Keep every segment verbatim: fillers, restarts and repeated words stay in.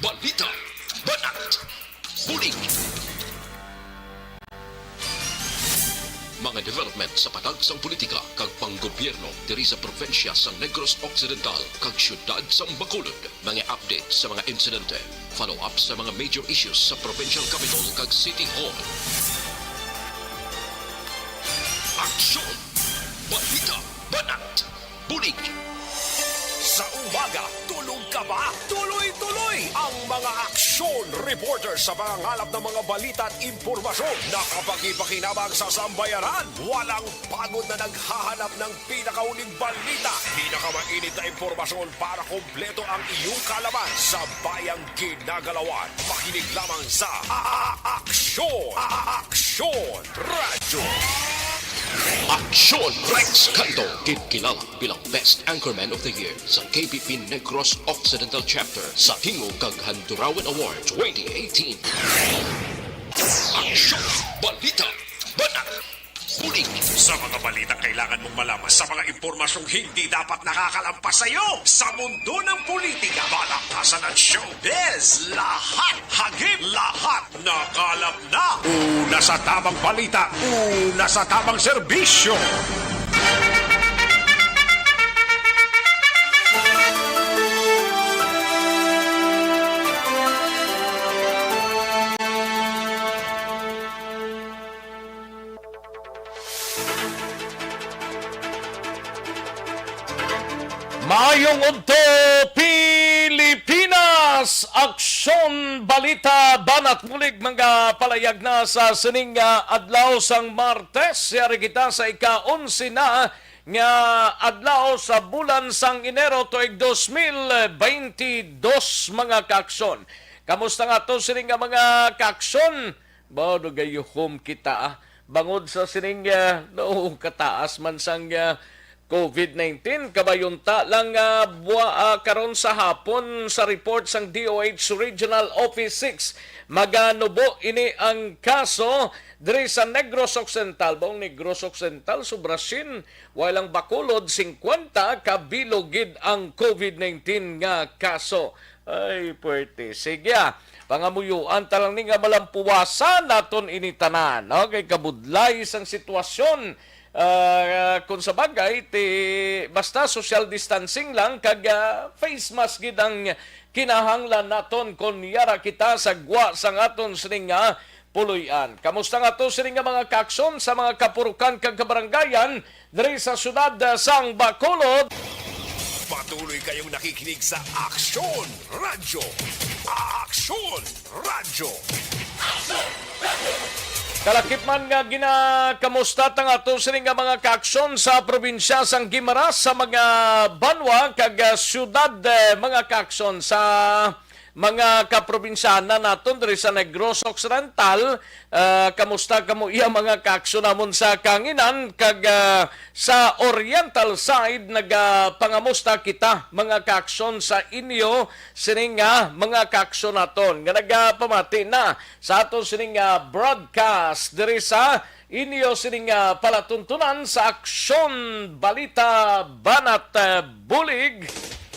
Balita, banat, bulig. Mga development sa padagsang politika kag panggobyerno diri sa probinsya sa Negros Occidental kag siyudad sang Bacolod. Mga update sa mga insidente, follow-up sa mga major issues sa provincial capital kag city hall. Aksyon! Balita! Banat! Bulig! Sa umaga, tulog ka ba? Tuloy-tuloy ang mga aksyon reporter sa pangangalap ng mga balita at impormasyon na kapakipakinabang sa sambayanan. Walang pagod na naghahanap ng pinakahuling balita, pinakamainit na impormasyon para kompleto ang iyong kaalaman sa bayang ginagalawan. Makinig lamang sa A-, A-, Aksyon! A-, A-, Aksyon Radyo! Aksyon! Rex Canto, ginkilala bilang Best Anchorman of the Year sa K P P Negros Occidental Chapter sa Tingog kag Handurawan Award twenty eighteen. Aksyon! Balita! Banat! Bulig! Sa mga balitang kailangan mong malaman, sa mga impormasyong hindi dapat nakakalampas sa iyo, sa mundo ng politika, balakasan at showbiz, lahat, hagip, lahat, nakalap na. Una sa tamang balita, una sa tamang serbisyo. Maayong udto, Pilipinas! Aksyon, balita, banat, bulig, mga palayag na sa sining, ah, adlaw sang Martes. Yari kita sa ika-onse na nga adlaw sa bulan sang Enero tuig dos mil beintidos, mga kaaksyon. Kamusta nga to sining nga mga kaaksyon? Ba, nagayuhom kita, ah. Bangod sa sining, ah, no, kataas man sang, ah, covid nineteen, kabayunta lang, ah, bua-, ah, karon sa hapon sa report sang D O H Regional Office six, maganubo ini ang kaso diri sa Negros Occidental. Baong Negros Occidental, sobra sien, way lang Bacolod, singkwenta ka bilog gid ang covid nineteen nga kaso. Ay, puwerte. Sige, ah. Pangamuyuan ta lang ni nga malampuwasan naton ini tanan, no? Kay kabudlay sang sitwasyon. Ah, kung sa bagay, ti, basta social distancing lang, kag, ah, face mask gid ang kinahanglan naton kon yara kita sa gwa sang aton sining nga puloy-an. Kamusta nga to sining nga mga kaaksyon sa mga kapurukan kag kabarangayan diri sa siyudad, ah, sang Bacolod? Patuloy kayong nakikinig sa Aksyon Radyo. Aksyon Radyo. Kalakip man nga ginakamusta ta nga to sining nga mga kaaksyon sa probinsya sang Guimaras, sa mga banwa kag, ah, siyudad, eh, mga kaaksyon sa mga kaprobinsyanan naton diri sa Negros Occidental. Ah, kamusta kamo iya, mga kaaksyon namon sa kahanginan, kag, ah, sa oriental side, nagapangamusta kita, mga kaaksyon, sa inyo sining nga mga kaaksyon naton nga nagapamati na sa aton sining nga broadcast diri sa inyo sining nga palatuntunan sa Aksyon Balita Banat, eh, Bulig.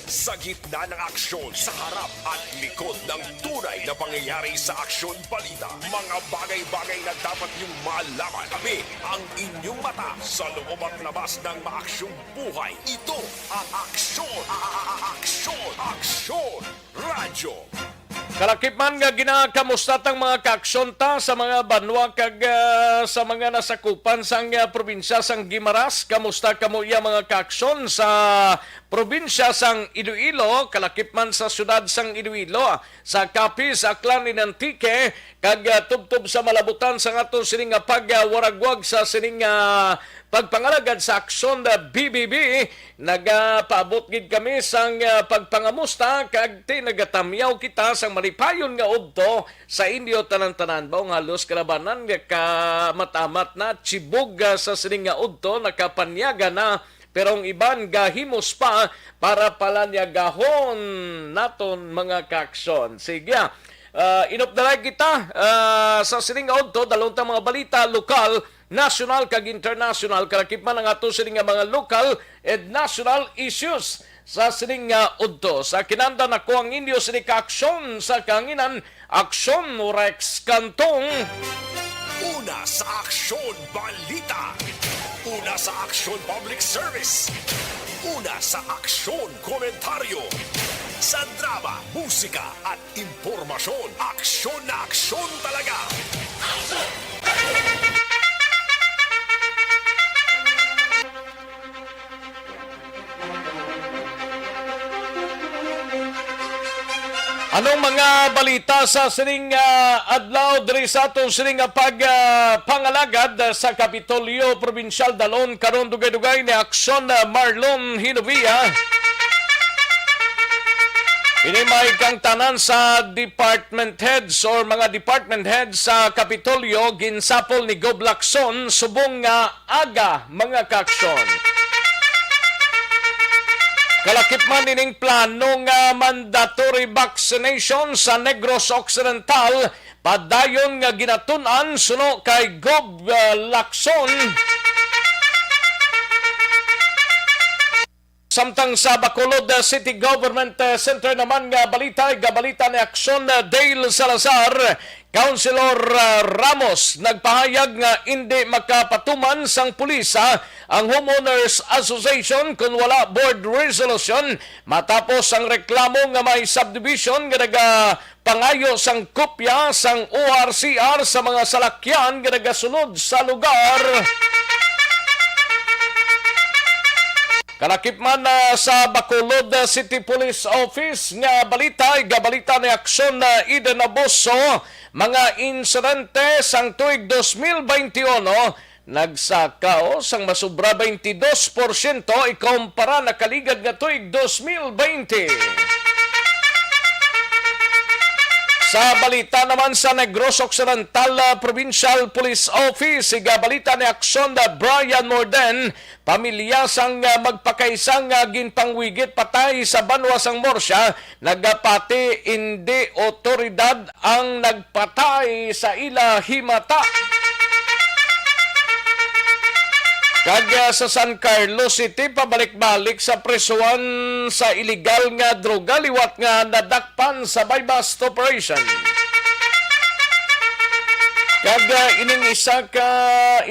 Sa gitna ng aksyon, sa harap at likod ng tunay na pangyayari sa Aksyon Balita, mga bagay-bagay na dapat niyong malaman. Kami ang inyong mata sa loob at labas ng maaksyong buhay. Ito ang Aksyon, a-, a-, a-, Aksyon, Aksyon Radyo. Kalakip man nga ginakamusta tang mga kaaksyon ta sa mga banwa kag, ah, sa mga nasakupan sang, ah, probinsya sang Guimaras. Kamusta kamo iya, mga kaaksyon, sa probinsya sang Iloilo, kalakip man sa siyudad sang Iloilo, sa Capiz, Aklan, and Antique, kag, ah, tubtob sa malabutan sang aton sining nga pagwaragwag sa sining nga pagpangalagad sa Aksyon, ah, B B B, nagapaabot gid kami sang, ah, pagpangamusta kag ti nagatamyaw kita sang malipayon nga udto sa inyo tanan-tanan. Baong halos kalabanan nga kaamat-amat na, tibog, ah, sa sining nga udto nakapanyaga na, pero ang iban gahimos pa para palanyagahon naton, mga kaaksyon. Sige, ah, inop na lang kita, ah, sa sining nga udto, dalon ta mga balita lokal, nasyonal kag internasyonal, kalakip man ang ato sini nga mga local and national issues. Sa sining nga udto, sa kinahanglan ako ang inyo sini ka aksyon sa kahanginan, Aksyon Rex Cantong. Una sa Aksyon Balita. Una sa Aksyon Public Service. Una sa Aksyon Komentaryo. Sa drama, musika at impormasyon, aksyon na aksyon talaga. Anong mga balita sa sining, ah, adlaw diri sa aton sining nga pag, ah, pangalagad sa Kapitolyo Probinsyal Dalon karon? Dugay-dugay ni Aksyon, ah, Marlon Hinovia. Ini may kang tanan sa department heads or mga department heads sa Kapitolyo ginsapol ni Gob Lacson subong nga aga, mga kaaksyon. Kalakip man ining plano nga mandatory vaccination sa Negros Occidental, padayon nga ginatun-an suno kay Gob, uh, Lacson. Samtang sa Bacolod, uh, City Government, uh, Center naman nga balita, igabalita ni Aksyon, uh, Dale Salazar, Councilor, ah, Ramos nagpahayag nga indi makapatuman sang pulis, ah, ang Homeowners Association kon wala board resolution matapos ang reklamo nga may subdivision nga nagapangayo sang kopya sang O R C R sa mga salakyan nga nagasulod sa lugar. Kalakip man, ah, sa Bacolod, ah, City Police Office nga balita, igabalita ni Aksyon, ah, Eden Abuso, mga insidente sang tuig dos mil baynte uno nagsaka sang masobra baynte dos porsyento ikumpara nakaligad nga tuig dos mil baynte. Sa balita naman sa Negros Occidental, ah, Provincial Police Office, igabalita ni Aksyon, ah, Brian Morden, pamilya sang, ah, magpakaisa nga ginpangwigit patay sa banwa sang Murcia, nagapati indi otoridad ang nagpatay sa ila himata. Kag, ah, sa San Carlos City, pabalik-balik sa prisuhan sa iligal nga droga liwat nga nadakpan sa buy-bust operation. Kag, ah, ining isa ka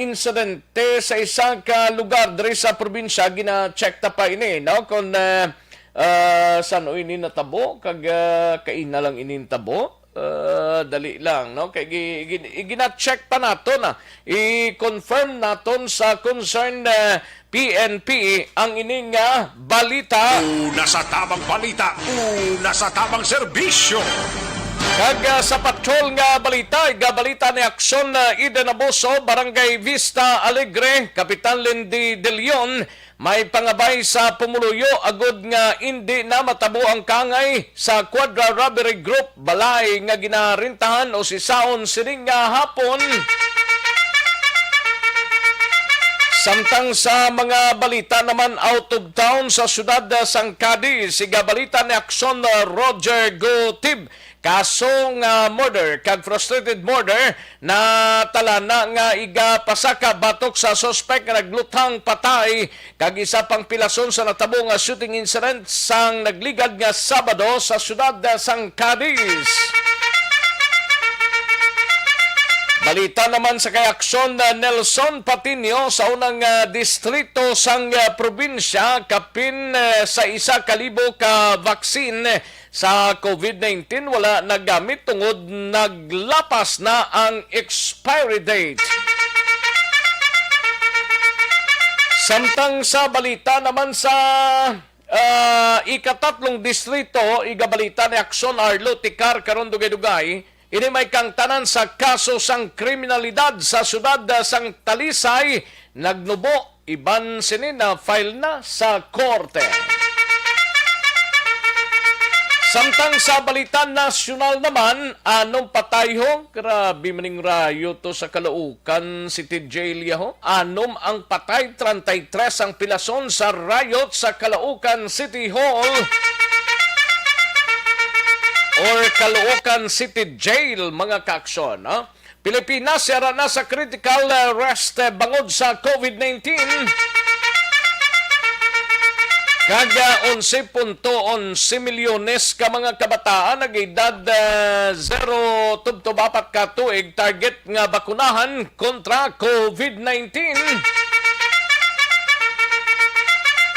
insidente sa isa ka lugar diri sa probinsya, gina-check ta pa ini, no? Kung, ah, ah, san-o ini natabo, kag, ah, kaina lang ini natabo. Ah, dali lang, no? Kay gi-, gi-, gina-check pa naton, ah. I-confirm naton sa concerned, ah, P N P ang ini nga balita. Una sa tabang balita, una sa tabang serbisyo. Kag, ah, sa patrol nga balita, igabalita ni Aksyon, ah, Eden Abuso, Barangay Vista Alegre, Kapitan Lindy De Leon, may pangabay sa pumuluyo agud nga indi na matabo ang kangay sa Quadra Robbery Group balay nga ginarentahan o sisaon sining nga hapon. Samtang sa mga balita naman out of town, sa siyudad sang Cadiz, igabalita ni Aksyon, ah, Roger Gutib, kaso nga murder kag frustrated murder natalana nga igapasaka batok sa suspek nga nagluthang patay kag isa pang pilason sa natabo nga shooting incident sang nagligad nga Sabado sa siyudad sang Cadiz. Balita naman sa kay Aksyon, ah, Nelson Patiño, sa unang, ah, distrito sang, ah, probinsya, kapin, ah, sa isa ka libo ka vaccine sa covid nineteen wala nagamit tungod naglapas na ang expiry date. Samtang sa balita naman sa, ah, ikatatlong distrito, igabalita ni Aksyon Arlo Ticar karon dugay-dugay, ini may kangtanan sa kaso sang kriminalidad sa siyudad sang Talisay, nagnubo iban sini na-file na sa korte. Samtang sa balita nasyonal naman, anom patay ho. Grabe maning rayo to sa Caloocan City Jail, yaho. Anom ang patay, treinta y tres ang pilason sa riot sa Caloocan City Hall or Caloocan City Jail, mga kaaksyon, ha? Pilipinas yara na sa critical, uh, rest, uh, bangod sa covid nineteen. Kag, ah, onse punto onse milyones ka mga kabataan nag-edad, ah, zero tubtob apat ka tuig target nga bakunahan kontra COVID nineteen.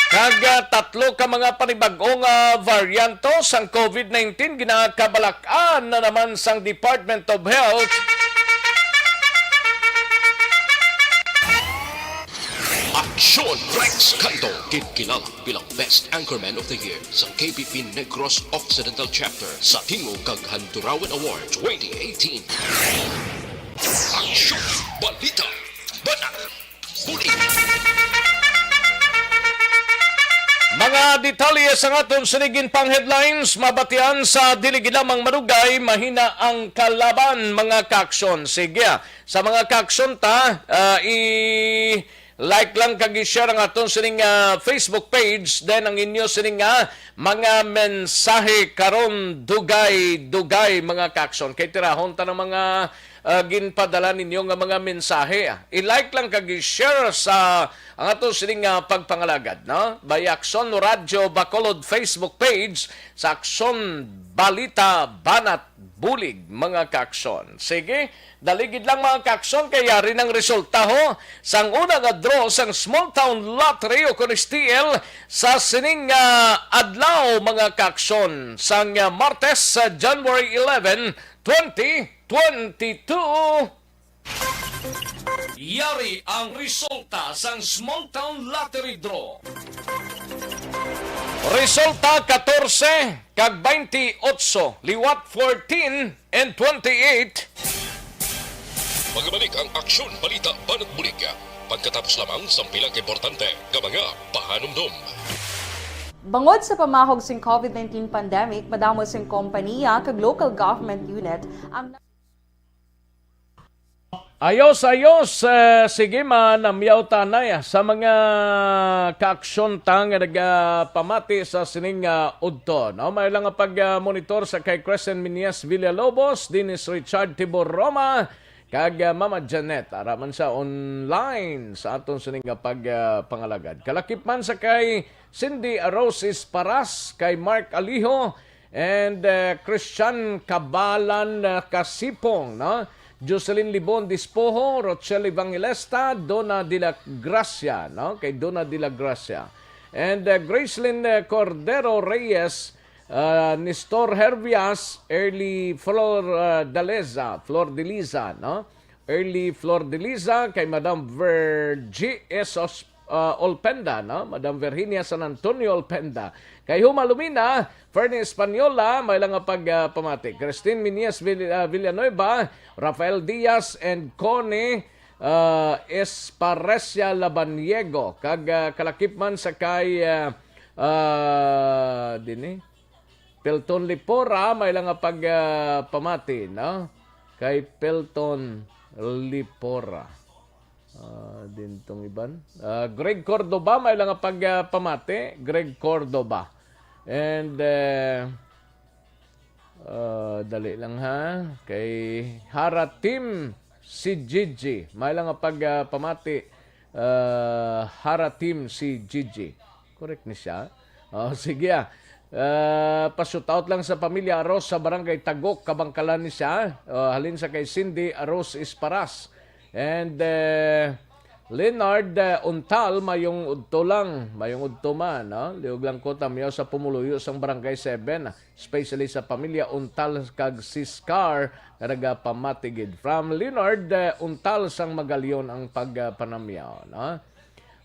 Kag, ah, tatlo ka mga panibag-o nga varianto sang COVID nineteen ginakabalak-an na naman sang Department of Health. Aksyon Rex Canto, ginkilala bilang Best Anchorman of the Year sa K P P Negros Occidental Chapter sa Tingog kag Handurawan Award twenty eighteen. Aksyon, balita, banat, bulig. Mga detalye sa aton sinigin pang headlines, mabatian sa dili gid lamang madugay, mahina ang kalaban, mga kaaksyon. Sige, ah, sa mga kaaksyon ta, ah, i-like lang kag i-share ang aton sining, ah, Facebook page, then ang inyo sining, ah, mga mensahe karon, dugay-dugay, mga kaaksyon. Kay tirahon ta ng mga, ah, ginpadala ninyo nga mga mensahe. I-like lang kag i-share sa ang aton sining, ah, pagpangalagad, no? By Aksyon Radyo Bacolod Facebook page sa Aksyon Balita Banat Bulig, mga kaaksyon. Sige, daligid lang, mga kaaksyon, kay yari ng resulta ho sang una nga draw sang Small Town Lottery o kun S T L sa sining, ah, adlaw, mga kaaksyon, sang, ah, Martes, sa January eleven, twenty twenty-two. Yari ang resulta sang Small Town Lottery Draw. Resulta katorse kag twenty-eight, liwat fourteen and twenty-eight. Magabalik ang Aksyon Balita Banat Bulig pagkatapos lamang sang pila ka importante nga mga pahanumdom. Bangod sa pamahog sing COVID nineteen pandemic, madamo sing kompaniya kag local government unit ang Ayos, ayos. Eh, sige, manamyaw tanay, ah, sa mga kaaksyon ta nga nagapamati sa sining, ah, udto, no? May lang nga pag, ah, monitor sa kay Crescent Minias Villalobos, Dennis Richard Tibor Roma, kag, ah, Mama Janet. Ara man sa online sa aton sining nga pag, ah, pangalagad. Kalakip man sa kay Cindy Rose Esparas, kay Mark Alijo, and, uh, Christian Kabalan, uh, Kasipong, no? Jocelyn Libon Dispoho, Rochelle Evangelista, Donna de la Gracia, no? Kay Donna de la Gracia. And, uh, Gracelyn, uh, Cordero Reyes, uh, Nestor Herbias, Early Flor, uh, Daleza, Flor Deliza, no? Early Flor Deliza, kay Madam Virgie S. Os-, ah, Olpenda, no? Madam Virginia San Antonio Olpenda. Kay Huma Lumina, Fernie Española, may lang nga pag, ah, pamati. Christine Minias Vill-, ah, Villanueva, Rafael Diaz, and Connie, ah, Esparecia Labaniego. Kag, ah, kalakip man sa kay, ah, ah, dini, Pelton Lipora, may lang nga pag, ah, pamati, no? Kay Pelton Lipora. Ah, dintong iban. Ah, Greg Cordoba, may lang nga pag, ah, pamati. Greg Cordoba. And, eh, ah, dali lang ha. Kay Hara Team si Gigi. May lang nga pag, ah, pamati. Ah, Hara Team si Gigi. Correct ni siya. Oh, sige, ah. Ah, pa-shout out lang sa pamilya Aros sa Barangay Tagok, Kabangkalan ni siya. Oh, halin sa kay Cindy Aros Isparas. And, eh, Leonard, eh, Untal, mayong udto lang. Mayong udto man, no? Liog lang ko, tamyaw sa pumuluyo sang Barangay seven, especially sa pamilya Untal kag Siscar nga nagapamati gid. From Leonard, eh, Untal sang Magalion ang pagpanamyaw, no?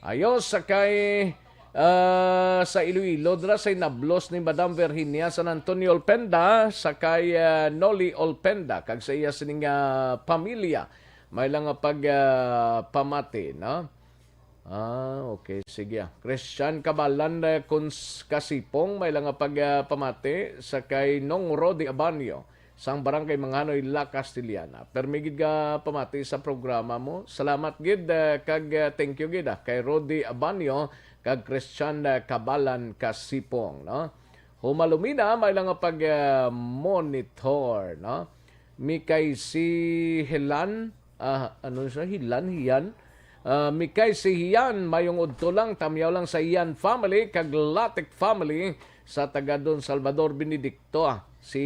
Ayos, sa kay, ah, sa Iloilo, dira sa inablos ni Madam Virginia San Antonio Olpenda, sa kay, ah, Noli Olpenda, kag sa iya sining, ah, pamilya. May lang nga pag, ah, pamati, no? Ah, okay, sige, ah. Christian Kabalan, eh, Kuns-, Kasipong, may lang nga pag, ah, pamati sa kay Nong Rodi Abanyo, sang Barangay Manganoy, La Castellana. Permi gid ka pamati sa programa mo. Salamat gid, eh, kag, eh, thank you gid, ah, kay Rodi Abanyo kag Christian, eh, Kabalan Kasipong, no? Humalumina, may lang nga pag, eh, monitor, no? Mi kay si Helan, ah, ano siya? Hilan, Hiyan? Ah, Mikay si Hian, mayong udto lang, tamyaw lang sa Hian family, kag Latik family sa taga Don Salvador Benedicto, ah. Si,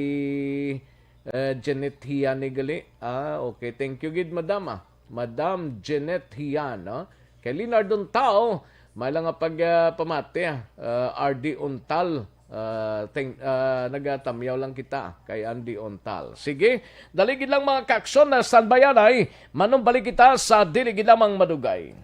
eh, Janet Hian ni gali. Ah, okay. Thank you gid, madam, ah. Madam Janet Hian, no? Kay Leonard Untao, may lang nga pag, ah, pamati, ah. Ah, R D Untal, ah, ting-, ah, nagatamyaw lang kita kay Andy Untal. Sige, dali gid lang, mga kaaksyon, na standby anay. Manumbalik kita sa dili gid lamang madugay.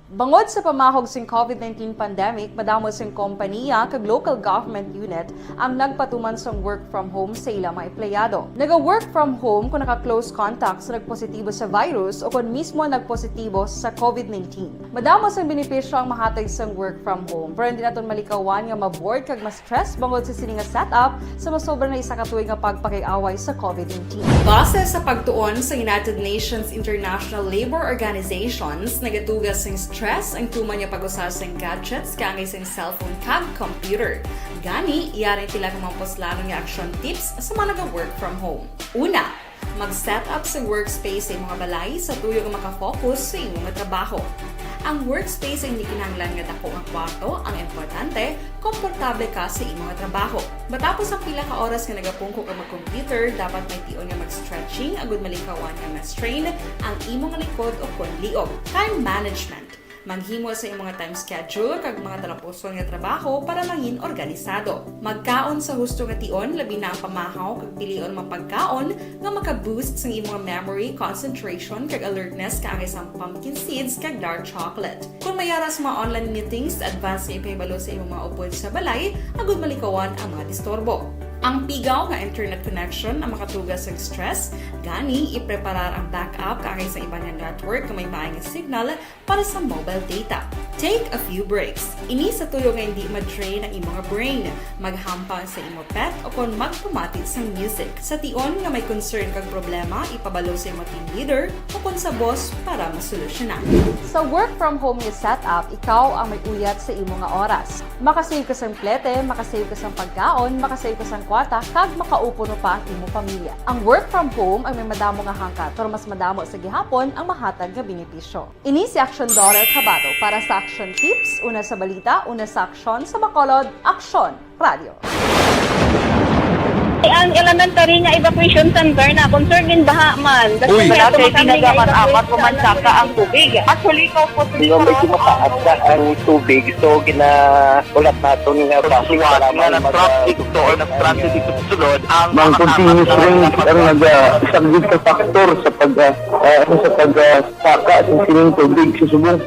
Bangod sa pamahog sing COVID nineteen pandemic, madamo sing kompaniya kag local government unit ang nagpatuman sang work from home sa ila mga empleyado. Naga-work from home kung naka-close contact sa nagpositibo sa virus o kon mismo nagpositibo sa COVID nineteen. Madamo sang benepisyo ang mahatag sang work from home, pero hindi naton malikawan nga ma-bored kag ma-stress bangod sa sini nga setup sa masobra na isa ka tuig nga pagpakig-away sa COVID nineteen. Base sa pagtuon sa United Nations International Labor Organizations, nagatuga sing stress ang tuman nga pag-usa sing gadgets kaangay sing cellphone kag computer. Gani, yari ang pila ka mga puslanon nga action tips sa mga naga-work from home. Una, mag-set up sa workspace sa imong balay sa tuyo nga makafocus sa imong trabaho. Ang workspace ay hindi kinahanglan nga dako nga kwarto ang importante, komportable ka sa imong trabaho. Matapos ang pila ka oras nga nagapungko ka mag-computer, dapat may tion nga mag-stretching agud malikawan nga ma-strain ang imong likod o kon liog. Time management. Maghimo sa imong time schedule kag mga talapuson nga trabaho para mangin organisado. Magkaon sa husto nga tion, labi na ang pamahaw kag pilion mga pagkaon nga maka-boost sang imong memory, concentration, kag alertness kaangay sang pumpkin seeds kag dark chocolate. Kon may ara sa mga online meetings, advance nga ipahibalo sa imong mga upod sa balay agud malikawan ang mga disturbo. Ang pigaw nga internet connection ang makatuga sang stress, gani ipreparar ang backup kaangay sa iban nga network nga may maay nga signal para sa mobile data. Take a few breaks. Ini sa tuyo nga hindi ma-drain ang imong brain. Maghampang sa imo pet o kon magpamati sang music. Sa tion nga may concern kag problema, ipabalo sa imo team leader o kon sa boss para masolusyonan. Sa work from home nga setup, ikaw ang may uyat sa imo nga oras. Makasave ka sang plete, makasave ka sang pagkaon, makasave ka sang kwarta, kag makaupuno pa ang imo pamilya. Ang work from home ang may madamo nga hangkat, pero mas madamo sa gihapon ang mahatag nga benepisyo. Ini si Action Daughter Kabato para sa Action Tips, una sa balita, una sa aksyon, sa Bacolod, Aksyon Radio. Ang elementary nga evacuation center na concern din baha man. Uy. Wala kay tinaga man apat ko man saka ang tubig. Actually, ko po. Di ba may kumataas na ang tubig, so ginaulat naton nga basi nga nag-traffic to or nag-transit dito sa sulod ang mga continuous rain ang nagasaglit sa factor sa pag, ah, ah, sa pag, ah, saka sa sining tubig sa subong.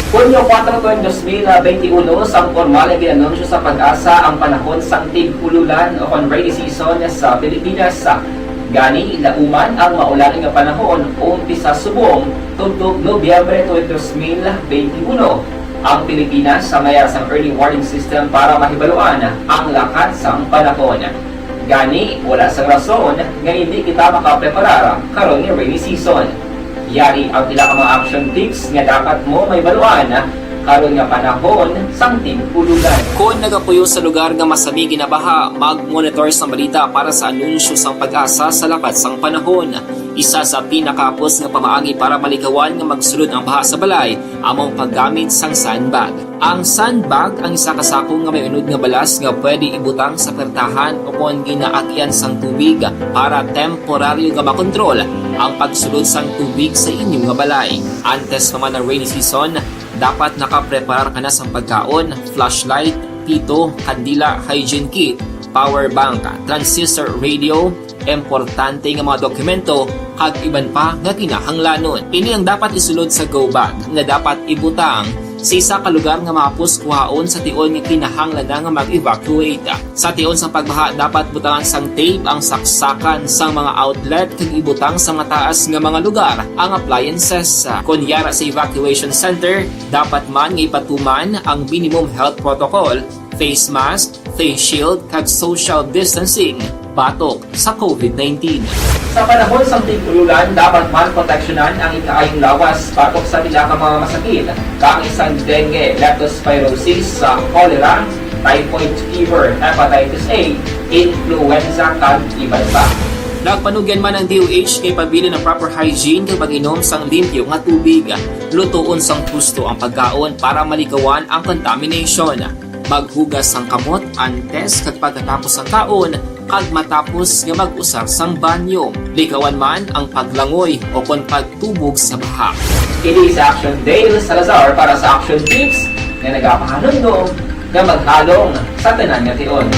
Hunyo kuwatro, dos mil benti uno, sang pormal nga gin-anunsyo sa PAGASA ang panahon sang tig-ululan o kon rainy season sa Pilipinas. Gani, lauman ang maulan nga panahon umpisa subong tubtob Nobyembre twenty, dos mil benti uno. Ang Pilipinas sa mayara sang early warning system para mahibaluan ang lakat sang panahon. Gani, wala sang rason nga indi kita makapreparar karon nga rainy season. Yari ang pila ka mga action tips nga dapat mo mahibaluan karon nga panahon sang tig-ululan. Kon nagapuyo sa lugar nga masami ginabaha, mag-monitor sang balita para sa anunsyo sang PAGASA sa lakat sang panahon. Isa sa pinakahapos nga pamaagi para malikawan nga magsulod ang baha sa balay amo ang paggamit sang sandbag. Ang sandbag ang isa ka sako nga may unod nga balas nga pwede ibutang sa pertahan o kon ginaagian sang tubig para temporaryo nga makontrol ang pagsulod sang tubig sa inyo nga balay. Antes pa man ang rainy season, dapat nakapreparar ka na sang pagkaon, flashlight, pito, kandila, hygiene kit, power bank, transistor radio, importante nga mga dokumento, kag iban pa nga kinahanglanon. Ini ang dapat isulod sa go bag nga dapat ibutang sa isa ka lugar nga mahapos kuhaon sa tion nga kinahanglan na nga mag-evacuate. Sa tion sa pagbaha, dapat butangan sang tape ang saksakan sang mga outlet kag ibutang sa mataas nga mga lugar ang appliances. Kon yara sa evacuation center, dapat man nga ipatuman ang minimum health protocol, face mask, face shield, kag social distancing batok sa COVID nineteen. Sa panahon sang tig-ululan, dapat man proteksyonan ang ikaayong lawas batok sa pila ka mga masakit, kaangay sang dengue, leptospirosis, sa cholera, typhoid fever, hepatitis A, influenza, kag iban pa. Nagpanugyan man ang D O H nga ipabilin ang proper hygiene kag pag-inom sang limpyo nga tubig. Lutoon sang husto ang pagkaon para malikawan ang contamination. Maghugas sang kamot antes kag pagkatapos sang kaon kag matapos nga mag-usar sang banyo. Likawan man ang paglangoy o kon pagtubog sa baha. Kini si Action Dale Salazar para sa Action Tips nga nagapahanumdom nga maghalong sa tanan nga tion.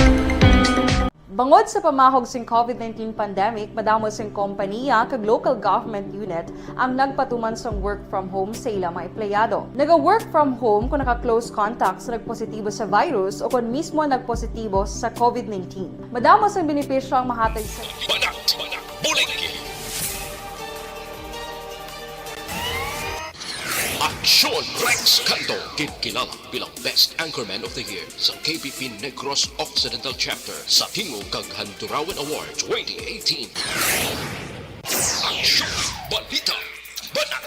Bangod sa pamahog sing COVID nineteen pandemic, madamo sing kompanya kag local government unit ang nagpatuman sang work from home sa ila mga empleyado. Naga-work from home kung naka-close contact sa nagpositibo sa virus o kon mismo nagpositibo sa COVID nineteen. Madamo sang benepisyo ang mahatag sa Banat, Banat, Bulig. Aksyon Rex Canto, ginkilala bilang Best Anchorman of the Year sa K P P Negros Occidental Chapter sa Tingog kag Handurawan Award twenty eighteen. Aksyon, balita, banat,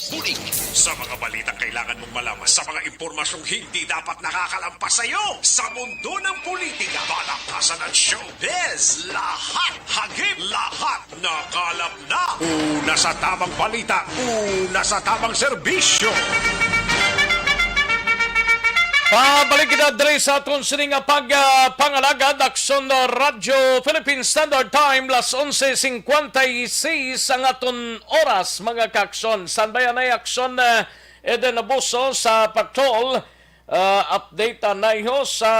bulig. Sa mga balitang kailangan mong malaman, sa mga impormasyong hindi dapat nakakalampas sa iyo, sa mundo ng politika, palakasan at showbiz, lahat hagip, lahat nakalap na. Una sa tamang balita, una sa tamang serbisyo. Pabalik kita diri sa aton sini nga pag, ah, pangalagad, Aksyon Radyo Philippine Standard Time, las onse cincuenta y seis ang aton oras, mga kaaksyon. Standby anay, Aksyon, ah, Eden Abuso sa patrol. Ah, update anayho sa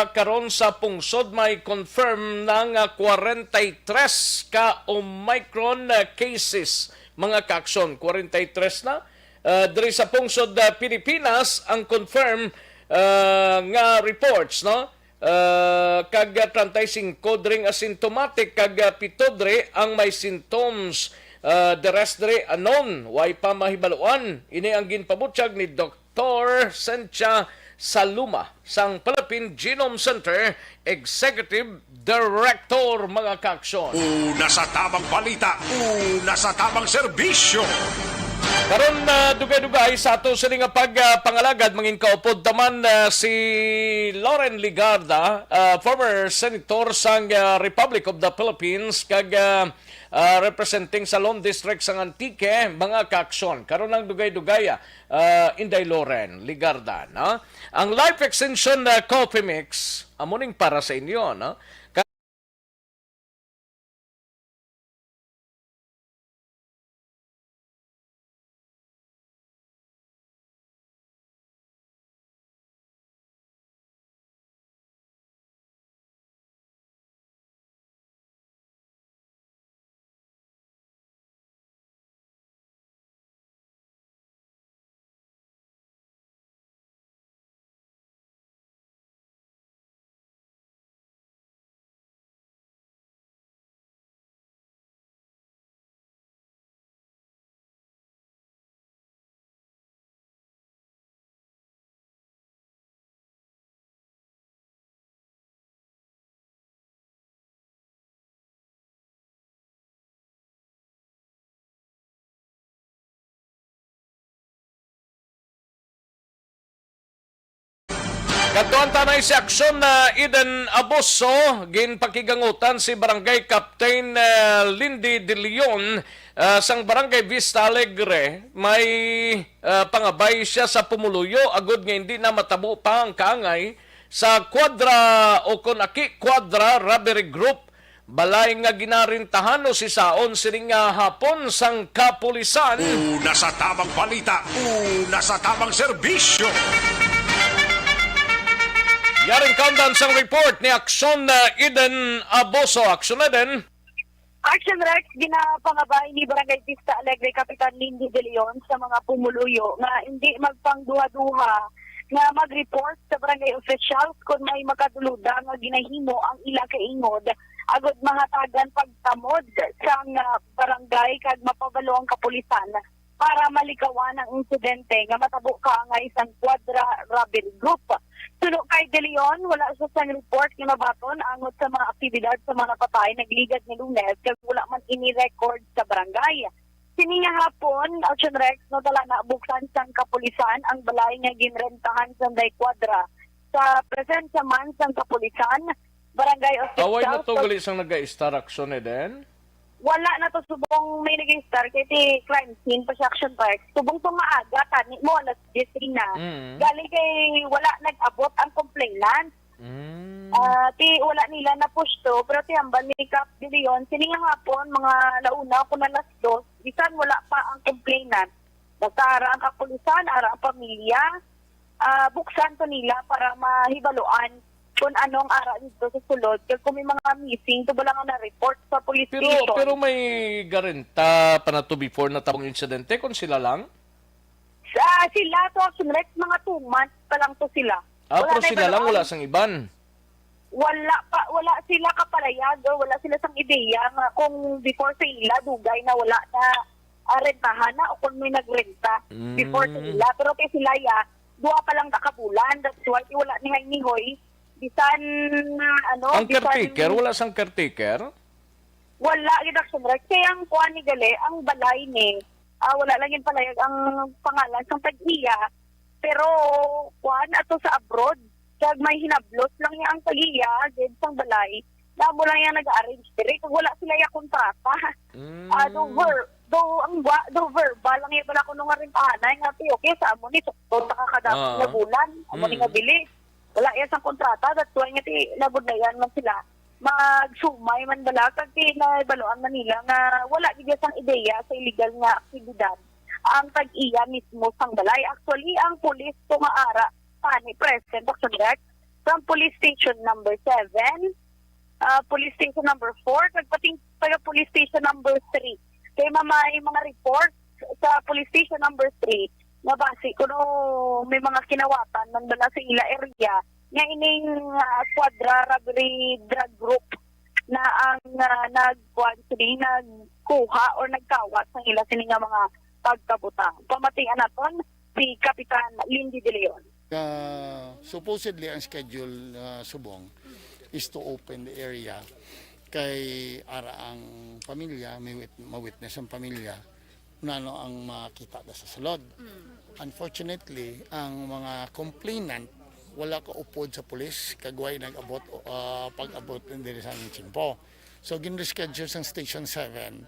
karon sa pungsod, may confirm na nga kwarenta y tres ka Omicron, ah, cases, mga kaaksyon. Kwarenta y tres na. Ah, diri sa pungsod, ah, Pilipinas ang confirm, ah, nga reports, no? Ah, kag, ah, treinta y cinco dring asymptomatic, kag, ah, pito diri ang may symptoms. Ah, the rest diri unknown, way pa mahibaluan. Ini ang ginpabutyag ni Doktor Cynthia Saluma sang Philippine Genome Center, Executive Director, mga kaaksyon. Una sa tamang balita, una sa tamang serbisyo. Karon, ah, dugay-dugay sa ato sini nga pag, ah, pangalagad, mangin kaupod taman, ah, si Loren Legarda, ah, former senator sang, ah, Republic of the Philippines, kag, ah, ah, representing sa Lone District sang Antique, mga kaaksyon. Karon lang dugay-dugay, ah, ah, Inday Loren Legarda, no? Ang Life Extension, ah, Coffee Mix, amo ning para sa inyo, no? Ka- Kadtuan ta anay si Aksyon, ah, Eden Abuso, ginpakigangutan si Barangay Captain, ah, Lindy De Leon, ah, sang Barangay Vista Alegre, may, ah, pangabay siya sa pumuluyo agud nga hindi na matabo pa ang kaangay sa Quadra o kon Aki Quadra Robbery Group, balay nga ginarentahan o sisaon sining nga hapon sang kapulisan. Una sa tamang balita, una sa tamang serbisyo. Yaring kaundan sang report ni Aksyon, uh, Eden Abuso. Aksyon, Eden. Action Rex, ginapangabay ni Barangay Vista Alegre Kapitan Lindy De Leon sa mga pumuluyo nga hindi magpangduha-duha nga mag-report sa barangay officials kon may makaduluda nga ginahimo ang ila kaingod, agud mahatagan pagtamod sang, ah, barangay kag mapabalo ang kapulisan para malikawan ang insidente nga matabo kaangay sang Quadra Robbery Group. Suno kay De Leon, wala siya sang report nga mabaton angot sa mga aktibidad sa mga patay nagligad nga Lunes, kag wala man ini record sa barangay. Sini nga hapon, Action Rex, no, tala na buksan sang kapulisan ang balay nga ginrentahan sang Day Quadra. Sa presensya man sang kapulisan, barangay Away na officials, to, gali sang nag-a-star Action, Eden. Wala na to subong may nag-start kay ti crime scene pa siya, Action Rex. Subong to nga aga, tani mo, alas diyes na. Mm. Gali kay wala nag-abot ang complainant. Mm. Ah, ti wala nila na-push to, pero ti hambal ni Kap De Leon, sini nga hapon, mga launa ko na alas dos, bisan wala pa ang complainant. Basta ara ang kapulisan, ara ang pamilya, ah, buksan to nila para mahibaluan kung ano ang ara dito sa sulod. Kag kung may mga missing, to ba lang ang na-report sa police Pero station. Pero may garanta pa na to before natabong insidente kung sila lang? Sa, sila to, Action Rex, mga two months pa lang to sila. Ah, Wala pero na sila lang, ibaluan. Wala sang iban. Wala pa, wala sila kapalayag, o wala sila sang ideya nga kung before sa ila, dugay na wala na, ah, rentahan na o kung may nagrenta Mm. before sa ila. Pero kay sila, ya, duha pa lang ka bulan, that's why wala ni Hay Nihoy. Bisan, ano, Ang bisan caretaker, wala sang caretaker? Wala gid, Action Rex. Kay ang kuan ni gali, ang balay ni, ah, wala lang yung palayag ang pangalan sang tag-iya. Pero, kuan, ato sa abroad, kag may hinablos lang niya ang tag-iya, gid sang balay. Namo lang yung nag-arrange diri, kag wala sila yung kontrata. Mm. Ah, do ver-, do, ang wa, do verbal lang yung pala kuno nga rintahanay nga, "Ti, okay, sa amo ni, suktot ta ka kada Ah. nga bulan, amo ni nga Mm. bili." Wala iya sang kontrata, that's why nga ti, nagudlayan man sila. Magsumay man bala, kag ti, nabaluan man nila nga wala gid iya sang ideya sa illegal nga aktibidad ang tag-iya mismo sang balay. Actually, ang pulis to nga ara, tani present, Action Rex, from Police Station Number seven, ah, Police Station Number four, kag pati taga Police Station Number three. Kay ma-, may mga report sa Police Station Number three nga basi kuno may mga kinawatan man bala sa ila area nga ining, ah, Quadra Robbery Drug Group na ang, ah, nagkuan sini, nagkuha or nagkawat sang ila sini nga mga pagkabutang. Pamatian naton si Kapitan Lindy De Leon. Ah, supposedly, ang schedule, ah, subong is to open the area kay ara ang pamilya, may wit-, ma-witness ang pamilya, nano ang makita da sa sulod. Mm. Unfortunately, ang mga complainant wala kaupod sa pulis, kag way nag-abot, ah, pag-abot diri sa aming tiyempo. So, gin-reschedule sang Station seven,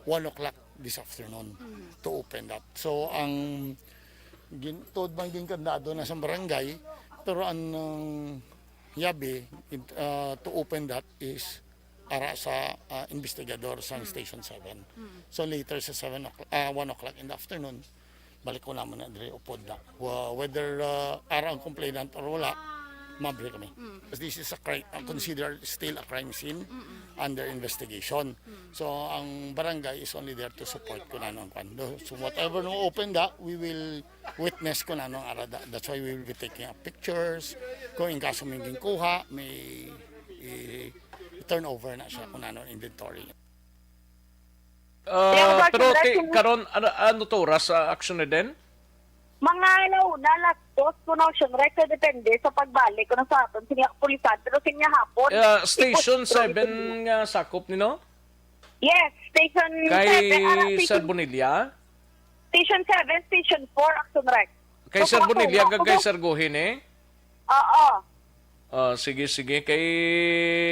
one o'clock this afternoon Mm. to open that. So, ang gin-, tuod man ginkandado na sa barangay, pero ang, ang yabi, it-, ah, to open that is ara sa, ah, investigador sa Mm. Station seven. Mm. So, later sa seven o'clock, ah, one o'clock in the afternoon, balik ko naman na diri upod na. Wa-, whether, ah, ara ang complainant or wala, maabri kami. Mm. Because this is a crime, uh, Mm. considered still a crime scene Mm-mm. under investigation. Mm. So, ang barangay is only there to support kung ano ang kwan. So, whatever nung open da, we will witness kung ano ang ara da. That's why we will be taking up pictures. Kung in kaso may ginkuha, may i-, i-turn over na siya Mm. kung ano ang inventory. Ah, Pero, pero Sergeant, ti-, karon, ano, ano to oras sa action na din? Mga alauna, alas dos, kuno, Action Rex, depende sa pagbalik kuno sa aton sini kapulisan. Pero sini nga hapon, Ah, Station ipos-, seven nga sakop ni, no? Yes, Station Kay seven, ara, Sir Station, Bonilla? Station seven, Station four, Action Rex. Kay So, Sir kuno, Bonilla, kuno, kag kay kuno. Sir Guhin, eh? Oo. Ah, sige, sige. Kay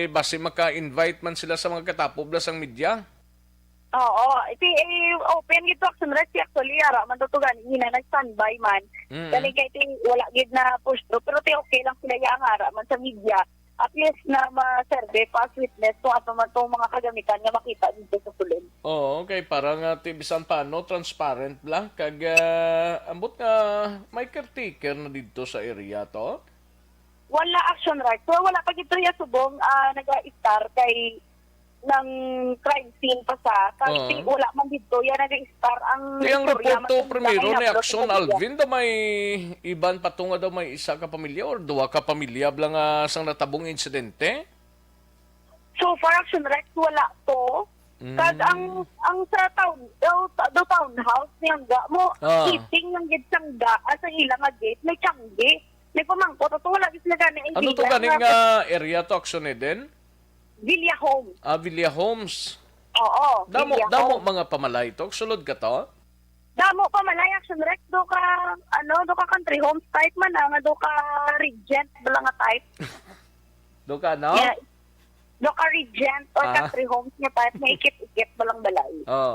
basi maka-invite man sila sa mga katapobla sang media. Oo, iti, eh, open gid to, Action Rex, actually, ara man to, to gani, ina, nag-standby man. Mm. Gani kay ti, wala gid na push through, pero ti, okay lang sila, ya, nga ara man sa media. At least na ma-serve pa as witness kung ano man tong mga kagamitan nga makita dito sa sulod. Oo, okay, para nga ti, bisan paano, transparent lang. Kag, ah, ambot nga may caretaker na dito sa area to? Wala, Action Rex. So, wala pa gid to ya subong, ah, nag-a-start kay ng crime scene pa sa, kag Oo. ti-, wala man dito ya nag-a-start ang Kay ang istorya report man to sa primero ni hinablos sa Action pamilya. Alvin, daw may iban pa to nga daw may isa ka pamilya or duha ka pamilya bala nga sang natabong insidente? So far, Action Rex, wala to. Mm. Kag ang, ang sa town, daw, daw townhouse niyang ga mo, Ah. sitting ng gid sang ga, ah, sa ila nga gate, may tiyanggi. May pamangkot, ato wala gid sila gani Ano to idea ganing nga nga area to, Action Eden? Villa Homes. Ah, Villa Homes. Oo, Damo, Villa damo Homes. mga pamalay to. Sulod ka to? Damo pamalay, Action Rex, do ka, ano, do ka country homes type man, ah, nga do ka Regent, bala nga type. Do ka, no? Yeah. Local Regent or Ah. Country Homes nga type, nga ikit-ikit, balang balay. Oo.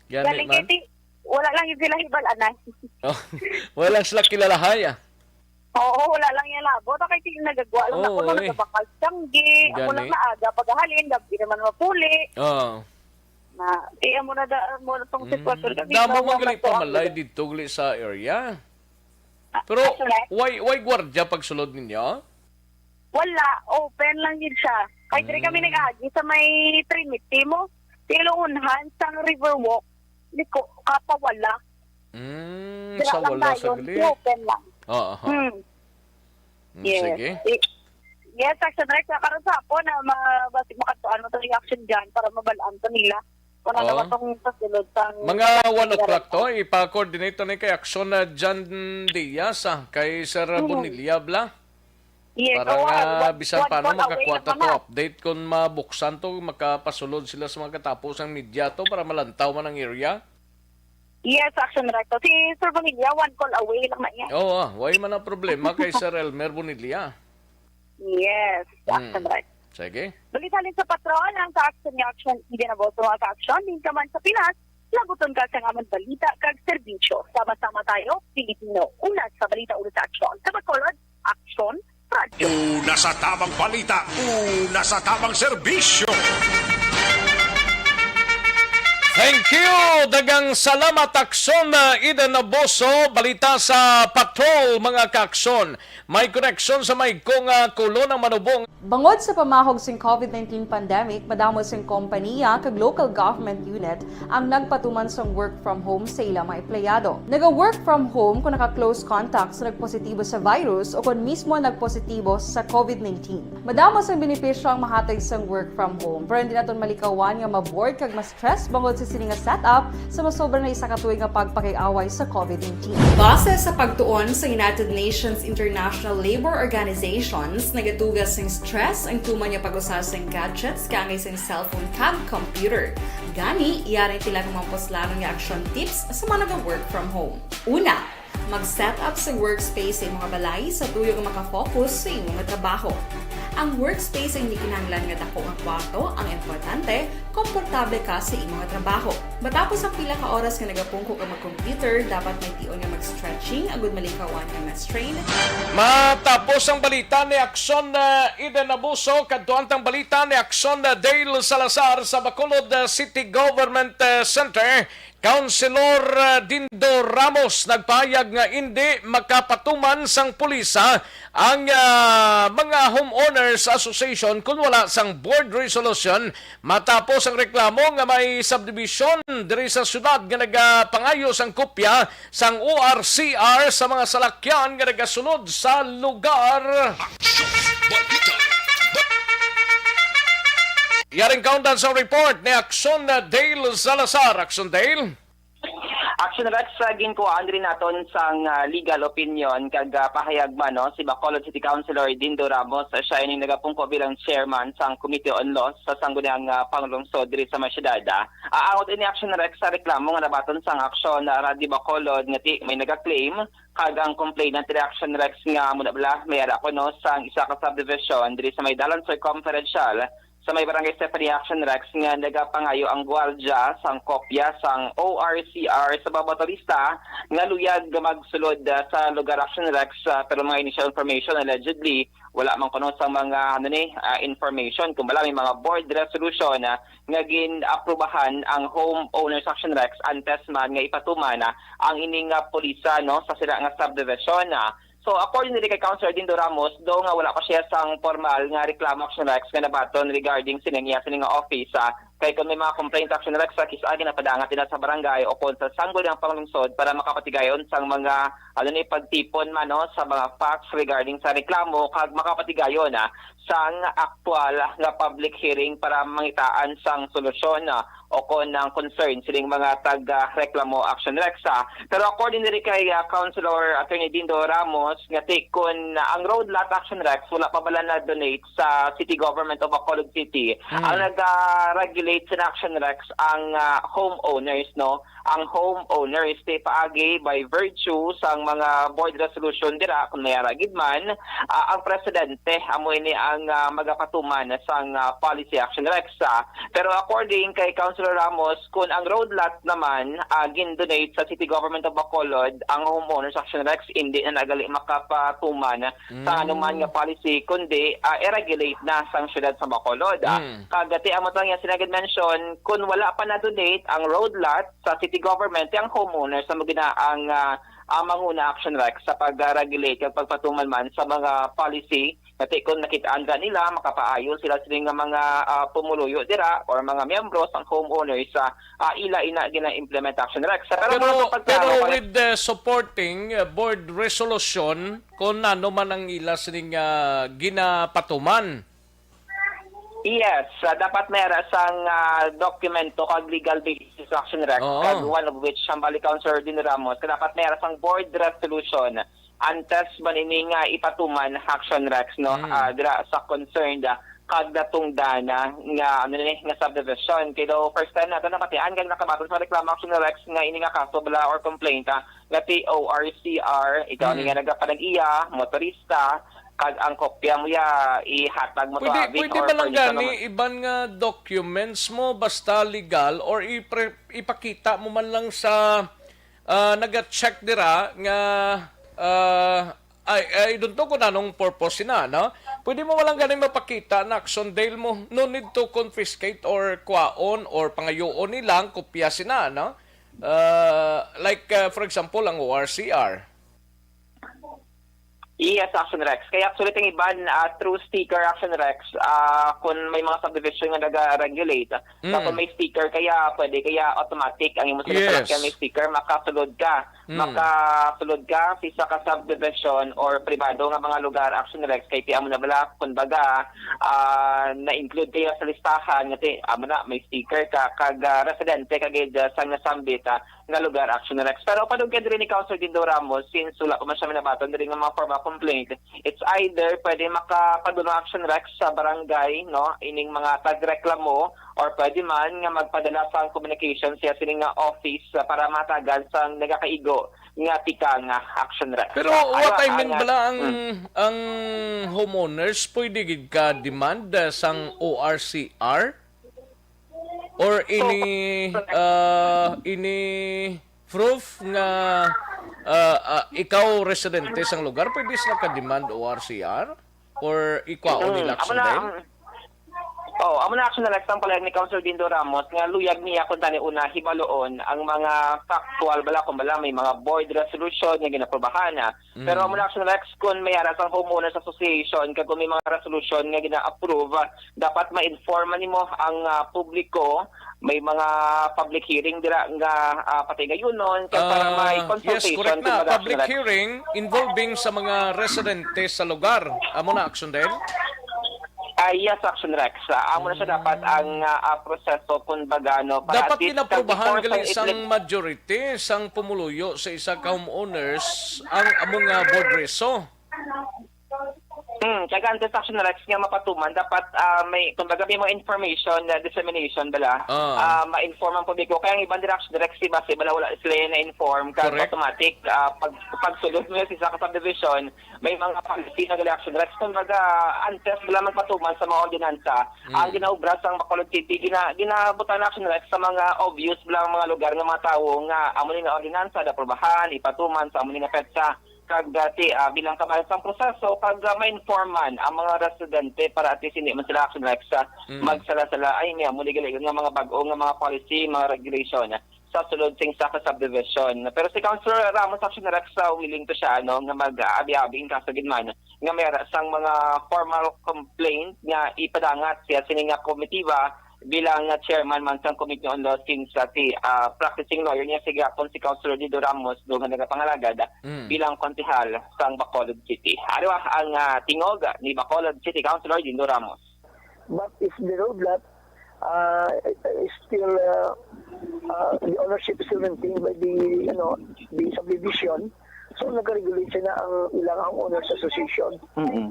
Gani Galing man? Kay ti-, wala lang yung sila hibalanay. Oh, wala sila kilalahay, ah. Oo, wala lang yung labo. Ta kay ti-, nagagwa lang Oo, ako lang eh. Sa bakal tiyanggi. Ako Gani. Lang naaga paghahalin, gabi naman mapuli. Oo. Na, iya mo na da, mo na tong Mm, sitwasyon. Kami damo ba man gali naman to ang pamalay lugar? Dito gali sa area. Ah, Pero, actually? Why, why gwardiya pagsulod ninyo? Wala, open lang yun siya. Kay diri kami Mm. Nag-agi sa may Trinity mo. Tiluunhan sang Riverwalk. Di ko, kapawala. Mm, Dira sa lang wala sa tayo, gali. Open lang. Oo, aha. Hmm. Mm, yes. Sige. I-, yes, Action Rex, karon sa hapon na ma-, basig makatuan mo itong reaction dyan para mabalaan to nila. Kung ano Oo. Ba itong pasulod sang Mga one o'clock to, ipa-coordinate to ni kay Action na Jan Diaz, ah, kay Sir Mhm. Bonilla, bla? Yes, Para oo, nga one, bisan one paano call away makakuha lang ta to na. Update kung mabuksan to, makapasulod sila sa mga katapusang media to para malantaw man ang area. Yes, Action Director. Si Sir Bonilla, one call away lang na niya. Oo, ah, way man ang problema kay Sir Elmer Bonilla. Yes, Mm. Action Director. Sige. Balita halin sa patrol, ang ka-action ni Action, Eden Aboso, mga ka-action, din ka man sa Pinas, laguton ka sa nga man balita kag serbisyo. Sama-sama tayo, Pilipino. Una sa balita, una sa aksyon. Sa Bacolod, Aksyon, Radyo. Una sa tamang balita, una sa tamang serbisyo. Thank you! Daghang salamat, Aksyon, uh, Eden Aboso. Balita sa Patrol, mga ka-aksyon. May koneksyon sa may kong, uh, kulo ng manubong. Bangod sa pamahog sing COVID nineteen pandemic, madamo sing kompaniya kag local government unit ang nagpatuman sang work from home sa ila mga empleyado. Naga-work from home kon naka-close contact sa nagpositibo sa virus o kon mismo nagpositibo sa COVID nineteen. Madamo sang benepisyo ang mahatag sang work from home, pero hindi naton malikawan nga ma-bored kag ma-stress bangod sa sini nga setup sa masobra na isa ka tuig nga pagpakig-away sa COVID nineteen. Base sa pagtuon sa United Nations International Labor Organizations, nagatuga sing stress ang tuman nga pag-usa sing gadgets kaangay sing cellphone kag computer. Gani, yari tila nga mga puslanon nga action tips sa mga naga-work from home. Una, mag-set up sa workspace sa imong balay sa tuyo nga makafocus sa imong trabaho. Ang workspace ay hindi kinahanglan nga dako nga kwarto. Ang importante, komportable ka sa imong trabaho. Matapos ang pila ka oras nga nagapungko ka mag-computer, dapat may tion nga mag-stretching agud malikawan nga ma-strain. Matapos ang balita ni Aksyon, uh, Eden Abuso, kadto ang tang balita ni Aksyon, uh, Dale Salazar sa Bacolod, uh, City Government, uh, Center. Councilor, uh, Dindo Ramos nagpahayag nga indi makapatuman sang pulis, ah, ang, ah, mga homeowners association kon wala sang board resolution matapos ang reklamo nga may subdivision diri sa syudad nga nagapangayo sang kopya sang O R C R sa mga salakyan nga nagasulod sa lugar. Aksyon Balita. Yaring kaundan sa report ni Aksyon Dale Salazar. Aksyon Dale. Action Rex, uh, ginkuhaan rin naton sang, uh, legal opinion kag, uh, pahayag man, no, si Bacolod City Councilor Dindo Ramos, uh, siya ining nagapungko bilang chairman sang Committee on Laws sa Sangguniang, uh, Panglungsod diri sa may syudad. Uh, angot ini Action Rex sa reklamo nga nabaton sang Aksyon, uh, Radyo Bacolod nga ti may nagaklaim kag ang complainant diri Action Rex nga muna bala may ara kuno sang isa ka subdivision diri sa may dalan circumferential sa may barangay Stephanie Action Rex nga nagapangayo ang gwardya sang kopya sang O R C R sa mga motorista nga luyag magsulod, ah, sa lugar Action Rex, ah, pero mga initial information, allegedly, wala man kuno sa mga, ano ni, ah, information kung bala may mga board resolution, ah, nga gin-aprubahan ang homeowners Action Rex antes man nga ipatuman, ah, ang ining, ah, pulisa, no, sa sila nga subdivision, ah. So, according diri kay Councilor Dindo Ramos, do nga wala pa siya sang formal nga reklamo Action Rex nga nabaton regarding sining iya sining nga office, ah, kay kung may mga complaint Action Rex sa kis-a ginapadangat nila sa barangay o kon sa sangguniang panglungsod para makapatigayon sang mga, ano ni, pagtipon man, no, sa mga facts regarding sa reklamo kag makapatigayon, ah, sang aktual nga public hearing para mangitaan sang solusyon, ah, o kon ang concern sining mga taga-reklamo, Action Rex, ah. Pero according diri kay, ah, Councilor Attorney Dindo Ramos, nga ti kun, ah, ang road lot, Action Rex, wala pa bala na-donate sa City Government of Bacolod City. Hmm. Ang nag-regulate sa Action Rex ang, ah, homeowners, no? Ang homeowners, ti paagi by virtue sang mga board resolution dira, kung may ara gid man, ah, ang presidente amo ini ang, ah, magapatuman sang, ah, policy, Action Rex, ah. Pero according kay Councilor Ramos, kung ang road lot naman, ah, gin-donate sa City Government of Bacolod, ang homeowners, Action Rex, hindi na nagali makapatuman sa Mm. anuman nga policy, kundi, ah, i-regulate na sang siyudad sa Bacolod, ah. Mm. Kag ti amo to nga sinagad mention, kung wala pa na-donate ang road lot sa City Government, ang homeowners amo gina ang, ah, ang manguna, Action Rex, sa pag-regulate kag pagpatuman man sa mga policy nga ti kun nakit-an ra nila, makapaayo sila sini nga mga, ah, pumuluyo dira or mga miyembro sang homeowners sa, ah, ila ina gina-implement, Action Rex. Pero Pero, mga pagklaro pero pa rin with the supporting, uh, board resolution, kung ano man ang ila sining, ah, ginapatuman. Yes, ah, dapat may ara sang, ah, dokumento kag legal basis, Action Rex, Oo. kag one of which, ang bali, Councilor Dino Ramos, dapat may ara sang board resolution antes man ini nga ipatuman, Action Rex, no? Mm. Ah, dira sa concerned, ah, kag natungdan, ah, nga, ano ni, nga subdivision. Kay daw first time nato nabatian kag nakabaton sa reklamo, Action Rex, nga ini nga kaso bala or complaint, ah, nga ti O R C R, ikaw ni Mm. nga nagapanag-iya, motorista, kag ang kopya mo ya ihatag mo to Pwede, abi pwede or ba lang pwede ka gani naman. iban nga documents mo basta legal or ipre-, ipakita mo man lang sa, ah, naga-check dira nga, ah, ay, I don't know kung anong purpose na, no? Pwede mo man lang gani mapakita na Action Dale mo, no need to confiscate or kwaon or pangayoon nilang kopya sina, no? Ah, like, ah, for example, ang O R C R. Yes, Action Rex. Kaya actually, ting iban, ah, through sticker, Action Rex, ah, kung may mga subdivision nga naga-regulate, ah, Mm. kung may sticker, kaya pwede, kaya automatic ang imo sila Yes. salakyan may sticker, makasulod ka. Mm. Makasulod ka sa isa ka subdivision or pribado nga mga lugar, Action Rex, kay ti amo na bala, kumbaga, ah, na-include kayo sa listahan, nga ti, amo na, may sticker ka, kag, ah, residente ka gid, ah, sang nasambit, ah, nga lugar, Action Rex. Pero padugay diri ni Councilor Dindo Ramos, since wala pa man siya minabaton diri nga mga formal complaint, it's either pwede makapaduno, Action Rex, sa barangay, no, ining mga tagreklamo, or pwede man nga magpadala sang communication siya sini nga office, ah, para matagan sang nagakaigo nga tikang, ah, Action Rex. Pero Ah, what ano I mean ang, ah, bala ang, mm. ang homeowners, pwede gid ka demand, ah, sang O R C R? Or So, ini, ah, ini proof nga, ah, ah, ikaw residente sang lugar, pwede sila ka-demand O R C R? Or ikwaon Mm, nila amo Action na, Dale? ang, oh, amo na, Action Rex, ang palayag ni Councilor Dindo Ramos nga luyag niya kung tani una hibaloon ang mga factual bala, kung bala may mga board resolution nga ginaprobahan na. Pero Mm. amo na, Action Rex, kung may ara sang Homeowners Association kag kung may mga resolution nga gina-approve, dapat ma-inform man nimo ang, ah, publiko. May mga public hearing dira nga, ah, patigayunon kag para may Ah, yes, consultation correct kung na. Public hearing involving sa mga residente sa lugar. Amo na, Action Dale? Ah, yes, Action Rex. Ah, amo na siya dapat ang, ah, ah, proseso, kumbaga, no, para Dapat at least ginaprubahan kag before gali sang sang ibalik majority sang pumuluyo sa isa ka homeowners ang amo nga board reso. Hmm, kag antes, Action Rex, nga mapatuman, dapat, ah, may, kumbaga, may mga information na dissemination bala. Ah. Ah, ma-inform ang publiko. Kaya ang iban dira, Action Rex, si base bala wala sila na-inform, kag Correct. automatic, ah, pag, pagsulod mo sa isa ka subdivision, may mga policy na gali, Action Rex. Kumbaga, antes bala magpatuman sa mga ordinansa, Mm. ang ginaobra sang Bacolod City, gina-, ginabutan na, Action Rex, sa mga obvious bala ang mga lugar nga mga tawo nga amo ni nga ordinansa, naprobahan, ipatuman sa amo ni nga petsa. Kag, ah, ti, ah, bilang kabahin sang proseso, kag, ah, ma-inform man ang mga residente para at least hindi man sila, Action Rex, ah, Mm. magsala-sala, "Ay, may amo ni gali nga mga bag-o nga mga policy, mga regulation sa sulod sing isa ka subdivision." Pero si Councilor Ramos, Action Rex, ah, willing to siya, ano, nga mag-abi-abi in kaso gid man nga may ara sang mga formal complaint nga ipadangat siya sini nga komitiba bilang, ah, chairman man sang Committee on Law since, ah, ti, ah, practicing lawyer niya si gihapon si Councilor Dindo Ramos, do nga nagapangalagad, ah, Mm. bilang konsehal sang Bacolod City. Ari wa ang, ah, tingog ni Bacolod City Councilor Dindo Ramos. But if the road lot, ah, is still, ah, ah, the ownership is still maintained by the, ano, the subdivision. So, nag-regulate siya na ang ilang homeowners association. Mm-mm.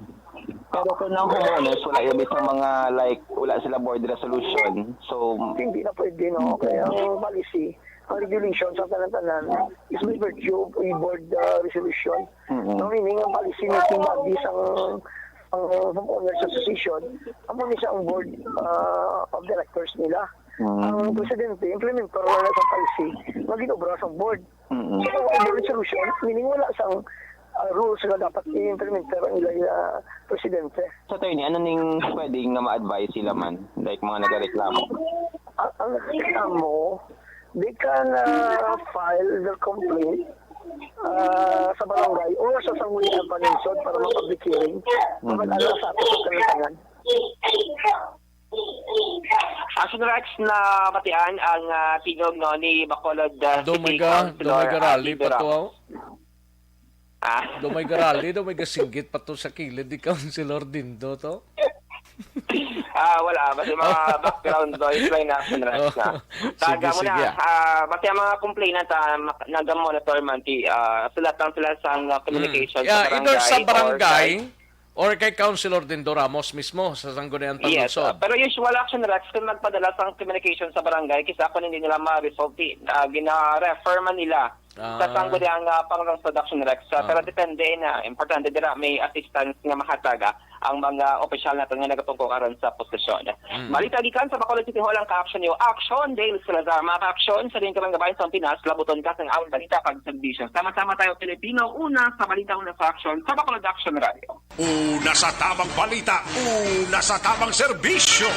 Pero kung ang homeowners, wala yung isang mga, like, wala sila board resolution. So, hindi na pwede, no? Mm-mm. Kaya ang policy, ang regulation sa tanan-tanan is by virtue of a board, ah, resolution. Mm-mm. No, meaning ang policy making body sang, ang homeowners association, amo ni sa ang board, ah, of directors nila. Mm. Ang presidente, implementor na sa policy, maging obra sa board. Mm-mm. So, ang resolution, meaning wala sang, ah, rules nga dapat i-implement pero ang ilang, ah, presidente. Sa attorney, ano ning pwedeng nga ma-advise sila man? Like, mga nagareklamo? Ang, ang reklamo, they can, ah, file their complaint, ah, sa barangay or sa sangguniang panungsod para ma-public hearing. Mm-hmm. Mabal-an sa ato sa tanan-tanan. Action Rex, na batian ang, ah, tingog, no, ni Bacolod, ah, City Councilor, ah, Isidora. Do may ga-, do may garali pa to, oh. Ah. Do may garali, do may gasinggit pa to sa kilid ni Councilor Dindo to. Ah, wala. Basta mga background noise lang na, Action Rex, oh, na. Sige, sige, ah. Ah, basta ang mga complainant, ah, mak-, naga-monitor man, ti-, ah, sulat lang sila sa, ah, communication sa barangay. Mm. Yeah, either sa barangay, or kay Councilor Dindo Ramos mismo sa Sangguniang Panlungsod. Yes, ah, pero usual, Action Rex, kung magpadala sang communication sa barangay, kis-a kung hindi nila ma-resolve, ti-, ah, gina-refer man nila sa Sangguniang, ah, Panlungsod, Action Rex. Ah, pero depende na, importante dira may assistance nga mahataga ang mga opisyal naton nga nagapungko karon sa posisyon. Mm. Balita gikan sa Bacolod City Hall ang ka-action niyo. Action, Dale Salazar. Mga ka-action, sa diin ka man gabahin sa Pinas, labuton ka sang amon balita kag serbisyo. Sama-sama tayo, Pilipino. Una sa balita, una sa action, sa Bacolod Action Radio. Una sa tamang balita, una sa tamang serbisyo.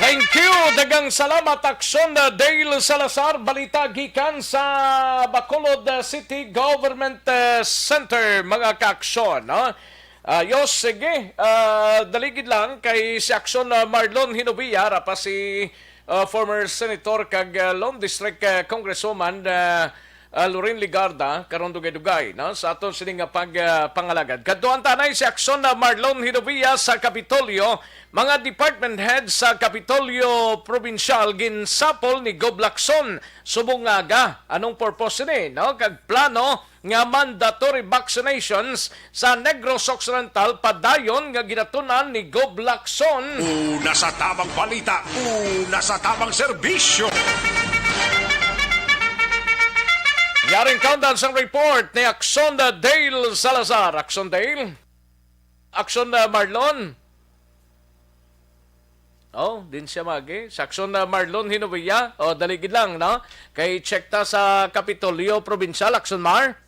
Thank you. Daghang salamat, Action, uh, Dale Salazar. Balita gikan sa Bacolod, uh, City Government, uh, Center, mga ka-action, no? Ayos, sige. Ah, daligid lang kay si Action, ah, Marlon Hinovia, ra pa si, ah, former senator kag, ah, Lone District, ah, Congresswoman, ah, ah, Loren Legarda, karon dugay-dugay, no, sa aton sini nga pag, ah, pangalagad. Kadtuan ta anay si Action, ah, Marlon Hinovia sa Kapitolyo, mga department head sa Kapitolyo Probinsyal ginsapol ni Gob Lacson subong nga aga. Anong purpose sini, no? Kag plano nga mandatory vaccinations sa Negros Occidental padayon nga ginatun-an ni Gob Lacson. Una sa tamang balita, una sa tamang serbisyo. Yaring kaundan sang report ni Action Dale Salazar. Action Dale? Action, uh, Marlon? Oh, din siya magi. Si Action, uh, Marlon Hinovia. Oh, dali gid lang, no? Kay check ta sa Kapitolyo Probinsyal, Action Mar.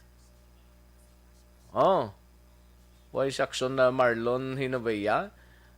Oh. Why si Action, uh, Marlon Hinovia?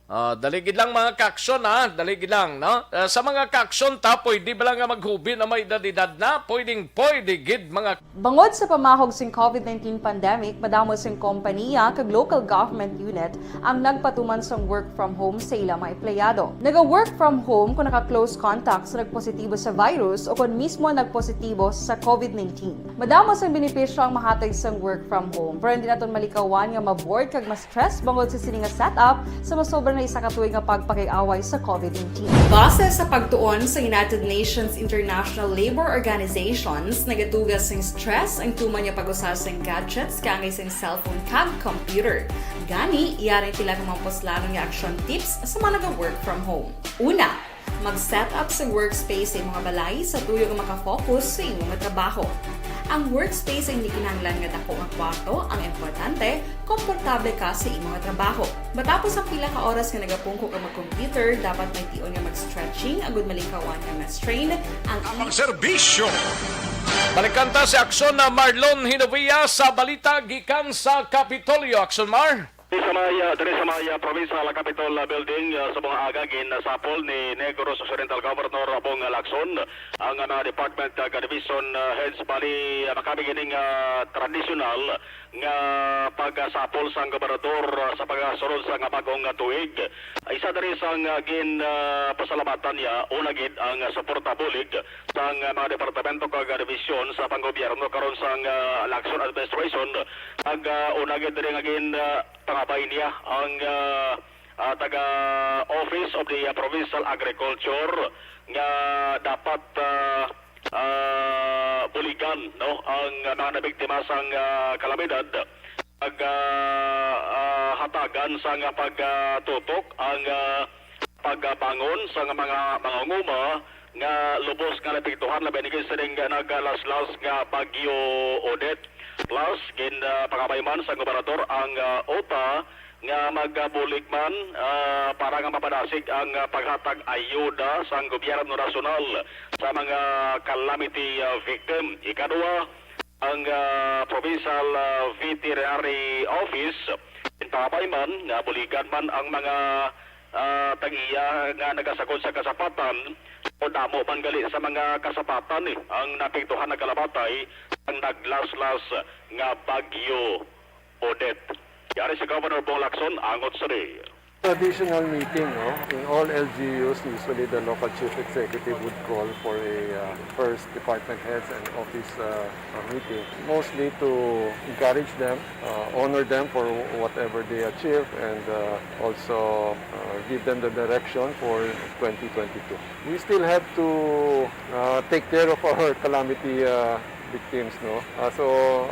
Ah, dali gid lang, mga ka-action, ha? Dali gid lang, no? Ah, sa mga ka-action ta, pwede ba lang nga maghubi na may edad-edad na? Pwedeng pwede gid, mga Bangod sa pamahog sing COVID nineteen pandemic, madamo sing kompaniya kag local government unit ang nagpatuman sang work from home sa ila mga empleyado. Naga-work from home kon naka-close contact sa nagpositibo sa virus o kon mismo nagpositibo sa COVID nineteen. Madamo sang benepisyo ang mahatag sang work from home, pero hindi naton malikawan nga ma-bored kag ma-stress bangod sa sini nga setup sa masobra na isa ka tuig nga pagpakig-away sa COVID nineteen. Base sa pagtuon sa United Nations International Labor Organizations, nagatuga sing stress ang tuman nga pag-usa sing gadgets kaangay sing cellphone kag computer. Gani, yari ang pila ka mga puslanon nga action tips sa mga naga-work from home. Una, mag-set up sa workspace sa imong balay sa tuyo nga makafocus sa imong trabaho. Ang workspace ay hindi kinahanglan nga dako nga kwarto, ang importante, komportable ka sa imong trabaho. Matapos ang pila ka oras nga nagapungko ka mag-computer, dapat may tion nga mag-stretching agud malikawan nga ma-strain ang Ang serbisyo. Balikan ta si Action na Marlon Hinovia sa balita gikan sa Kapitolyo. Action, Mar. Diri sa may, ah, diri sa may, ah, Provincial Capitol, ah, Building, ah, sa mga aga, ginasapol ni Negros Occidental Governor Bong Lacson ang, ah, mga department, ah, division, ah, heads. Bali, ah, makami kining, ah, tradisyonal nga pagsapol sang gobernador, ah, sa pagsunod sang bag-ong, ah, tuig. Isa diri sang, ah, gin, ah, pasalamatan niya, una gid ang, ah, suporta bulig sang, ah, mga departamento kag, ah, division sa panggobyerno karon sang, ah, Lacson administration. Kag, ah, una gid diri nga gin, ah, pangabay niya ang, ah, ah, taga Office of the, ah, Provincial Agriculture nga dapat, ah, ah, buligan, no, ang mga nabiktima sang, ah, kalamidad. Pag, ah, ah, hatagan sang pagtutok ang, ah, pagbangon sang mga, mga mangunguma nga lubos nga naapektuhan labi na gid sining naglaslas nga Bagyo Odette. Plus, gin, ah, pangabay man sang gobernador ang, ah, OPA nga magabulig man, ah, para nga mapadasig ang, ah, paghatag ayuda sang gobyerno nasyonal sa mga calamity, ah, victim. Ikadua, ang, ah, Provincial, ah, Veterinary Office, ginpangabay man nga buligan man ang mga, ah, tag-iya nga nagasakod sa kasapatan o damo man gali sa mga kasapatan, eh, ang naapektuhan nga kalabatay ang naglaslas nga Bagyo Odette. Yari si Governor Bong Lacson, angot sini. Traditional meeting, no? In all L G Us, usually the local chief executive would call for a, uh, first department heads and office, uh, uh, meeting, mostly to encourage them, uh, honor them for whatever they achieve, and, uh, also, uh, give them the direction for twenty twenty-two. We still have to, uh, take care of our calamity, uh, victims, no? Uh, so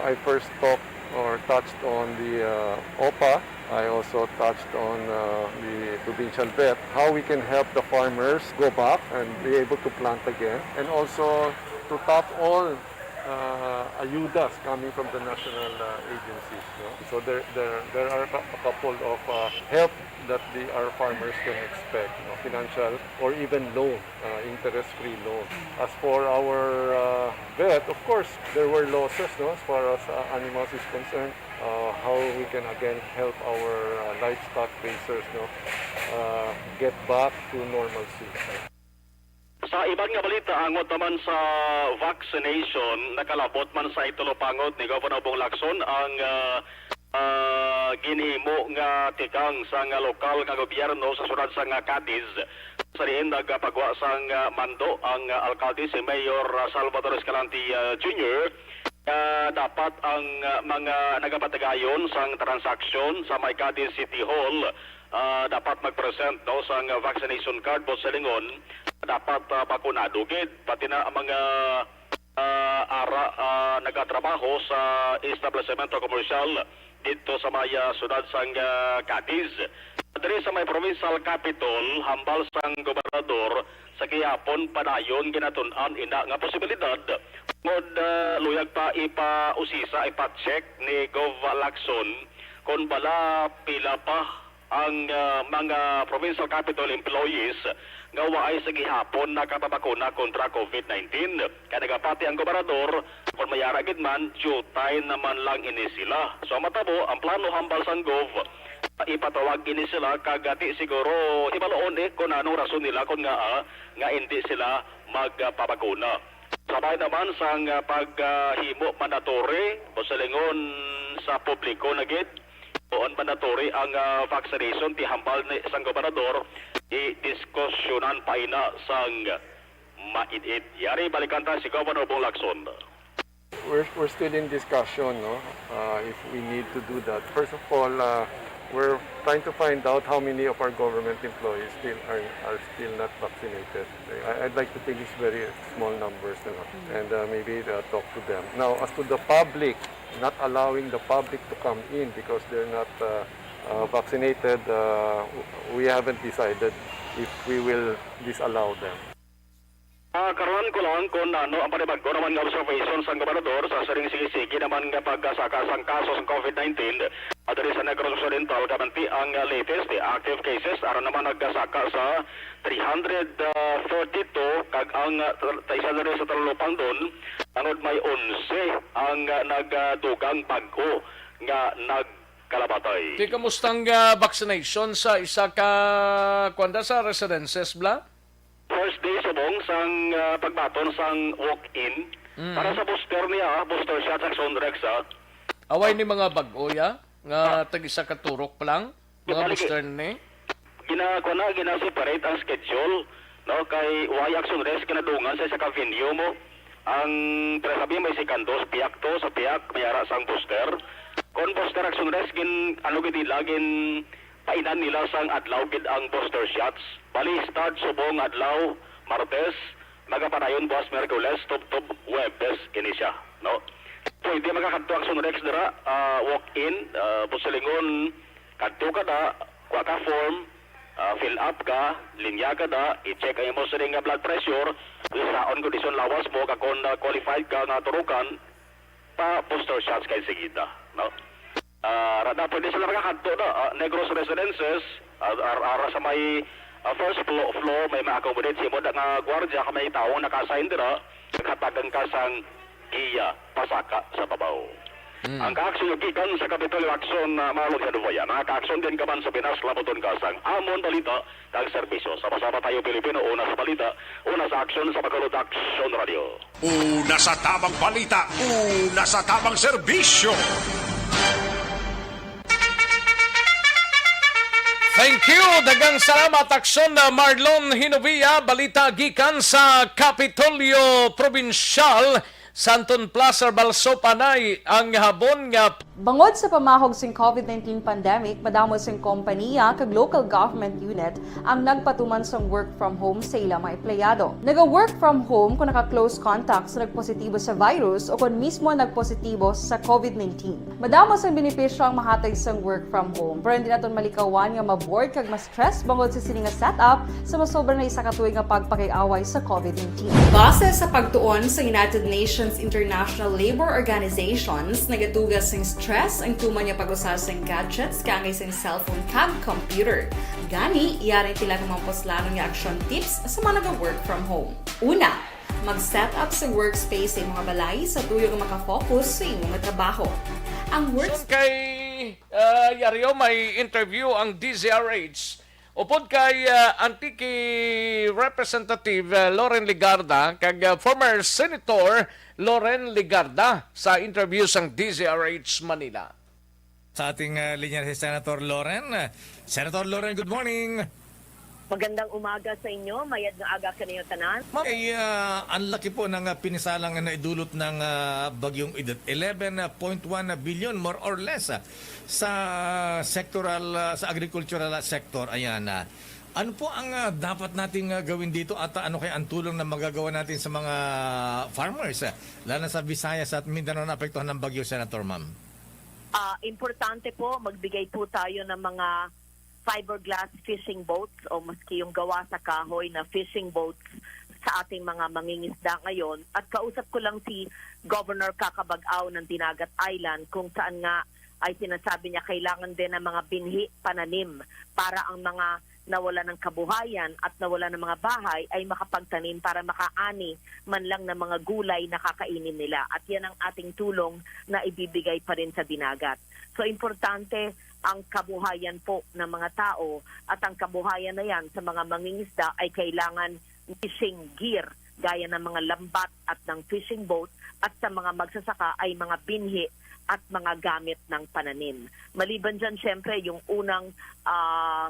I first talked or touched on the, uh, OPA. I also touched on, uh, the provincial vet, how we can help the farmers go back and be able to plant again, and also to tap all, uh, ayudas coming from the national, uh, agencies, no? So there, there, there are a couple of, uh, help that the, our farmers can expect, no? Financial or even loan, uh, interest-free loan. As for our, uh, vet, of course, there were losses, no, as far as, uh, animals is concerned. Uh, how we can again help our, uh, livestock raisers, no, uh, get back to normalcy. Sa iban nga balita, angot naman sa vaccination, nakalabot man sa itulopangod ni Governor Bong Lacson ang, ah, ah, ginhimo nga tikang sang lokal nga gobyerno sa siyudad sang Cadiz. Sa diin nagapagwa sang, ah, mando ang, ah, alkalde, si Mayor, ah, Salvador Escalante, ah, Junior, nga dapat ang, ah, mga nagapatigayon sang transaksyon sa may Cadiz City Hall, ah, dapat mag-present, no, sang vaccination card, buot silingon, dapat, ah, bakunado gid. Pati na ang mga, ah, ara, ah, nagatrabaho sa establisemento komersyal didto sa may, ah, siyudad sang, ah, Cadiz. Diri sa may provincial capitol, hambal sang gobernador, sa gihapon padayon ginatun-an ina nga posibilidad tungod, ah, luyag pa ipausisa, ipa-check ni Gov Lacson kon bala pila pa ang, ah, mga provincial capitol employees nga waay sa gihapon nakapabakuna kontra COVID nineteen. Kay nagapati ang gobernador, kon may ara gid man, diutay naman lang ini sila. So, ang matabo, ang plano hambal sang Gov, ipatawag ini sila kag, ah, di siguro hibaluon, eh, kon anong rason nila kon ngaa, ah, nga indi sila magpabakuna. Sabay naman sang, ah, pag, ah, himo mandatory, buot silingon sa publiko na gid, buot mandatory ang, ah, vaccination, ti hambal ni sang gobernador, idiskusyonan pa ina sang maid-id. Yari, balikan ta si Governor Bong Lacson. We're, we're still in discussion, no? Uh, if we need to do that. First of all, uh, we're trying to find out how many of our government employees still are, are still not vaccinated. I, I'd like to think it's very small numbers, you know, and, uh, maybe, uh, talk to them. Now, as to the public, not allowing the public to come in because they're not, uh, uh, vaccinated, uh, w-, we haven't decided if we will disallow them. Ah, karon ko lang kung ano ang panibag-o naman nga observation sang gobernador sa sining sige-sige naman nga pagsaka sang kaso sang COVID nineteen, ah, diri sa Negros Occidental, kamanti ang, ah, latest, eh, active cases aron naman nagsaka sa three hundred forty-two kag ang, ah, ta-, isa diri sa Talulopangdon, tungod may onse ang, ah, nagdugang bag-o nga nagkalabatay. Ti, kamusta ang, ah, vaccination sa isa ka, kuwan da, sa residences, bala? First day subong sang, ah, pagbaton sang walk-in. Mm. Para sa booster niya, ah, booster shot sa Sonrex, ah. Away ni mga bag-o, ya, nga Ah. tag-isa ka turok pa lang, mga Balik, booster ni. Gina-, kuwan na, gina-separate ang schedule, no? Kay why Action Rest kinadungan sa isa ka venue mo. Ang, pero sabi may second dose, piyak to, sa piyak, may ara sang booster. Kung booster Action Rest, gin, ano gid nila, gin, Painan nila sang adlaw gid ang booster shots. Bali, start subong adlaw, Martes, magapadayon buwas Miyerkules, tubtob Huwebes ini siya, no? Pwede makakadto ang Sunrex dira, ah, walk-in, ah, busilingon, kadto ka da, kuha ka form, ah, fill up ka, linya ka da, i-check ang imo siring nga blood pressure, saon kondisyon lawas mo, kag kon, ah, qualified ka nga turukan, pa booster shots kay sigida, no? Ah, ra na, pwede sila makakadto na, ah, Negros Residences, ah, ar-, ara sa may, ah, first flo-, floor, may ma-accommodate sa imo da nga gwardiya kung may tawo nga naka-assign dira, naghatagan ka sang giya pasaka sa babaw. Mm. Ang kaaksyon nga gikan sa Kapitolyo Aksyon, ah, mga lugod nga dubayan, ang kaaksyon din ka man sa Pinas, labuton ka sang amon balita kag serbisyo. Sama-sama tayo, Pilipino, una sa balita, una sa aksyon sa Bacolod Aksyon Radio. Una sa tamang balita, una sa tamang serbisyo. Thank you. Daghang salamat, Aksyon Marlon Hinovia. Balita gikan sa Kapitolyo Probinsyal, Santon Plaza, Balsopanay, ang habon nga Bangod sa pamahog sing COVID nineteen pandemic, madamo sing kompaniya kag local government unit ang nagpatuman sang work from home sa ila mga empleyado. Naga-work from home kon naka-close contact sa nagpositibo sa virus o kon mismo nagpositibo sa COVID nineteen. Madamo sang benepisyo ang mahatag sang work from home, pero hindi naton malikawan nga ma-bored kag ma-stress bangod sa sini nga setup sa masobra na isa ka tuig nga pagpakig-away sa COVID nineteen. Base sa pagtuon sa United Nations International Labour Organizations, nagaduga sing stress ang tuman nga pag-usa sing gadgets kaangay sing cellphone kag computer. Gani, yari sila nga mga puslanon nga action tips sa mga naga-work from home. Una, mag-set up sa workspace sa imong balay sa tuyo nga makafocus sa imong trabaho. Ang works- Kay, ah, Yario, may interview ang D Z R H upod kay, ah, Antique Representative, ah, Loren Legarda kag, ah, former Senator Loren Legarda sa interview sang D Z R H Manila. Sa ating, ah, linya si Senator Loren. Senator Loren, good morning. Magandang umaga sa inyo. Mayad nga aga kaninyo tanan. Ma'am, eh, ah, ang laki po ng, ah, pinisalang na naidulot ng, ah, Bagyong Idot. Eleven point one billion, more or less, ah, sa sectoral, ah, sa agricultural, ah, sector. Ayan, ah. Ano po ang, ah, dapat nating, ah, gawin dito at, ah, ano kaya ang tulong na magagawa natin sa mga farmers, ah, lalo na sa Visayas at Mindanao na apektuhan ng bagyo, Senator, ma'am? Ah, importante po, magbigay po tayo ng mga fiberglass fishing boats o maski yung gawa sa kahoy na fishing boats sa ating mga mangingisda ngayon. At kausap ko lang si Governor Kakabag-aw ng Dinagat Island, kung saan nga ay sinasabi niya kailangan din ng mga binhi pananim para ang mga nawala ng kabuhayan at nawala ng mga bahay ay makapagtanim para makaani man lang ng mga gulay na kakainin nila. At yan ang ating tulong na ibibigay pa rin sa Dinagat. So, importante ang kabuhayan po ng mga tao, at ang kabuhayan na yan sa mga mangingisda ay kailangan fishing gear gaya ng mga lambat at ng fishing boat, at sa mga magsasaka ay mga binhi at mga gamit ng pananim. Maliban dyan, syempre, yung unang, ah,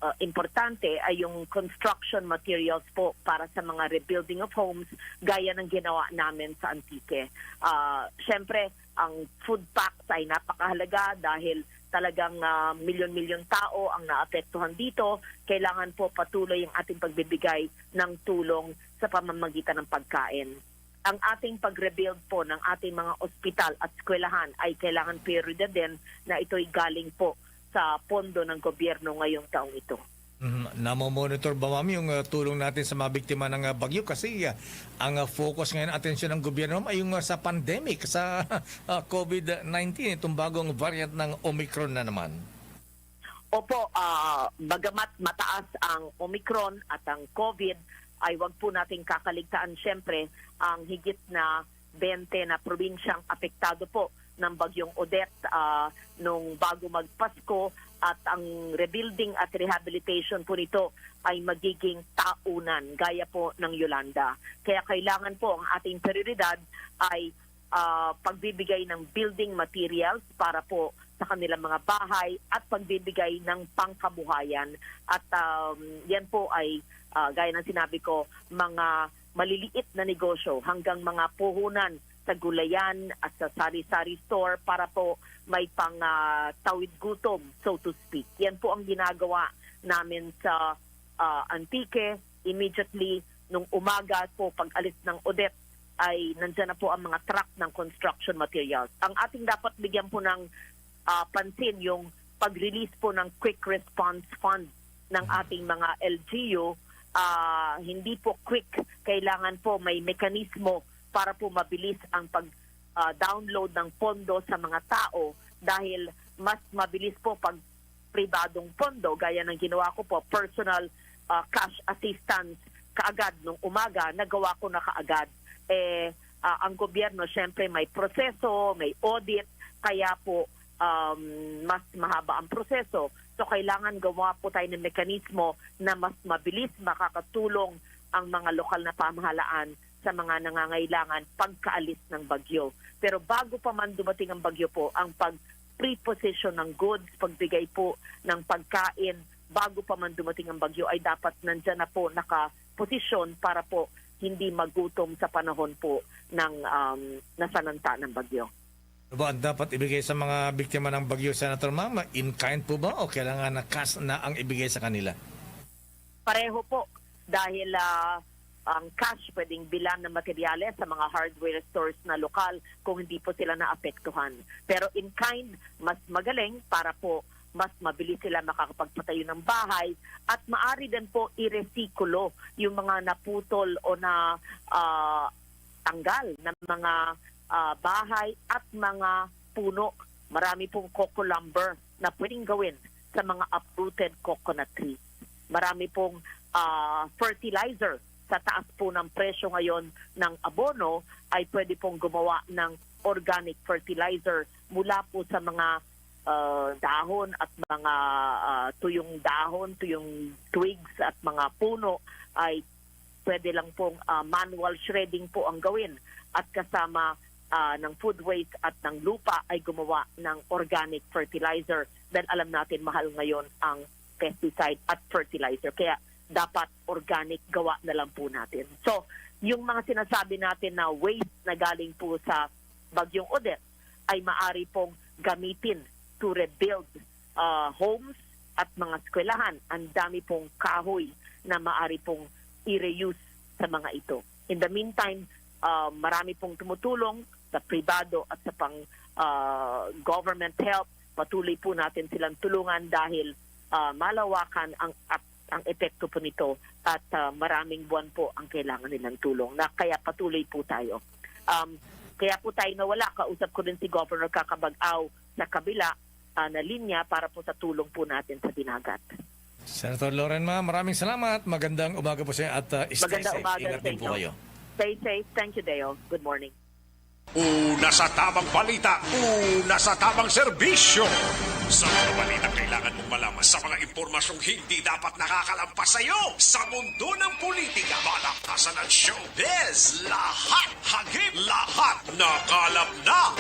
ah, importante ay yung construction materials po para sa mga rebuilding of homes gaya ng ginawa namin sa Antique. Ah, syempre, ang food packs ay napakahalaga dahil talagang, ah, milyon-milyon tao ang naapektuhan dito. Kailangan po patuloy ang ating pagbibigay ng tulong sa pamamagitan ng pagkain. Ang ating pag-rebuild po ng ating mga ospital at eskwelahan ay kailangan prioridad din na ito'y galing po sa pondo ng gobyerno ngayong taong ito. Mhm. Namo-monitor ba, ma'am, yung, ah, tulong natin sa mga biktima ng, ah, bagyo? Kasi, ah, ang, ah, focus ngayon, atensyon ng gobyerno, ma'am, ay yung, ah, sa pandemic, sa, ah, COVID nineteen, itong bagong variant ng Omicron na naman. Opo, ah, bagamat mataas ang Omicron at ang COVID, ay wag po nating kakaligtaan, syempre, ang higit na bente na probinsyang apektado po ng Bagyong Odette, ah, nung bago magpasko, at ang rebuilding at rehabilitation po nito ay magiging taunan gaya po ng Yolanda. Kaya kailangan po ang ating prioridad ay, ah, pagbibigay ng building materials para po sa kanilang mga bahay at pagbibigay ng pangkabuhayan. At, um, yan po ay, ah, gaya ng sinabi ko, mga maliliit na negosyo hanggang mga puhunan sa gulayan at sa sari-sari store para po may pang, ah, tawid gutom, so to speak. Yan po ang ginagawa namin sa, ah, Antique. Immediately nung umaga po, pag-alis ng Odette, ay nandyan na po ang mga truck ng construction materials. Ang ating dapat bigyan po ng, ah, pansin, yung pag-release po ng Quick Response Fund ng ating mga L G U. Ah, hindi po quick, kailangan po may mekanismo para po mabilis ang pag, ah, download ng pondo sa mga tao, dahil mas mabilis po pag pribadong pondo, gaya ng ginawa ko po, personal, ah, cash assistance, kaagad nung umaga, nagawa ko na kaagad. Eh, ah, ang gobyerno, syempre, may proseso, may audit, kaya po, um, mas mahaba ang proseso. So, kailangan gumawa po tayo ng mekanismo na mas mabilis makakatulong ang mga lokal na pamahalaan sa mga nangangailangan pagkaalis ng bagyo. Pero bago pa man dumating ang bagyo po, ang pag-preposition ng goods, pagbigay po ng pagkain, bago pa man dumating ang bagyo, ay dapat nandyan na po nakaposisyon para po hindi magutom sa panahon po ng, um, nasalanta ng bagyo. Ano ba ang dapat ibigay sa mga biktima ng bagyo, Senator, ma'am? In kind po ba o kailangan na cash na ang ibigay sa kanila? Pareho po, dahil, ah, ang cash pwedeng bilan ng materyales sa mga hardware stores na lokal kung hindi po sila naapektuhan. Pero in kind, mas magaling para po mas mabilis sila makakapagpatayo ng bahay at maari din po iresikulo yung mga naputol o na, ah, tanggal ng mga, ah, bahay at mga puno. Marami pong coco lumber na pwedeng gawin sa mga uprooted coconut trees. Marami pong, ah, fertilizer. Sa taas po ng presyo ngayon ng abono, ay pwede pong gumawa ng organic fertilizer mula po sa mga, ah, dahon at mga, ah, tuyong dahon, tuyong twigs at mga puno ay pwede lang pong, ah, manual shredding po ang gawin at kasama, ah, ng food waste at ng lupa ay gumawa ng organic fertilizer, dahil alam natin mahal ngayon ang pesticide at fertilizer. Kaya dapat organic gawa na lang po natin. So, yung mga sinasabi natin na waste na galing po sa Bagyong Odette ay maari pong gamitin to rebuild, ah, homes at mga eskwelahan. Ang dami pong kahoy na maari pong i-reuse sa mga ito. In the meantime, ah, marami pong tumutulong sa pribado at sa pang, ah, government help. Patuloy po natin silang tulungan dahil, ah, malawakan ang, at ang epekto po nito at, ah, maraming buwan po ang kailangan nilang tulong, na kaya patuloy po tayo. Um, kaya po tayo nawala. Kausap ko din si Governor Cacabag-ao sa kabila, ah, na linya para po sa tulong po natin sa Dinagat. Senator Loren, ma'am, maraming salamat. Magandang umaga po sa inyo at, ah, stay Magandang safe. Umaga Ingat sa din po inyo. Kayo. Stay safe. Thank you, Deo. Good morning. Una sa tamang balita, una sa tamang serbisyo. Sa mga balitang kailangan mong malaman, sa mga impormasyong hindi dapat nakakalampas sa iyo, sa mundo ng politika, balaktasan at showbiz, lahat hagip, lahat nakalap na.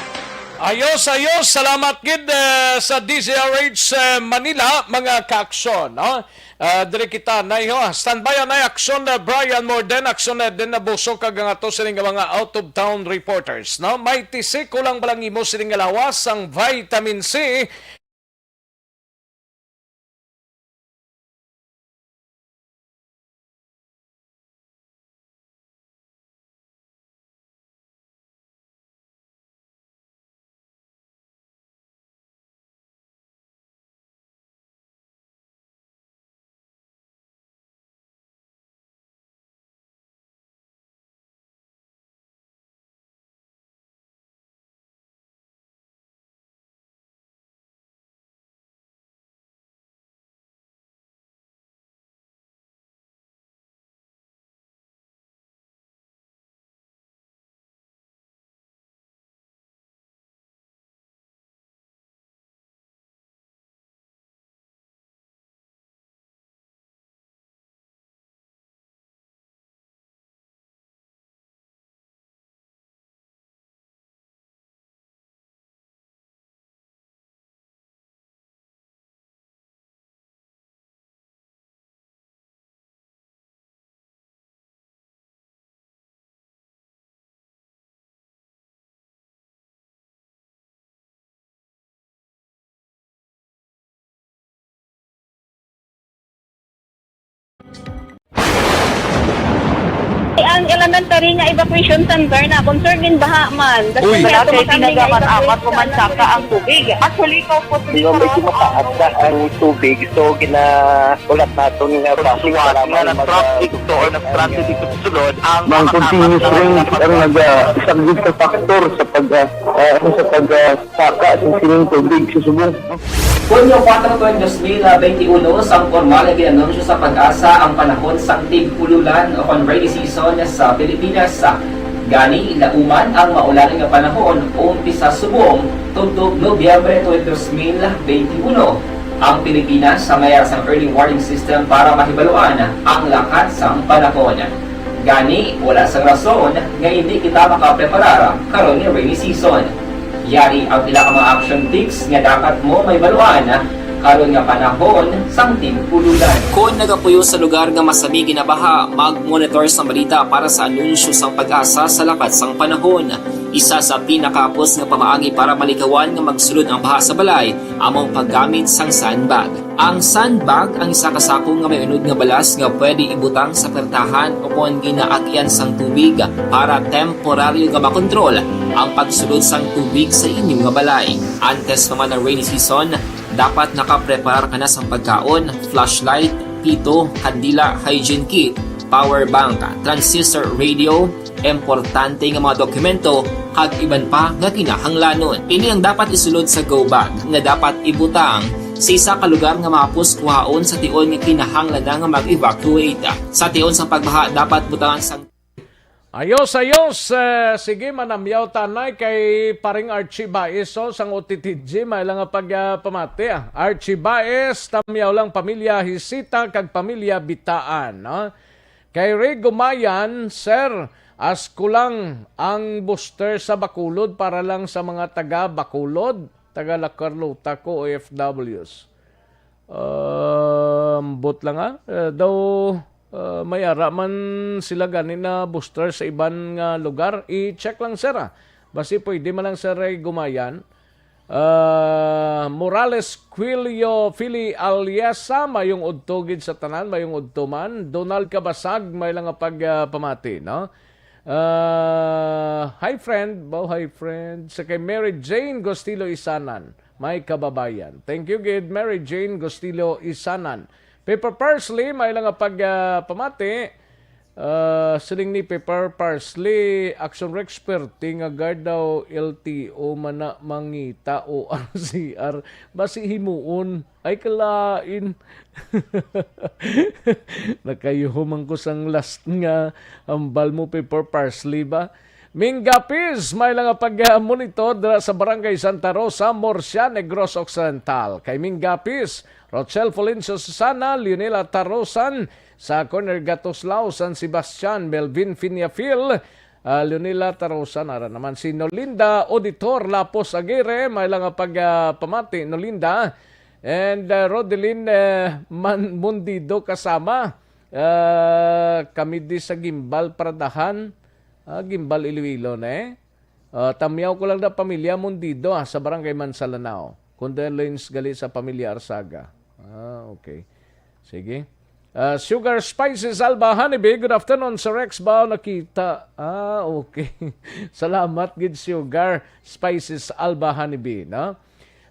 Ayos, ayos. Salamat gid, eh, sa D Z R H, eh, Manila, mga kaaksyon, no? Ah, diri kita, nay, ho. Standby, nay, aksyon na Brian Morden, aksyon na din na Buso, kag ang ato sining nga mga out-of-town reporters, no? May tisik ko lang balang imo sining nga lawas sang vitamin C. Ang elementary nga evacuation center na concern din baha man. Uy. Wala kay pinagamat-amat ko man saka ang tubig. Actually, ko po. Di ba, medyo mataas na ang tubig, so gina-, ulat naton nga traffic, suwat para nga mag-, nag-traffic to or nag-traffic dito sa sulod, ang Mang continuous rain ang naga-, isang big factor sa pag, ah, ah, ano, sa pag, ah, saka sa sining tubig sa subong. Hunyo kuwatro, dos mil benti uno, sang pormal nga ginanunsyo sa PAGASA ang panahon sang tig-ululan o kon rainy season sa Pilipinas. Gani, lauman ang maulan nga panahon umpisa subong tubtob Nobyembre twenty, dos mil benti uno. Ang Pilipinas sa mayar sang early warning system para mahibaluan ang lakat sang panahon. Gani, wala sang rason nga hindi kita makapreparar karon nga rainy season. Yari ang pila ka mga action tips nga dapat mo mahibaluan karon nga panahon sang tig-ululan. Kon nagapuyo sa lugar nga masami ginabaha, mag-monitor sang balita para sa anunsyo sang PAGASA sa lakat sang panahon. Isa sa pinakahapos nga pamaagi para malikawan nga magsulod ang baha sa balay amo ang paggamit sang sandbag. Ang sandbag ang isa ka sako nga may unod nga balas nga pwede ibutang sa pertahan o kon ginaagyan sang tubig para temporaryo nga makontrol ang pagsulod sang tubig sa inyo nga balay. Antes pa man ang rainy season, dapat nakapreparar ka na sang pagkaon, flashlight, pito, kandila, hygiene kit, power bank, transistor radio, importante nga mga dokumento, kag iban pa nga kinahanglanon. Ini ang dapat isulod sa go bag nga dapat ibutang sa isa ka lugar nga mahapos kuhaon sa tion nga kinahanglan na nga mag-evacuate. Sa tion sang pagbaha, dapat butangan sang Ayos, ayos. Eh, sige, manamyaw tanay kay paring Archie Baez, oh, sang O T T G, may lang nga pag, ah, pamati, ah. Archie Baez, tamyaw lang pamilya Hisita kag pamilya Bitaan, no? Kay Ray Gumayan, sir, ask ko lang ang booster sa Bacolod para lang sa mga taga Bacolod, taga La Carlota ko, O F Ws. Ah, ambot lang, ah. Eh, daw, ah, may ara man sila gani na booster sa iban nga lugar. I-check lang, sir, ah. Basi pwede man lang, sir, ay Gumayan. Ah, Morales Quilio Fili Aliesa, mayong udto gid sa tanan, mayong udto man. Donald Kabasag, may lang nga pag, ah, pamati, no? Ah, hi, friend. Bo, hi, friend. Sa kay Mary Jane Gostilo Isanan, may kababayan. Thank you gid, Mary Jane Gostilo Isanan. Pepper Parsley, may lang nga pag, ah, pamati. Ah, siling ni Pepper Parsley, Action Rex, perti nga guard daw, L T O man na mangita o R C R. Basi himuon. Ay, kalain. Nakayuho man ko sang last nga hambal mo, Pepper Parsley ba? Mingapis, may lang nga pag-monitor dira sa Barangay Santa Rosa, Murcia, Negros Occidental. Kay Mingapis, Rochelle Florencio Susana, Leonela Tarosan, sa corner Gatoslao, San Sebastian, Melvin Finiafil, ah, Leonela Tarosan, ara naman si Nolinda Auditor Lapos Aguirre, may lang nga pag, ah, pamati, Nolinda, and, ah, Rodelin, eh, Man-, Mundido kasama, ah, kami di sa Gimbal Pradahan, ah, Gimbal Iloilo na eh. Ah, tamyaw ko lang na pamilya Mundido, ah, sa Barangay Mansalanao. Condolence gali sa pamilya Arsaga. Ah, okay. Sige. Ah, Sugar Spices Alba Honeybee, good afternoon, Sir Rex. Ba nakita? Ah, okay. Salamat gid, Sugar Spices Alba Honeybee, no?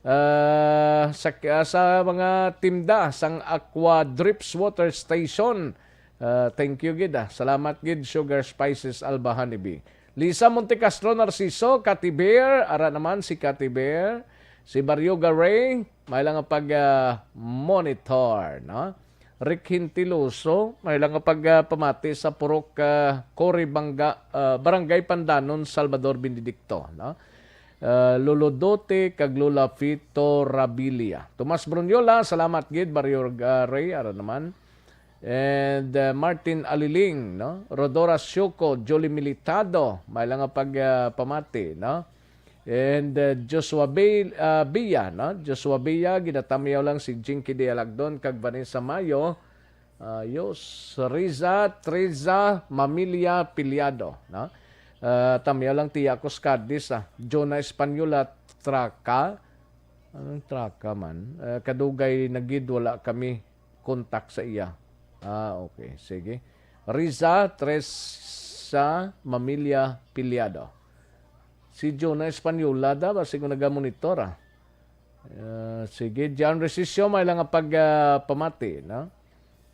Ah, sa, ah, sa mga tinda sang Aqua Drips Water Station, ah, thank you gid, ah. Salamat gid, Sugar Spices Alba Honeybee. Lisa Montecastro Narciso, Cathy Bear, ara naman si Cathy Bear, si Baryoga Ray, may lang nga pag, ah, monitor, no? Rick Hintiloso, may lang nga pag, ah, pamati sa Purok, ah, Coribanga, ah, Barangay Pandanon, Salvador Benedicto, no? Ah, Lolo Dote kag Lola Fito Rabilia. Tomas Brunyola, salamat gid, Baryoga Ray, ara naman. And, uh, Martin Aliling, no? Rodora Sioko, Jolie Militado, may lang nga pag, uh, pamati, no? And, uh, Joshua Bay, uh, Bia, no? Joshua Bia, ginatamyaw lang si Jinky Dialagdon kag Vanessa Mayo. Ayos. Riza, Triza, Mamilia Piliado, no? Uh, tamyaw lang Tia Cuscadis, ah. Jonah Española, Traka. Anong Traka man? Uh, kadugay na gid wala kami kontak sa iya. Ah, okay. Sige. Riza, Teresa, Mamilya Piliado. Si Jonah Española da, basig ko nagamonitor, ah. Ah, sige, John Resisio, may lang nga pag, ah, pamati, no?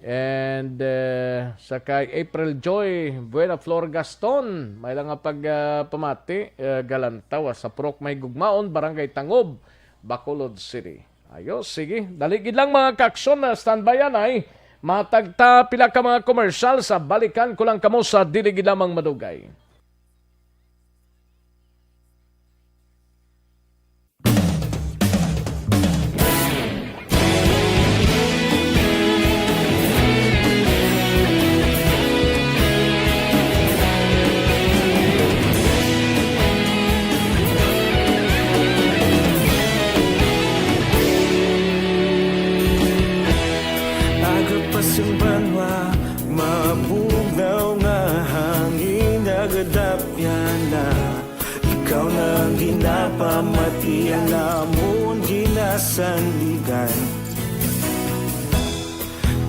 And, eh, sa kay April Joy Buena Flor Gaston, may lang nga pag, ah, pamati, eh, Galantawa sa Purok Mahigugmaon, Barangay Tangob, Bacolod City. Ayos, sige. Dali gid lang, mga kaaksyon, na standby yan ay. Matagta pila ka mga commercial sa balikan ko lang kamo sa dili gid lamang madugay. Aga pa sang banwa, mabugnaw nga hangin nagadapyan na. Ikaw na ang ginapamati, ang amon ginasandigan.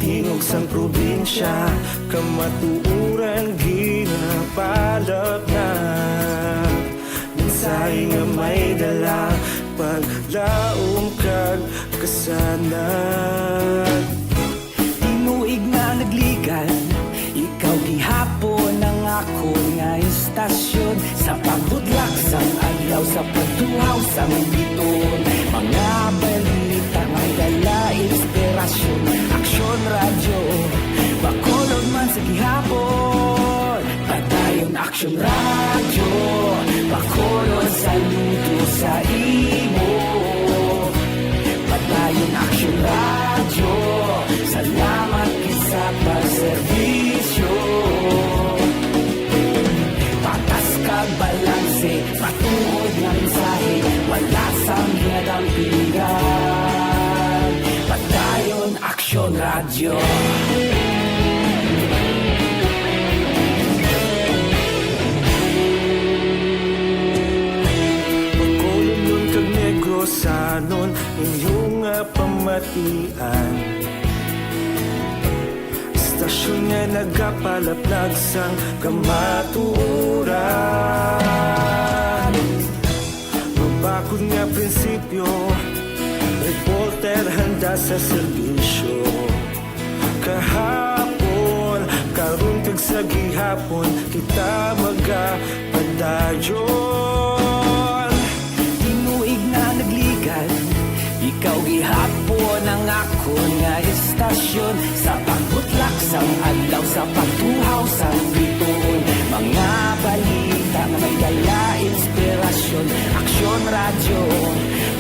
Tingog sang probinsya, kamatuoran ginapalapnag. Mensahe nga may dala, paglaom kag kasanag. Tinuig nga nagligan, ikaw gihapon ang akon nga istasyon. Sa pagbudlak sang adlaw, sa pagtuhaw sang biton, mga balita may dala inspirasyon. Aksyon Radyo, Bacolod man sa gihapon. Padayon Aksyon Radyo, Bacolod, saludo sa imo. Padayon Aksyon Radyo, salamat gid sa pagserbisyo. Patas kag balanse, matuod nga mensahe, wala sang ginadampigan. Padayon Aksyon Radyo. Bacolod kag Negrosanon, inyo nga pamatian. Istasyon nga nagapalaplag sang kamatuoran. Mabakod nga prinsipyo, reporter handa sa serbisyo. Kahapon, karon kag sa gihapon, kita magapadayon. Tinuig nga nagligan, ikaw gihapon ang akon nga istasyon. Sa pagbutlak sang adlaw, sa pagtuhaw sang bituon, mga balita nga may dala inspirasyon. Aksyon Radyo,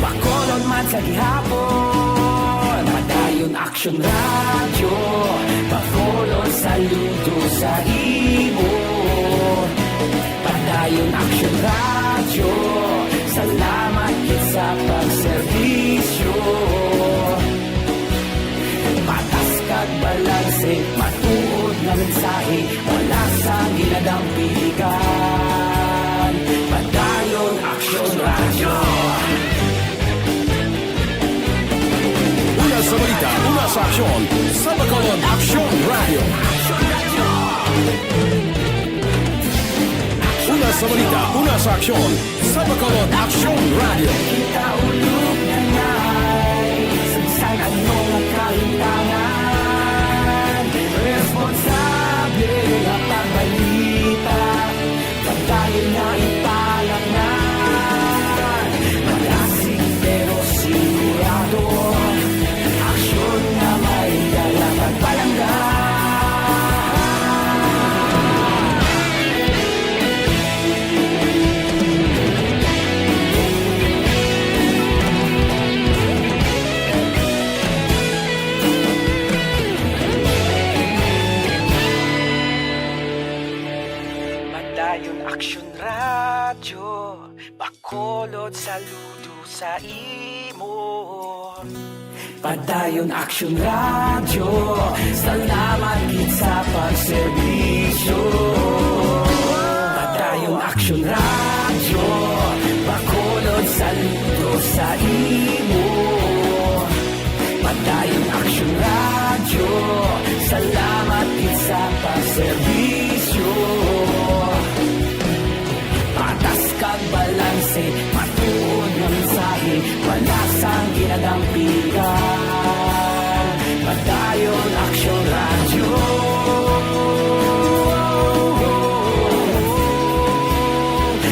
Bacolod man sa gihapon. Padayon Aksyon Radyo, Bacolod, saludo sa imo. Padayon Aksyon Radyo, salamat gid sa pagserbisyo. Patas kag balanse, matuod nga mensahe, wala sang ginadampigan. Padayon Aksyon Radyo. Una sa balita, una sa aksyon, sa Bacolod Aksyon Radyo. Una sa balita, una sa aksyon, sa Bacolod Aksyon Radyo. Kita ulog na ngay, sagsag ano nga kahintangan, responsable nga pagbalita. Padayon nga ipalapngan, malasig pero sigurado. Aksyon nga may dala pagpalangga. Padayon Aksyon Radyo, Bacolod, saludo sa imo. Padayon Aksyon Radyo, salamat gid sa pagserbisyo. Padayon Aksyon Radyo, Bacolod, saludo sa imo. Padayon Aksyon Radyo, Salamat gid sa pagserbisyo. Patas kag balanse, matuod nga mensahe, wala sang ginadampigan. Padayon Aksyon Radyo.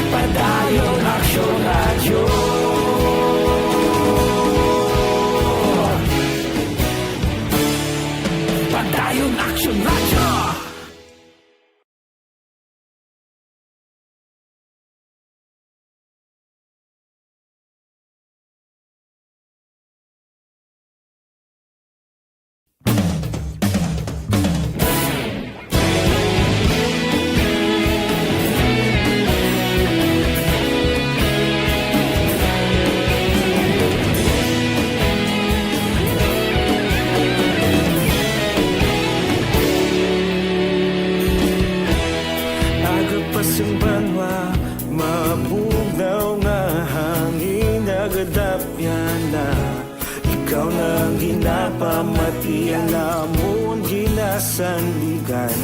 Padayon Aksyon Radyo. Padayon Aksyon Radyo. Aga pa sang banwa, mabugnaw nga hangin nagadapyan na. Ikaw na ang ginapamati, ang amon ginasandigan.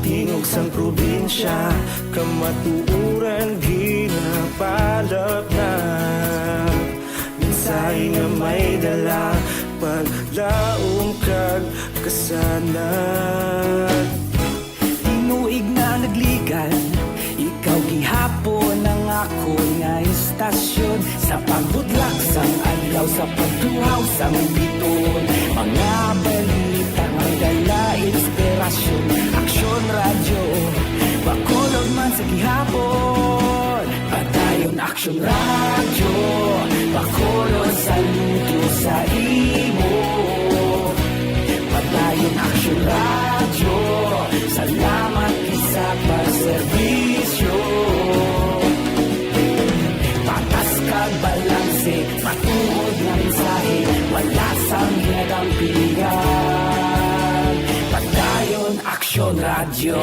Tingog sang probinsya, kamatuoran ginapalatnat. Mensahe nga may dala, paglaom kag kasanag. Tinuig na nagligad, ikaw gihapon ang akon nga istasyon. Sa pagbudlak sang adlaw, sa pagtuhaw sang bituon, mga balita may dala inspirasyon. Aksyon Radyo, Bacolod man sa gihapon. Padayon Aksyon Radyo, Bacolod, saludo sa imo. Padayon Aksyon Radyo, salamat gid sa pagserbisyo. Patas kag balanse, matuod nga mensahe, wala sang ginadampigan. Padayon Aksyon Radyo.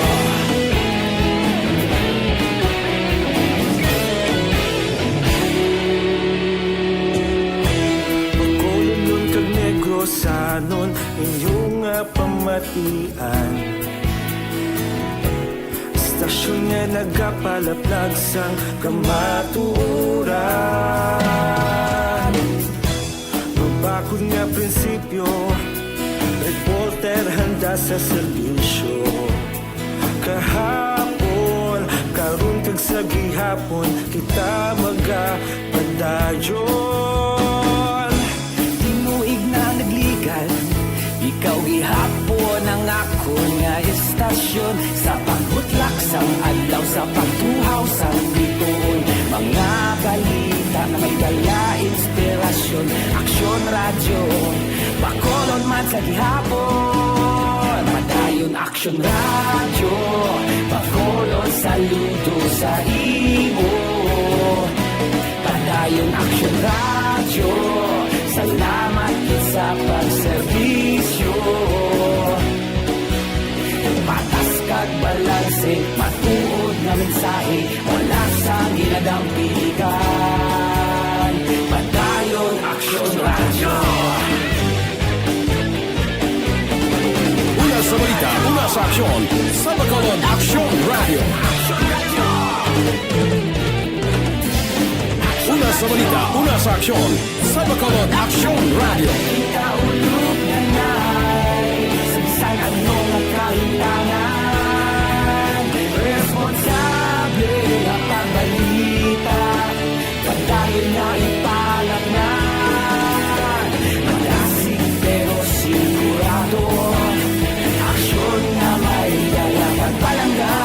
Bacolodnon kag Negrosanon, inyo nga pamatian. Istasyon nga nagapalaplag sang kamatuoran. Mabakod nga prinsipyo, reporter handa sa serbisyo. Kahapon, karon kag sa gihapon, kita magapadayon. Tinuig na nagligad, ikaw gihapon ang akon nga istasyon. Sa pagbutlak sang adlaw, sa pagtuhaw sang bituon, mga balita na may dala inspirasyon. Aksyon Radyo, Bacolod man sa gihapon. Padayon Aksyon Radyo, Bacolod, saludo sa imo. Padayon Aksyon Radyo, salamat gid sa pagserbisyo. Patas kag balanse, matuod nga mensahe, wala sang ginadampigan. Padayon Aksyon Radyo. Una sa balita, una sa aksyon, sa Bacolod Aksyon Radyo. Una sa balita, una sa aksyon, sa Bacolod Aksyon Radyo. Sa bisan ano nga kahimtangan, responsable nga pagbalita. Padayon nga ipalatngan, madasig pero sigurado. Aksyon nga may dala pagpalangga.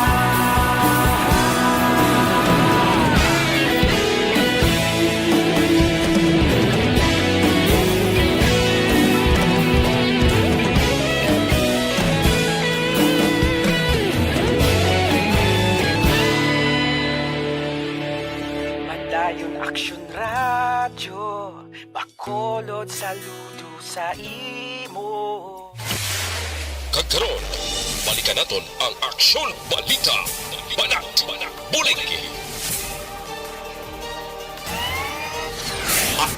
Padayon Aksyon Radyo, Bacolod, saludo sa imo. Kag karon, balikan naton ang Aksyon Balita, Banat, Bulig.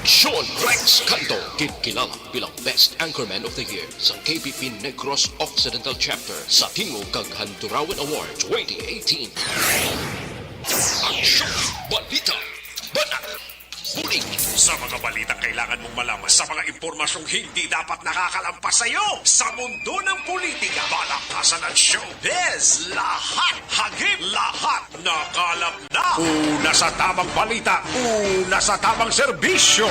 Sean Rex Canto, ginkilala bilang Best Anchorman of the Year sa K P P Negros Occidental Chapter sa Tingog kag Handurawan Award twenty eighteen. Aksyon! Balita! Banat! Bulig! Sa mga balitang kailangan mong malaman, sa mga impormasyong hindi dapat nakakalampas sa iyo, sa mundo ng politika, palakasan at showbiz, lahat hagip, lahat nakalap na. Una sa tamang balita, una sa tamang serbisyo.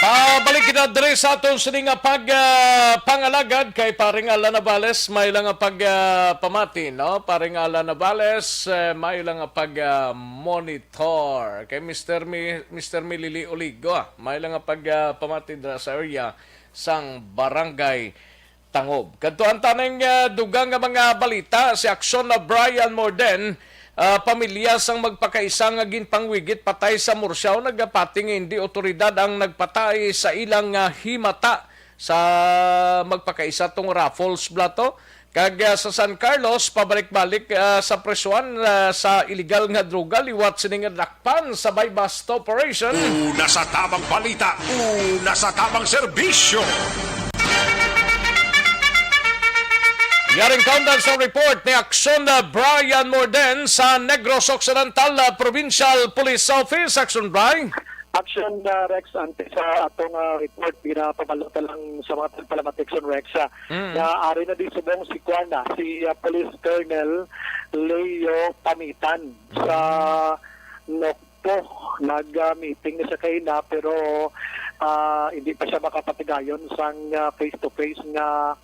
Pabalik kita diri sa aton sini nga pag, ah, pangalagad kay Paring Alan Navales, may lang nga pag, ah, pamati, no? Paring Alan Navales, eh, may lang nga pag, ah, monitor kay Mister Mi-, Mister Milili Oligo, ah, may lang nga pag, ah, pamati dira sa area sang Barangay Tangob. Kadtuan ta ning, ah, dugang nga mga balita, si Aksyon na Brian Morden, ah, pamilya sang magpakaisa nga ginpangwigit patay sa Murcia nagapati nga hindi otoridad ang nagpatay sa ilang, ah, himata sa magpakaisa tong Raffles Plato. Kag, ah, sa San Carlos, pabalik-balik, ah, sa presuan, ah, sa iligal nga droga liwat sini nga pan sa buy-bust operation. Una sa tamang balita, una sa tamang serbisyo. Yaring kaundan sa report ni Aksyon na Brian Morden sa Negros Occidental, ah, Provincial Police Office. Aksyon, Bri. Aksyon, ah, Rex, ante sa atong, ah, report, ginapabalo ta lang sa mga tagpalamatik, Aksyon Rex, ah, Mm. nga ari na di subong si Kwan, ah, si, ah, Police Colonel Leo Pamitan sa Nokpo. Nag-meeting na siya kaina, pero, ah, hindi pa siya makapatigayon sang, ah, face-to-face nga,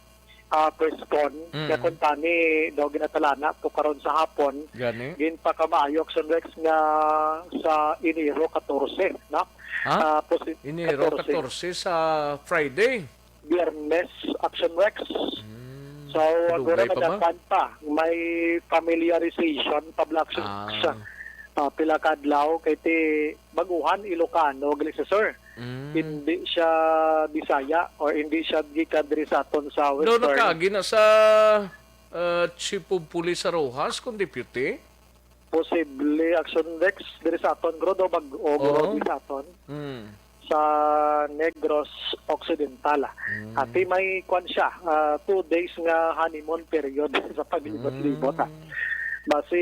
ah, press con. Mm. Kaya kung tani daw ginatalana to karon sa hapon, Gani? ginpakamaayo, Aksyon Rex, nga sa Enero katorse, no? Ha? Ah, posi-, Enero katorse. katorse sa Friday? Biyernes, Aksyon Rex. Mm. So, Kadugay agora pa ba? Nagapan pa. May familiarization pa bala, Aksyon Ah. Rex. Ah, pila ka adlaw kay ti baguhan Ilocano gali siya, sir. Mm. Hindi siya Bisaya or hindi siya gikan diri sa aton sa Daw Western. nakaagi na sa, ah, Chief of Police sa Roxas kung deputy? Posible, Aksyon Rex, diri sa aton, guro, daw bag-o, guro, Oo. diri sa aton. Mm. Sa Negros Occidental. Mm. Ati may kwan siya, ah, two days nga honeymoon period sa paglibot-libot, ah. Mm. Basi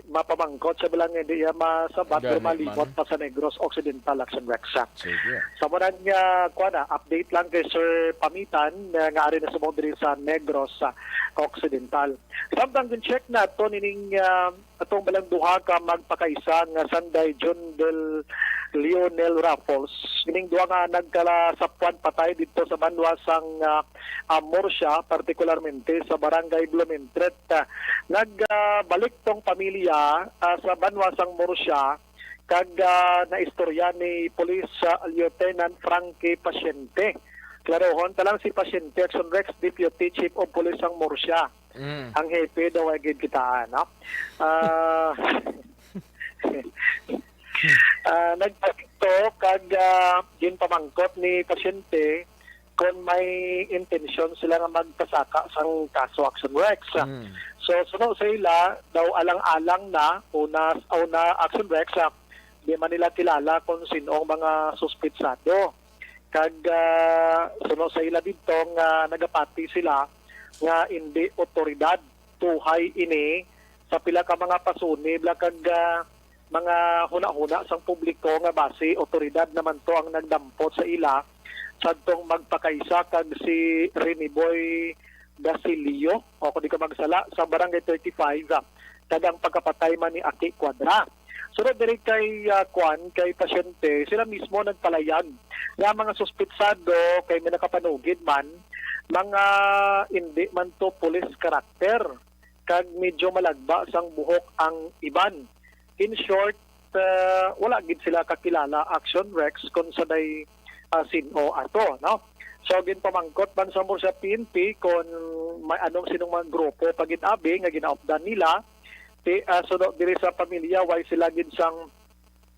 mapamangkot siya bilang hindi iya masabat Gani malibot man. pa sa Negros Occidental, Aksyon Rex, ah. Sige. Sa muna nga, kwan, ah, update lang kay Sir Pamitan, ah, nga ari na subong diri sa Negros, ah, Occidental. Samtang gin-check nato nining, ah, atong balang duha ka magpakaisa nga sanday John Del Lionel Raffles, kining duha nga nagkalasapuan patay didto sa banwa sang, ah, ah, Murcia, partikularmente sa Barangay Blumentritt. Ah, nagbalik tong pamilya, ah, sa banwa sang Murcia kag, ah, naistorya ni Police, ah, Lieutenant Frankie Pasyente. Klarohon ta lang, si Pasyente, Action Rex, Deputy Chief of Police sang Murcia. Mm. Ang hepe daw ay gid kitaan, no? Ah, ah, nagpakito kag, ah, ginpamangkot ni Pasyente kon may intensyon sila nga magpasaka sang kaso, Action Rex. Mm. So, suno sa ila, daw alang-alang na, una, una, Action Rex, ah, di man nila kilala kung sino ang mga suspitsado. Kag, ah, suno sa ila didto nga nagapati sila nga indi otoridad, tuhay ini sa pila ka mga pasuni bala kag, ah, mga hunahuna sang publiko nga basi otoridad naman to ang nagdampot sa ila sadtong magpakaisa kag si Rene Boy Basilio, o kung di ka magsala, sa Barangay thirty-five, ah, kag ang pagkapatay man ni Aki Cuadra. Sunod diri kay, ah, Kwan, kay Pasyente, sila mismo nagpalayag nga mga suspitsado kay may nakapanugid man, mga hindi man to police character, kag medyo malagba sang buhok ang iban. In short, ah, wala gid sila kakilala, Action Rex, kung sanday, ah, sin-o ato, no? So, ginpamangkot man sa Murcia P N P kung may anong sinong mga grupo pa gid abi nga ginaupdan nila. Ti, ah, suno diri sa pamilya, way sila gid sang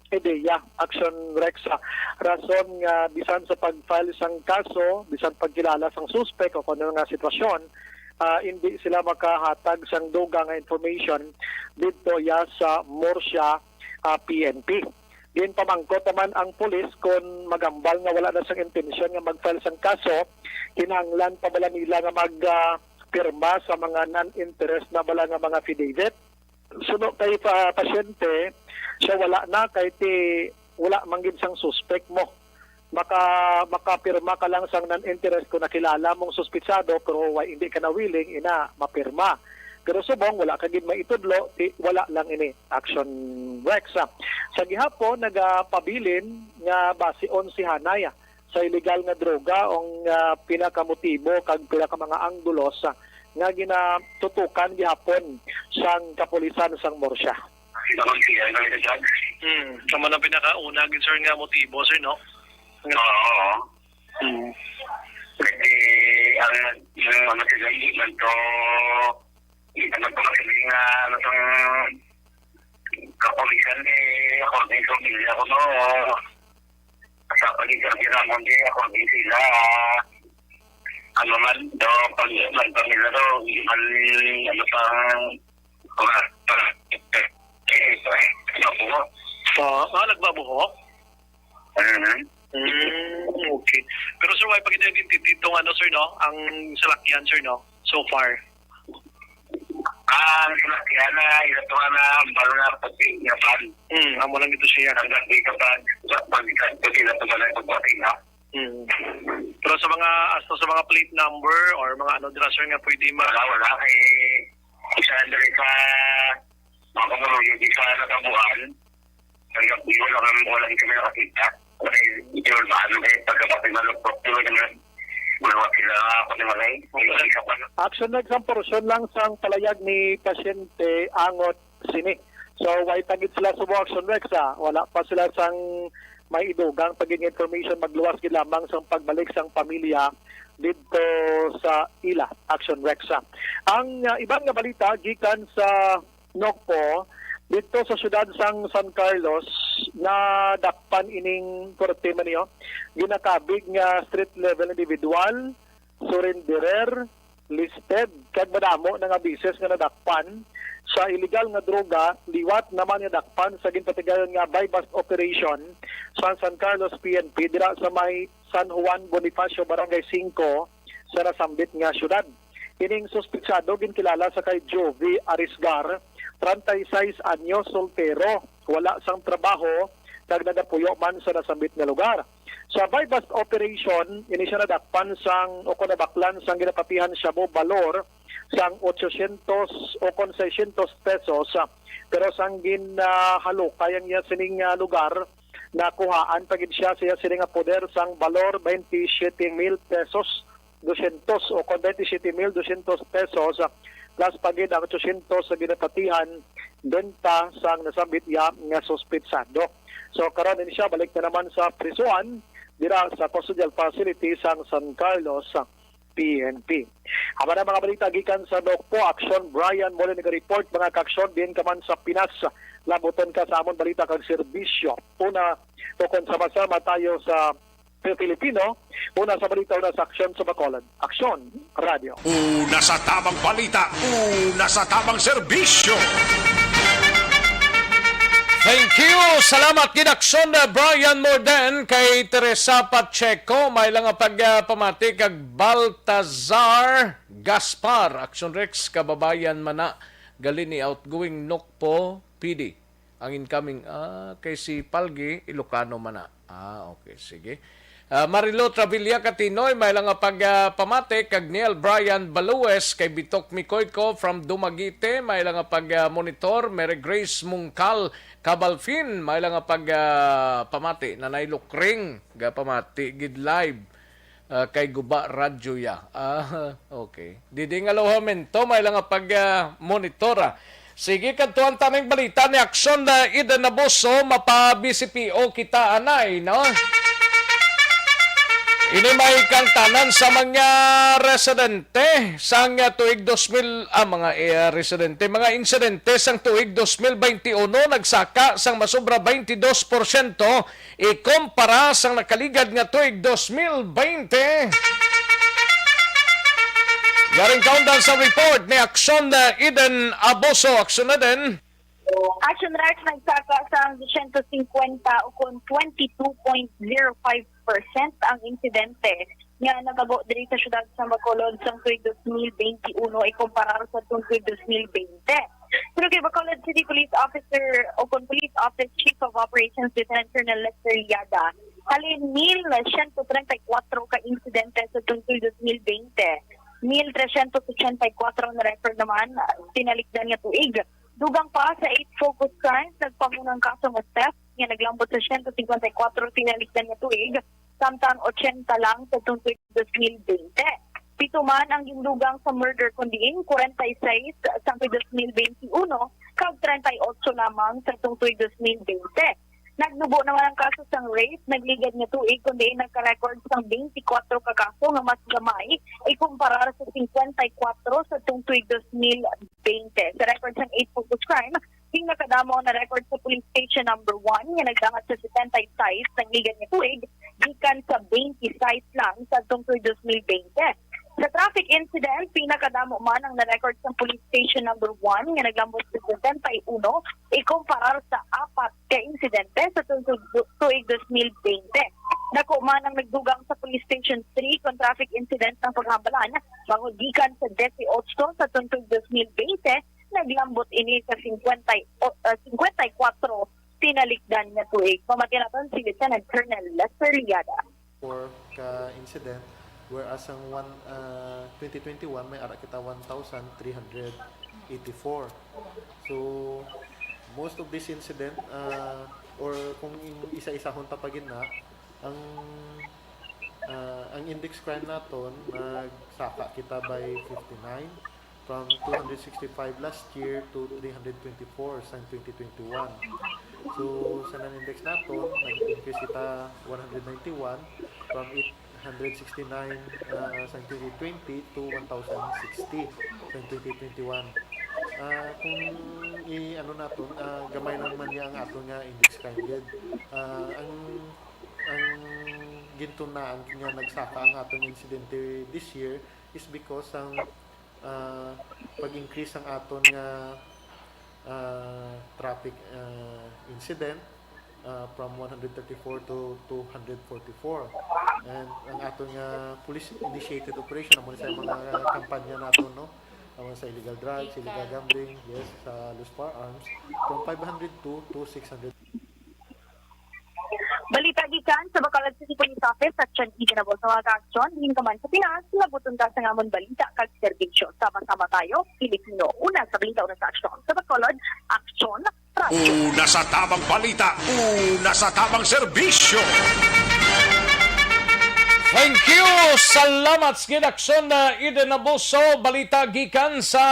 ideya, Action Rex, ah, rason nga bisan sa pag-file sang kaso, bisan pagkilala sang suspek o kung ano nga sitwasyon, ah, hindi sila makahatag sang dugang nga information didto ya sa Murcia ah, P N P. Ginpamangkot naman ang pulis kon magambal nga wala na sang intensyon nga mag-file sang kaso, kinahanglan pa bala nila nga mag, ah, pirma sa mga non-interest na bala nga mga affidavit. Suno kay pa-, pasyente, siya wala na kay ti wala man gid sang suspek mo. Maka, makapirma ka lang sang non-interest kung nakilala mong suspitsado pero wa, hindi ka na willing, ina, mapirma. Pero subong wala ka gid maitudlo, ti wala lang ini. Action Rex, ah. Sa gihapon, nagapabilin nga base on si Hanay, ah, sa illegal nga droga ang, ah, pinakamotibo kag pila ka mga anggulos, ah, nga ginatutukan gihapon sang kapulisan sang Murcia. Bakit siya ang nagdagdag? Hmm. Amo na pinakauna gid, sir, nga motibo, sir, no? Oo, oo. Hmm. Kasi ang, yung ano sila, hindi man to, hindi man to masiling nga ano tong kapulisan, eh, according sa pamilya ko, no? Sa pamilya ko, di, according sila, ano man, do, pag, man, pamilya do, hindi man, ano, pang, mga, eh, eh, ano po? Ah, ah, nagbabuhok? Mhm. Mm, okay. Pero, sir, wala pa gid identity itong, ano, sir, no? Ang salakyan, sir, no? So far. Ah, ang salakyan na, ito nga na, balo na puti nga van. Hmm, amo lang ito siya. Ang dati ka pa, sa pagkakit ko sila, ito nga na, ito puti na. Hmm. Pero sa mga, as to sa mga plate number or mga ano dira, sir, nga pwede ma- Wala, wala. Kay isa na rin sa mga kamulong, yung isa na kabuuan, hanggang iyon lang ang wala kami nakakita. Kay yun, maano kay pagkabati malupok, yun naman. Wala sila ako ni Malay. Yung isa pa. Action Rex, ang porsyon lang sang palayag ni pasyente angot sini. So, way tagit sila subo, Action Rex, ah. Wala pa sila sang may idugang pagin information, magluwas gid lamang sang pagbalik sang pamilya didto sa ila, Action Rex, ah. Ang, ah, iban nga balita gikan sa Nokpo, didto sa siyudad sang San Carlos, nadakpan ining korte man niyo, ginakabig nga street level individual, surrenderer, listed, kag madamo na nga bisis nga nadakpan sa iligal nga droga, liwat naman nga dakpan sa ginpatigayon nga buy-bust operation sa San Carlos P N P dira sa may San Juan Bonifacio, Barangay Cinco, sa nasambit nga siyudad. Ining suspitsado ginkilala sa kay Jovie Arisgar, treinta y seis anyos, soltero, wala sang trabaho, kag nagapuyo man sa nasambit nga lugar. Sa buy-bust operation, ini siya nadakpan sang, o kon nabaklan sang ginapatihan shabu balor sang ochocientos o kon seiscientos pesos, pero sang ginhalukay ang iya sining, ah, lugar, nakuhaan pa gid siya sa iya sining nga poder sang balor twenty-seven mil pesos doscientos o kon twenty-seven mil doscientos pesos, plus pa gid ang ochocientos sa ginapatihan benta sang nasambit iya nga suspitsado. So, karon ini siya balik na naman sa prisuan dira sa custodial facility sang San Carlos P N P. Amo na mga balita gikan sa Nokpo. Action, Brian Mole naga-report, mga ka-action, diin ka man sa Pinas. Labuton ka sa amon balita kag serbisyo. Una, ukon sama-sama tayo sa Pilipino, una sa balita, una sa aksyon sa Bacolod. Aksyon, Radyo. Una sa tabang balita, una sa tabang serbisyo. Thank you. Salamat gid, Aksyon, uh, Brian Morden, kay Teresa Pacheco. May lang nga pag, uh, pamati kag Baltazar Gaspar. Aksyon Rex, kababayan man na. Gali ni outgoing Nokpo P D. Ang incoming, ah, kay si Palgi, Ilocano man na. Ah, okay, sige. Ah, Marilo Travilla Katinoy, may lang nga pag, ah, pamati kag Neil Brian Balues, kay Bitok Mikoyko from Dumaguete, may lang nga pag, ah, monitor, Mary Grace Mungkal Cabalfin, may lang nga pag, ah, pamati, Nanay Lukring, ga pamati gid live. Ah, kay guba radyo ya. Ah, okay. Didi nga Lawhamento, may lang nga pag, ah, monitora. Sige, kadtuan ta ning balita ni Aksyon na Eden Abuso, mapa-B C P O kita, anay, no? Ini may kang tanan sa mga residente sang, ah, tuig dos mil, ah, mga, eh, residente, mga insidente sang tuig dos mil twenty-one nagsaka sang masobra twenty-dos porsyento ikumpara sang nakaligad nga tuig dos mil twenty. Garing kaundan sa report ni Aksyon, uh, Eden Abuso. Aksyon Eden. Action Rex, nagsaka sang siyento singkwenta o kon twenty-two point zero five percent ang insidente nga natabo diri sa siyudad sa Bacolod sang tuig dos mil benti uno ikumparar sa tuig dos mil benti. Pero kay Bacolod City Police Officer o kon Police Office Chief of Operations Lieutenant Colonel Lester Liada, halin mil siyento treinta y cuatro ka insidente sa tuig dos mil benti, mil trescientos ochenta y cuatro na record naman, ah, tinalikdan nga tuig. Dugang pa sa eight focus crimes, nagpamuna ang kaso nga theft nga naglambot sa siyento singkwenta y kuwatro tinalikdan nga tuig, samtang ochenta lang sa tuig dos mil bente. Pito man ang gindugang sa murder, kun diin kwarenta y seis sa tuig dos mil benti uno kag treinta y ocho lamang sa tuig dos mil bente. Nagnubo naman ang kaso sang rape, nagligad nga tuig, kun diin nagka-record sang benti kuwatro ka kaso nga mas gamay ikumparar sa singkwenta y kuwatro sa tuig dos mil bente. Sa record sang eight focus crime, ginakadamo ang na-record sa Police Station Number One nga nagdangat sa setenta y seis nagligad nga tuig, gikan sa benti sais lang sa tuig dos mil bente. Sa traffic incident, pinakadamo man ang na-record sa Police Station Number One nga naglambot sa setenta y uno ikumparar sa apat ka insidente sa tuig, tuig dos mil bente. Dako man ang nagdugang sa Police Station three kon traffic incident ang paghambalan, bangod gikan sa dieciocho sa tuig dos mil bente, naglambot ini sa singkwenta, o, ah, singkwenta y kuwatro tinalikdan nga tuig. Pamatian naton si Lieutenant Colonel Lester Liada. Four ka incident, whereas ang one, ah, twenty twenty-one may ara kita one thousand three hundred eighty-four. So, most of this incident, ah, or kung in-, isa-isahon ta pa gid na, ang, ah, ang index crime naton nagsaka kita by fifty-nine, from two hundred sixty-five last year to three hundred twenty-four sa twenty twenty-one. So, sa non-index naton, nag-increase kita one hundred ninety-one, from eight hundred sixty-nine, ah, sa twenty twenty to one thousand sixty sa twenty twenty-one. Ah, kung i-ano naton, ah, gamay lang man niya ang aton nga index crime gid. Ah, ang, ang gintunaan nga nagsaka ang aton insidente this year is because ang, ah, pag-increase ang aton nga, ah, traffic, ah, incident, ah, from one hundred thirty-four to two hundred forty-four. And ang aton nga police initiated operation, amo ni sa mga kampanya naton, no? Amo sa illegal drugs, illegal gambling, yes, sa loose firearms, from five hundred two to six hundred. Balita gikan sa Bacolod City Police Office, Aksyon Eden Abolso, mga ka-aksyon. Diin ka man sa Pinas, labuton ka sang amon balita kag serbisyo. Sama-sama tayo, Pilipino. Una sa balita, una sa aksyon. Sa Bacolod, aksyon. Una sa tamang balita, una sa tamang serbisyo. Thank you! Salamat sa gid, Aksyon, uh, Eden Abuso. Balita gikan sa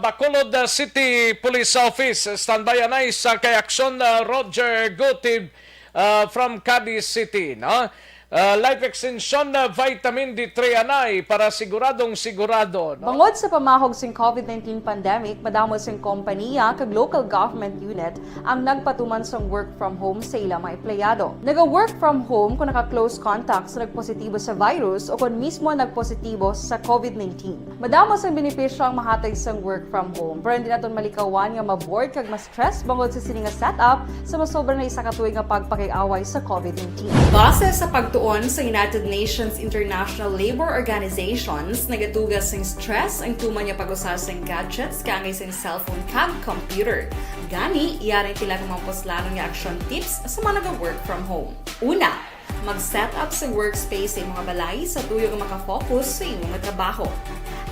Bacolod, uh, City Police Office. Standby anay sa kay Aksyon, uh, Roger Gutib, uh, from Cadiz City, no? Uh, life extension, uh, vitamin D three anay para siguradong sigurado, no? Bangod sa pamahog sing COVID nineteen pandemic, madamo sing kompaniya kag local government unit ang nagpatuman sang work from home sa ila mga empleyado. Naga-work from home kung naka-close contact sa nagpositibo sa virus o kung mismo nagpositibo sa COVID nineteen. Madamo sang benepisyo ang mahatag sang work from home, pero hindi naton malikawan nga ma-bored kag ma-stress bangod sa sini nga setup sa masobra na isa ka tuig nga pagpakig-away sa COVID nineteen. Base sa pagtuon sa United Nations International Labour Organizations, nagatuga sing stress ang tuman nga pag-usa sing gadgets kaangay sing cellphone kag computer. Gani, yari ang pila ka mga puslanon nga action tips sa mga naga-work from home. Una, mag-set up sa workspace sa imong balay sa tuyo nga maka-focus sa imong trabaho.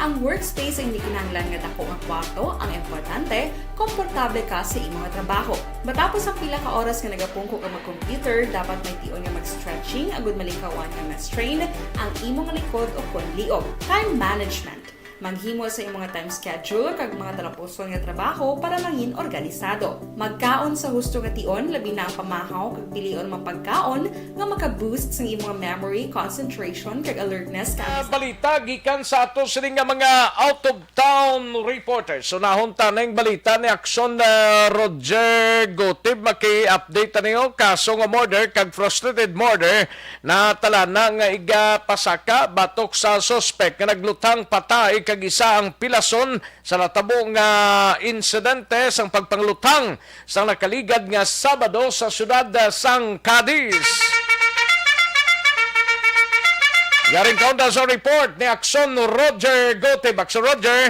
Ang workspace ay hindi kinahanglan nga dako nga kwarto, ang importante, komportable ka sa imong trabaho. Matapos ang pila ka oras nga nagapungko ka mag-computer, dapat may tion nga mag-stretching agud malikawan nga ma-strain ang imong likod o kon liog. Time management. Maghimo sa imong time schedule kag mga talapuson nga trabaho para mangin organisado. Magkaon sa husto nga tion, labi na ang pamahaw kag pilion mga pagkaon nga maka-boost sang imong memory, concentration kag alertness kag Balita gikan sa ato sini nga mga out of town reporters. Unahon ta ning balita ni Aksyon, uh, Roger Gutib. Maki-update ta ninyo kaso nga murder kag frustrated murder na talana nga igapasaka batok sa suspek nga naglutang patay isa ang pilason sa natabo nga insidente sang pagpangluthang sang nakaligad nga Sabado sa siyudad sang Cadiz. Yaring kaunda sa report ni Aksyon Roger Gutib. Aksyon Roger.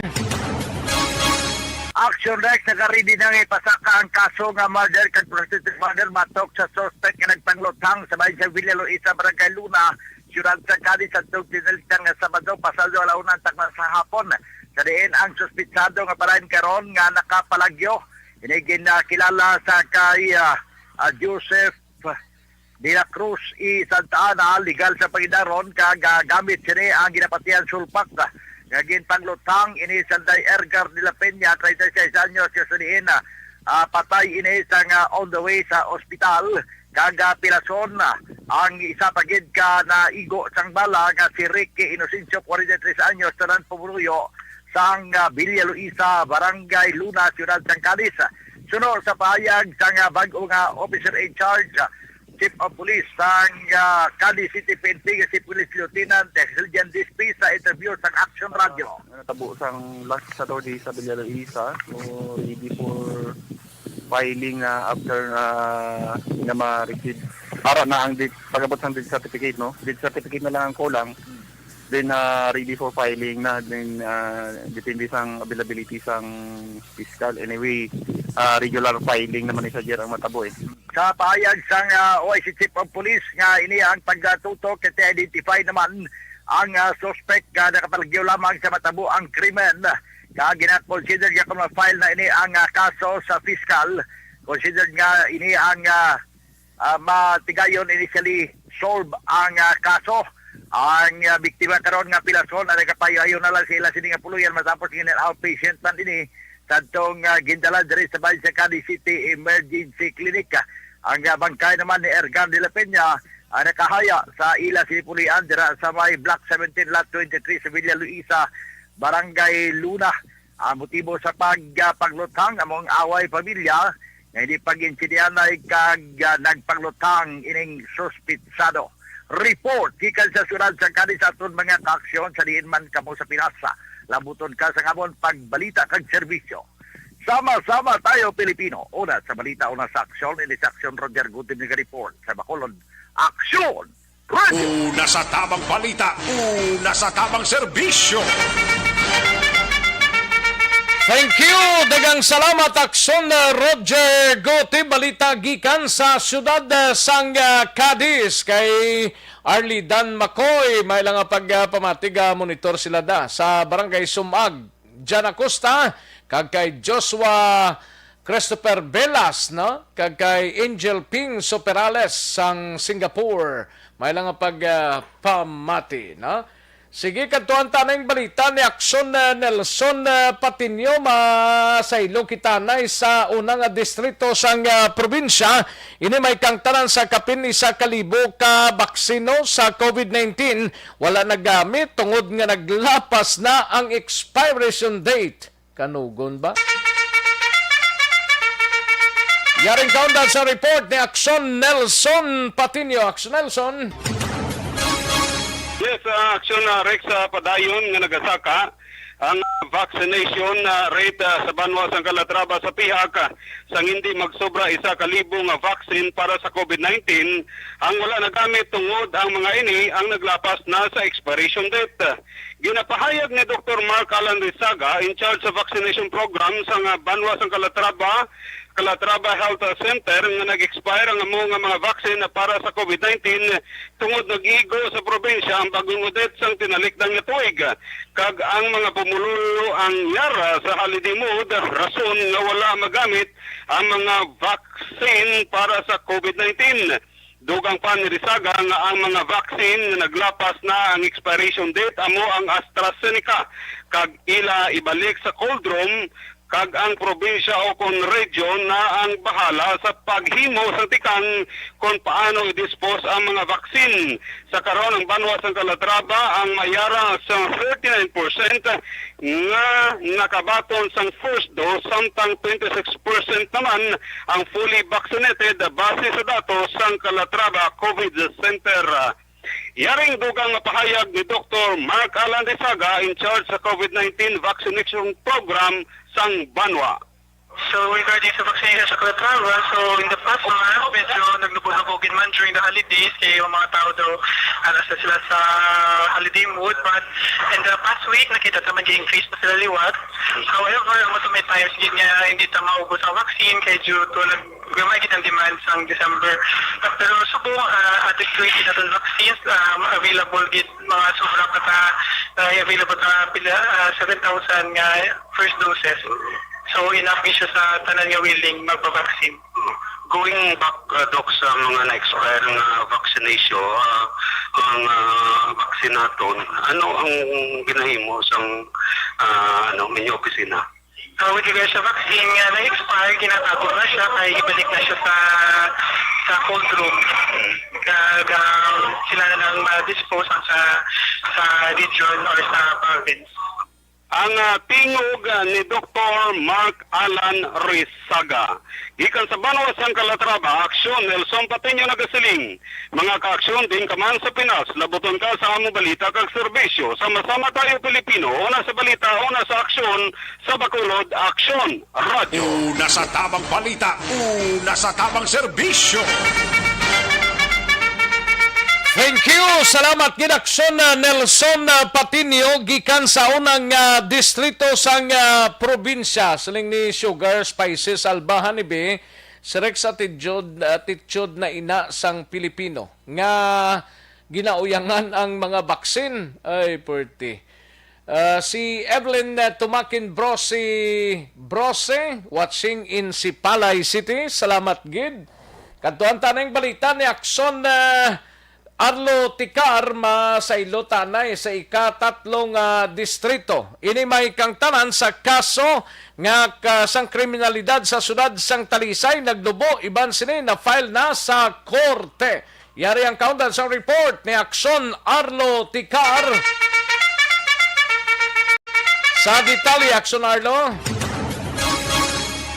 Action Rex, nagaready na nga ipasaka ang kaso nga murder kag prostitute murder batok sa suspect nga nagpangluthang sa bahin sa Villa Luisa, Barangay Luna, siyudad sa Cadiz, sa tug tinalikdan nga Sabado, pasado ala una takna sa hapon. Sa diin ang suspitsado nga balayan karon nga nakapalagyo, ini ginakilala sa kay, ah, ah, Joseph de la Cruz y Santa Ana, legal sa pangidaron, kag, ah, gamit sini ang ginapatihan sulpak nga ginpangluthang. Ini sanday Edgar de la Peña, treinta y seis anyos, nga sa diin, ah, patay ini sang, ah, on the way sa ospital, kag, ah, pilason, ah, ang isa pa gid ka naigo sang bala nga si Ricky Inocencio, kwarenta y tres anyos, tanan pumuloy sang, ah, Villa Luisa, Barangay Luna, Siyudad sang Cadiz. Suno sa pahayag sang, ah, bag-o nga officer in charge, ah, Chief of Police sang, ah, Cadiz City P N P, nga si Police Lieutenant Hiljan Dispi sa interview sang Action Radio. Natabo sang last Saturday sa Villa Luisa, so ready for filing na after, ah, nga ma-receive. Ara na ang death, pag-abot sang death certificate, no? Death certificate na lang ang kulang. Then, ah, ready for filing na. Then, ah, depende sang availability sang fiscal. Anyway, ah, regular filing naman ni sa Jer ang matabo, eh. Sa pahayag sang, ah, O I C Chief of Police nga ini ang pagtutok, kay identify naman ang, ah, suspect nga nakapalagyo lamang sa matabo ang krimen. Kag gina-consider nga kung ma-file na ini ang, ah, kaso sa fiscal, considered nga ini ang, ah, ah, matigayon initially solve ang, ah, kaso. Ang, ah, biktima karon nga pilason ang nagapayo-ayo na lang sa ila sini nga puloyan matapos nga outpatient man ini sadtong, ah, gindala diri sa Bayan sa Cadiz City Emergency Clinic. Ang, ah, bangkay naman ni Ergan de la Peña, ah, nakahaya sa ila sini pulian dira sa may Block seventeen, Lot twenty-three sa Villa Luisa, Barangay Luna. Ang motibo sa pag-, ah, pagluthang amo ang away pamilya nga hindi pag-intindihanay kag, ah, nagpangluthang ining suspitsado. Report gikan sa siyudad sa Cadiz, aton mga kaaksyon sa diin man kamo sa Pinas. Labuton ka sa amon pagbalita kag serbisyo. Sama-sama tayo, Pilipino. Una sa balita, una sa aksyon. Ini sa aksyon, Roger Gutib naga-report. Sa Bacolod, aksyon! Una sa tamang balita, una sa tamang serbisyo. Thank you. Daghang salamat, Aksyon, uh, Roger Gutib. Balita gikan sa siyudad, uh, sang, uh, Cadiz kay Arlie Dan Macoy. May lang nga pagpamati, uh, monitor sila da sa Barangay Sumag. Jan Acosta, kag kay Joshua Christopher Velas, no? Kag kay Angel Ping Soperales sang Singapore. May lang nga pag, ah, pamati, no? Sige, kadtuan ta na ang balita ni Aksyon, ah, Nelson, ah, Patiño. Masaylo kita na sa una nga distrito sang, ah, probinsya. Ini may kangtanan sa kapin isa ka libo ka baksino sa COVID nineteen wala nagamit tungod nga naglapas na ang expiration date. Kanugon ba? Yaring kaundan sa report ni Aksyon Nelson Patiño. Aksyon Nelson. Yes, ah, Aksyon, ah, Rex, ah, padayon nga nagasaka ang vaccination, ah, rate, ah, sa banwa sang Calatrava sa pihak, ah, sang hindi magsobra isa ka libo nga vaccine para sa COVID nineteen ang wala nagamit tungod ang mga ini ang naglapas na sa expiration date. Ginapahayag ni Doktor Mark Alan Rizaga, in charge sa vaccination program sang, ah, banwa sang Calatrava, Calatrava Health Center, nga nag-expire ang amo nga mga vaccine na para sa COVID nineteen tungod nag-igo sa probinsya ang bag-ong udet sang tinalikdan nga tuig, kag ang mga pumuluyo ang yara sa holiday mood, rason nga wala magamit ang mga vaccine para sa COVID nineteen. Dugang pa ni Rizaga nga ang mga vaccine nga naglapas na ang expiration date amo ang AstraZeneca, kag ila ibalik sa cold room, kag ang probinsya o kon region na ang bahala sa paghimo sang tikang kon paano i-dispose ang mga vaccine. Sa karon, ang banwa sang Calatrava ang mayara sa thirty-nine percent nga nakabaton sang first dose, samtang twenty-six percent naman ang fully vaccinated, base sa datos sang Calatrava COVID Center. Yaring dugang nga pahayag ni Doktor Mark Alan Risaga, in charge sa COVID nineteen vaccination program sang banwa. So, regarding sa vaccination sa Calatrava, so in the past month, medyo naglubo-lubo gid man during the holidays, kay yung mga tao daw, ano, sa sila sa holiday mood, but in the past week, nakita naman yung increase na sila liwat. However, ang may times gid nga hindi ta maubos ang vaccine, kay due to nag-, gamay gid ang demand sang December. Pero subong, ah, adequate gid naton vaccines, ah, available gid mga sobra pa ta, ah, available ta pila, ah, seven thousand nga first doses. So, enough gid siya sa tanan nga willing magpa-vaccine. Going back, uh, Doc, sa mga na-expire nga vaccination, uh, mga vaccine naton, ano ang ginahimo sang, uh, ano, inyong opisina? Uh, with regards sa vaccine nga na-expire, ginatago na siya, kay ibalik na siya sa, sa cold room. Kag, um, sila na lang ma-dispose ang sa, sa region or sa province. Ang, ah, tingog, ah, ni Doktor Mark Alan Risaga. Gikan sa banwa sang Calatrava, Aksyon, Nelson Patiño nagasiling, "Mga ka-Aksyon, diin ka man sa Pinas, labuton ka sa among balita kag serbisyo. Sama-sama tayo, Pilipino, una sa balita, una sa aksyon, sa Bacolod, Aksyon, Radyo." Una sa tabang balita, una sa tabang serbisyo. Thank you. Salamat gid, Aksyon, ah, Nelson, ah, Patiño, gikan sa unang, ah, distrito sang, ah, probinsya. Siling ni Sugar Spices Albahan Ibi, si Rex Attitude, Attitude na ina sang Pilipino nga ginauyangan ang mga baksin. Ay, purti. Ah, si Evelyn, ah, Tumakin Brose, Brose, watching in Sipalay City. Salamat gid. Kadtuan ta na ang balita ni Aksyon, ah, Arlo Ticar, masaylo ta anay sa ikatatlo nga distrito. Ini may kangtanan sa kaso nga ka-, sang kriminalidad sa siyudad sang Talisay nagnubo, iban sini na-file na sa korte. Yari ang kaundan sang report ni Aksyon Arlo Ticar. Sa detalye, Aksyon Arlo.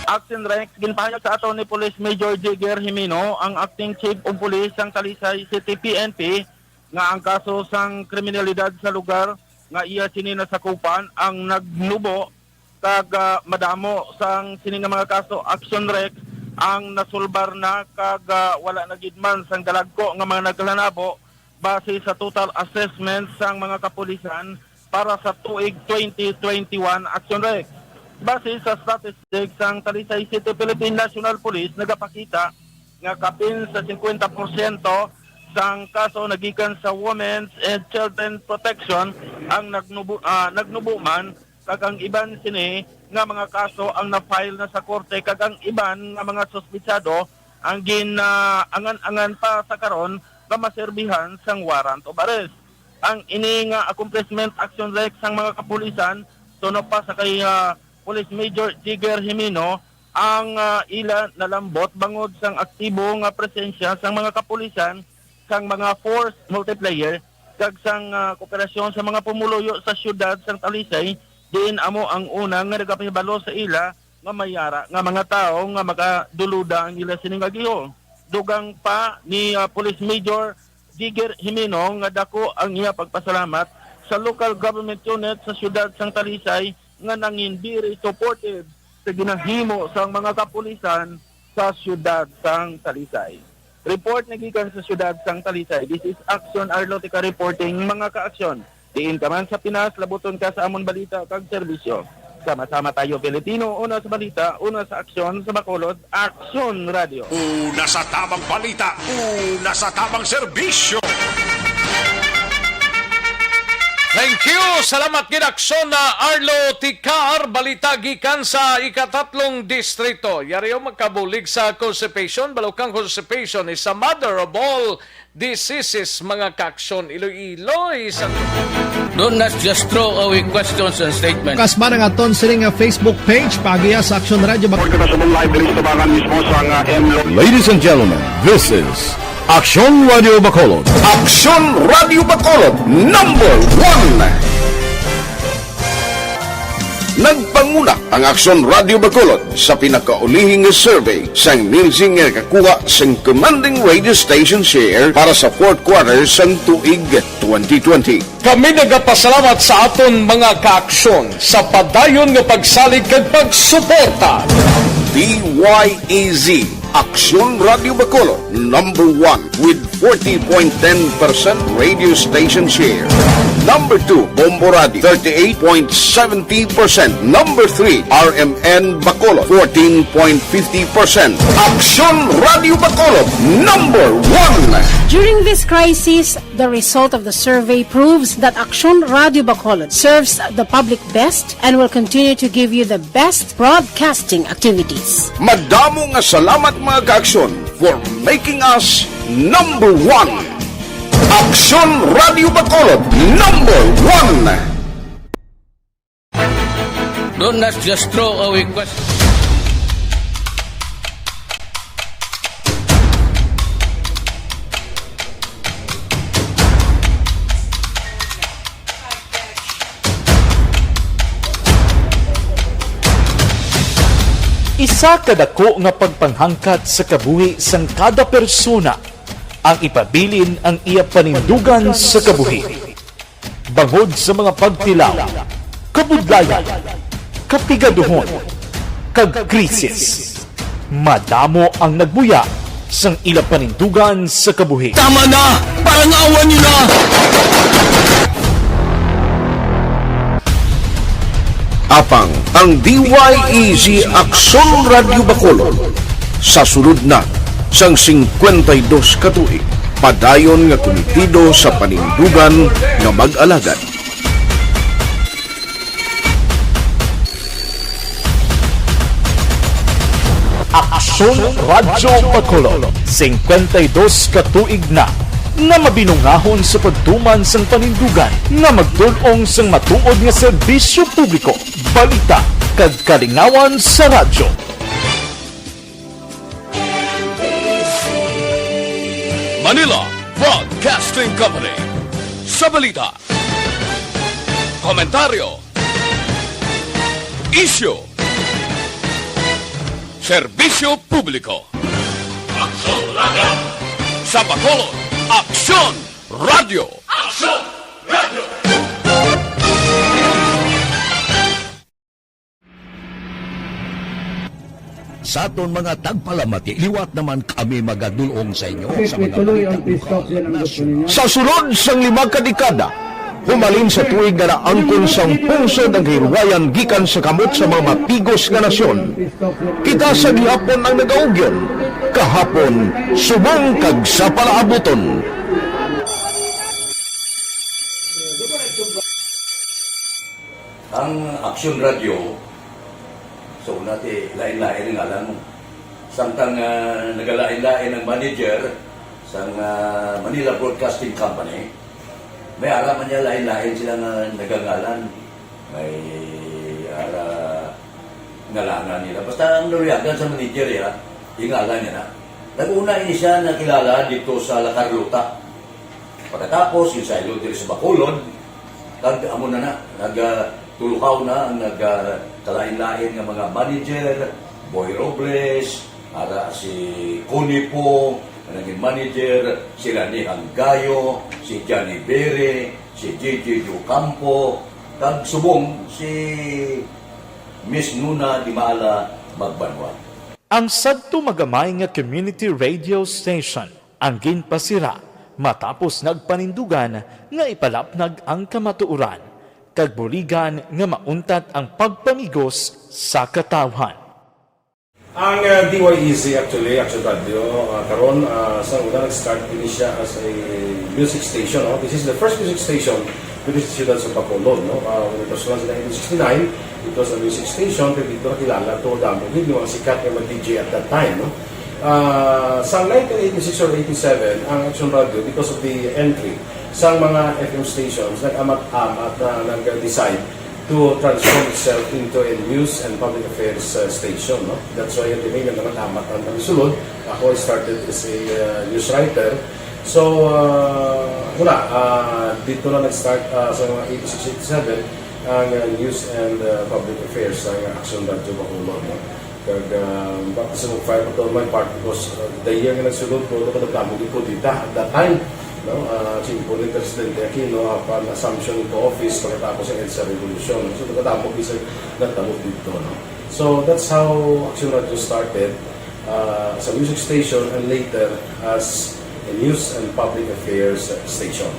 Action Rex, ginpahayag sa aton ni Police Major Jigger Jimeno, ang acting chief of police sang Talisay City P N P, nga ang kaso sang kriminalidad sa lugar nga iya sini nasakupan ang nagnubo kag, ah, madamo sang sini nga mga kaso, Action Rex, ang nasulbar na kag, ah, wala na gid man sang dalagko nga mga naglanabo base sa total assessment sang mga kapulisan para sa tuig twenty twenty-one, Action Rex. Base sa statistics sang Talisay City Philippine National Police, nagapakita nga kapin sa singkwenta porsyento sang kaso nagikan sa Women's and Children Protection ang nagnubo, ah, nagnubo man, kag ang iban sini nga mga kaso ang na-file na sa korte, kag ang iban nga mga suspitsado ang gin-, ah, angan-angan pa sa karon nga maserbihan sang warrant of arrest. Ang ini nga accomplishment, Action Rex, sang mga kapulisan, suno pa sa kay, ah, Police Major Jigger Jimeno, ang, ah, ila nalambot bangod sang aktibo nga presensya sang mga kapulisan sang mga force multiplier kag sang, ah, kooperasyon sa mga pumuluyo sa siyudad sang Talisay, diin amo ang una nga nagapahibalo sa ila nga may ara nga mga tawo nga makaduluda ang ila sining agiho. Dugang pa ni, ah, Police Major Jigger Jimeno nga dako ang iya pagpasalamat sa local government unit sa siyudad sang Talisay nga nangin very supportive sa ginahimo sang mga kapulisan sa siyudad sang Talisay. Report nagikan sa siyudad sang Talisay. This is Action Arlotica reporting, mga ka-aksyon. Diin ka man sa Pinas, labuton ka sa amon balita kag serbisyo. Sama-sama tayo, Pilipino, una sa balita, una sa aksyon, sa Bacolod, Aksyon Radio. Una sa tabang balita, una sa tabang serbisyo. Thank you. Salamat gid, Aksyon na Arlo Ticar. Balita gikan sa ikatatlong distrito. Yari o magkabulig sa constipation. Balukang constipation is a mother of all diseases, mga ka-aksyon. Iloy-iloy sa Don't not just throw away questions and statements. Kasba ang aton sini nga Facebook page, paagiha sa Aksyon Radio Bac- Kita sa live diri sa tabangan mismo sa nga M Lo- Ladies and gentlemen, this is Aksyon Radio Bacolod. Aksyon Radio Bacolod, number one. Nagpanguna ang Aksyon Radio Bacolod sa pinakaulihing nga survey sang Nielsen nga nakakuha sang commanding radio station share para sa fourth quarter sang tuig twenty twenty. Kami nagapasalamat sa aton mga kaaksyon sa padayon nga pagsalig kag pagsuporta. D Y E Z, Aksyon Radio Bacolod, number one with forty point ten percent radio station share. Number two, Bombo Radio, thirty-eight point seventy percent. Number three, R M N Bacolod, fourteen point fifty percent. Aksyon Radio Bacolod, number one. During this crisis, the result of the survey proves that Aksyon Radio Bacolod serves the public best and will continue to give you the best broadcasting activities. Madamo nga salamat, mga kaaksyon, for making us number one. Aksyon Radio Bacolod, number one. Don't not just throw away questions. Isa ka dako nga pagpanghangkat sa kabuhi sang kada persona ang ipabilin ang iya panindugan sa kabuhi. Bangod sa mga pagtilaw, kabudlayan, kapigaduhon, kag krisis, madamo ang nagbuya sang ila panindugan sa kabuhi. Tama na! Parang awa niyo na! Apang ang D Y E Z Aksyon Radyo Bacolod sa sulod na sang singkwenta y dos ka tuig, padayon nga kumitido sa panindugan nga mag-alagad. Aksyon Radyo Bacolod, singkwenta y dos ka tuig na nga mabinungahon sa pagtuman sang panindugan nga magtul-ong sang matuod nga serbisyo publiko, balita, kag kalingawan sa radyo. Manila Broadcasting Company. Sa balita, komentaryo, isyu, serbisyo publiko. Aksyon Radyo. Sa Bacolod, Aksyon Radyo. Aksyon Radyo. Sa aton mga tagpalamati, liwat naman kami magadul-ong sa inyo sa mga balita lokal, nasyonal. Sa sulod sang lima ka dekada, humalin sa tuig nga naangkon sang pungsod ang kahirwayan gikan sa kamot sa mga mapigos nga nasyon, kita sa gihapon ang nagaugyon, kahapon, subong kag sa palaabuton. Ang Aksyon Radyo, sa una ti lain-lain ang ngalan mo. Samtang, ah, nagalain-lain ang manager sang, ah, Manila Broadcasting Company, may ara man niya lain-lain sila nga nagangalan. May ara ngalanan nila. Basta ang naluyagan sa manager, ya, yung ngalan niya na. Nag-una ini siya nakilala dito sa La Carlota. Pagkatapos, ginsaylo diri sa Bacolod, kag amo na na, nag, ah, tulukaw na ang nag, ah, kalain-lain nga mga manager, Boy Robles, ara si Connie Po, nga naging manager, si Rani Hanggayo, si Johnny Bere, si J J Ocampo, kag subong si Miss Nuna Dimala Magbanwa. Ang sadto magamay nga community radio station ang ginpasira matapos nagpanindugan nga ipalapnag ang kamatuoran kag buligan nga mauntat ang pagpamigos sa katawhan. Ang, uh, D Y E Z actually, Action Radio, uh, karon, uh, sa una nag-start ini siya as a music station, no? This is the first music station diri sa siyudad sa Bacolod, no? Uh, when it was launched in nineteen sixty-nine, it was a music station, pero dito nakilala to, damo gid yung mga sikat nga mga D J at that time, no? Ah, sa nineteen eighty-six or eighty-seven, ang Action Radio, because of the entry sa mga F M stations, nag-amat-amat na nag-decide to transform itself into a news and public affairs, uh, station, no? That's why ang tining nga nag-amat ang pagsulod. Ako, I started as a, uh, news writer. So, uh, wala, uh, dito na nag-start, uh, sa mga eighty-six, eighty-seven. Ang, uh, News and, uh, Public Affairs sang Aksyon Radyo Bacolod, no? Kag, uh, baka sa mag-file pa to on my part because, uh, the year nga nagsulod ko, ano, kadamo gid ko dita at that time, no? Uh, si Impo ni Presidente Aquino, apan assumption into office pagkatapos sa EDSA Revolution. So, kadamo gid sa nagtabo dito, no? So, that's how Aksyon Radyo started, uh, as a music station and later as a news and public affairs station.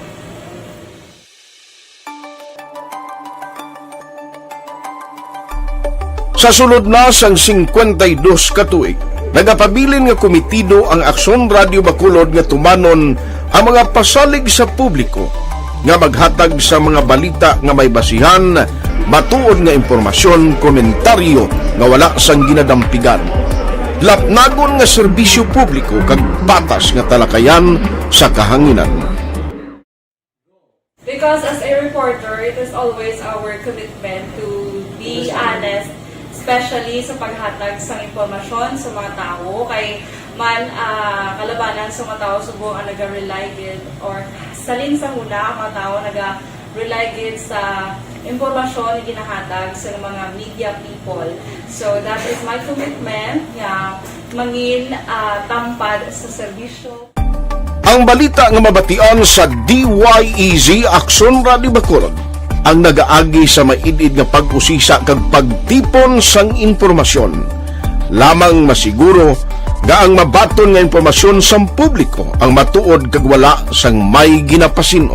Sa sulod na sang singkwenta y dos ka tuig, nagapabilin nga komitido ang Aksyon Radyo Bacolod nga tumanon ang mga pasalig sa publiko nga maghatag sa mga balita nga may basihan, matuod nga impormasyon, komentaryo nga wala sang ginadampigan, lapnagon nga serbisyo publiko kag patas nga talakayan sa kahanginan. Because as a reporter, it is always our commitment to be honest, especially sa paghatag sang impormasyon sa mga tawo. Kay man, ah, kalabanan sa mga tawo subong ang naga-rely gid, or salin sa huna ang mga tawo naga-rely gid sa impormasyon nga ginahatag sa mga media people. So that is my commitment nga mangin, ah, tampad sa serbisyo. Ang balita nga mabatian sa D Y E Z Aksyon Radyo Bacolod ang nagaagi sa maid-id nga pag-usisa kag pagtipon sang impormasyon. Lamang masiguro nga ang mabaton nga impormasyon sang publiko ang matuod kag wala sang may ginapasin-o.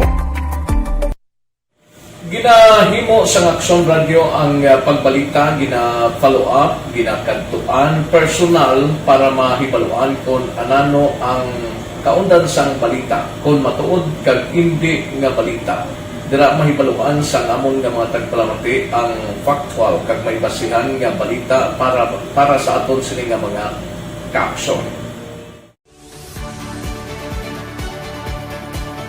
Ginahimo sang Aksyon Radyo ang, ah, pagbalita, gina-follow up, ginakadtuan personal para mahibaluan kon anano ang kaundan sang balita, kon matuod kag indi nga balita. Dira mahibaluan sang amon nga mga tagpalamati ang factual kag may basihan nga balita para, para sa aton sini nga mga kaaksyon.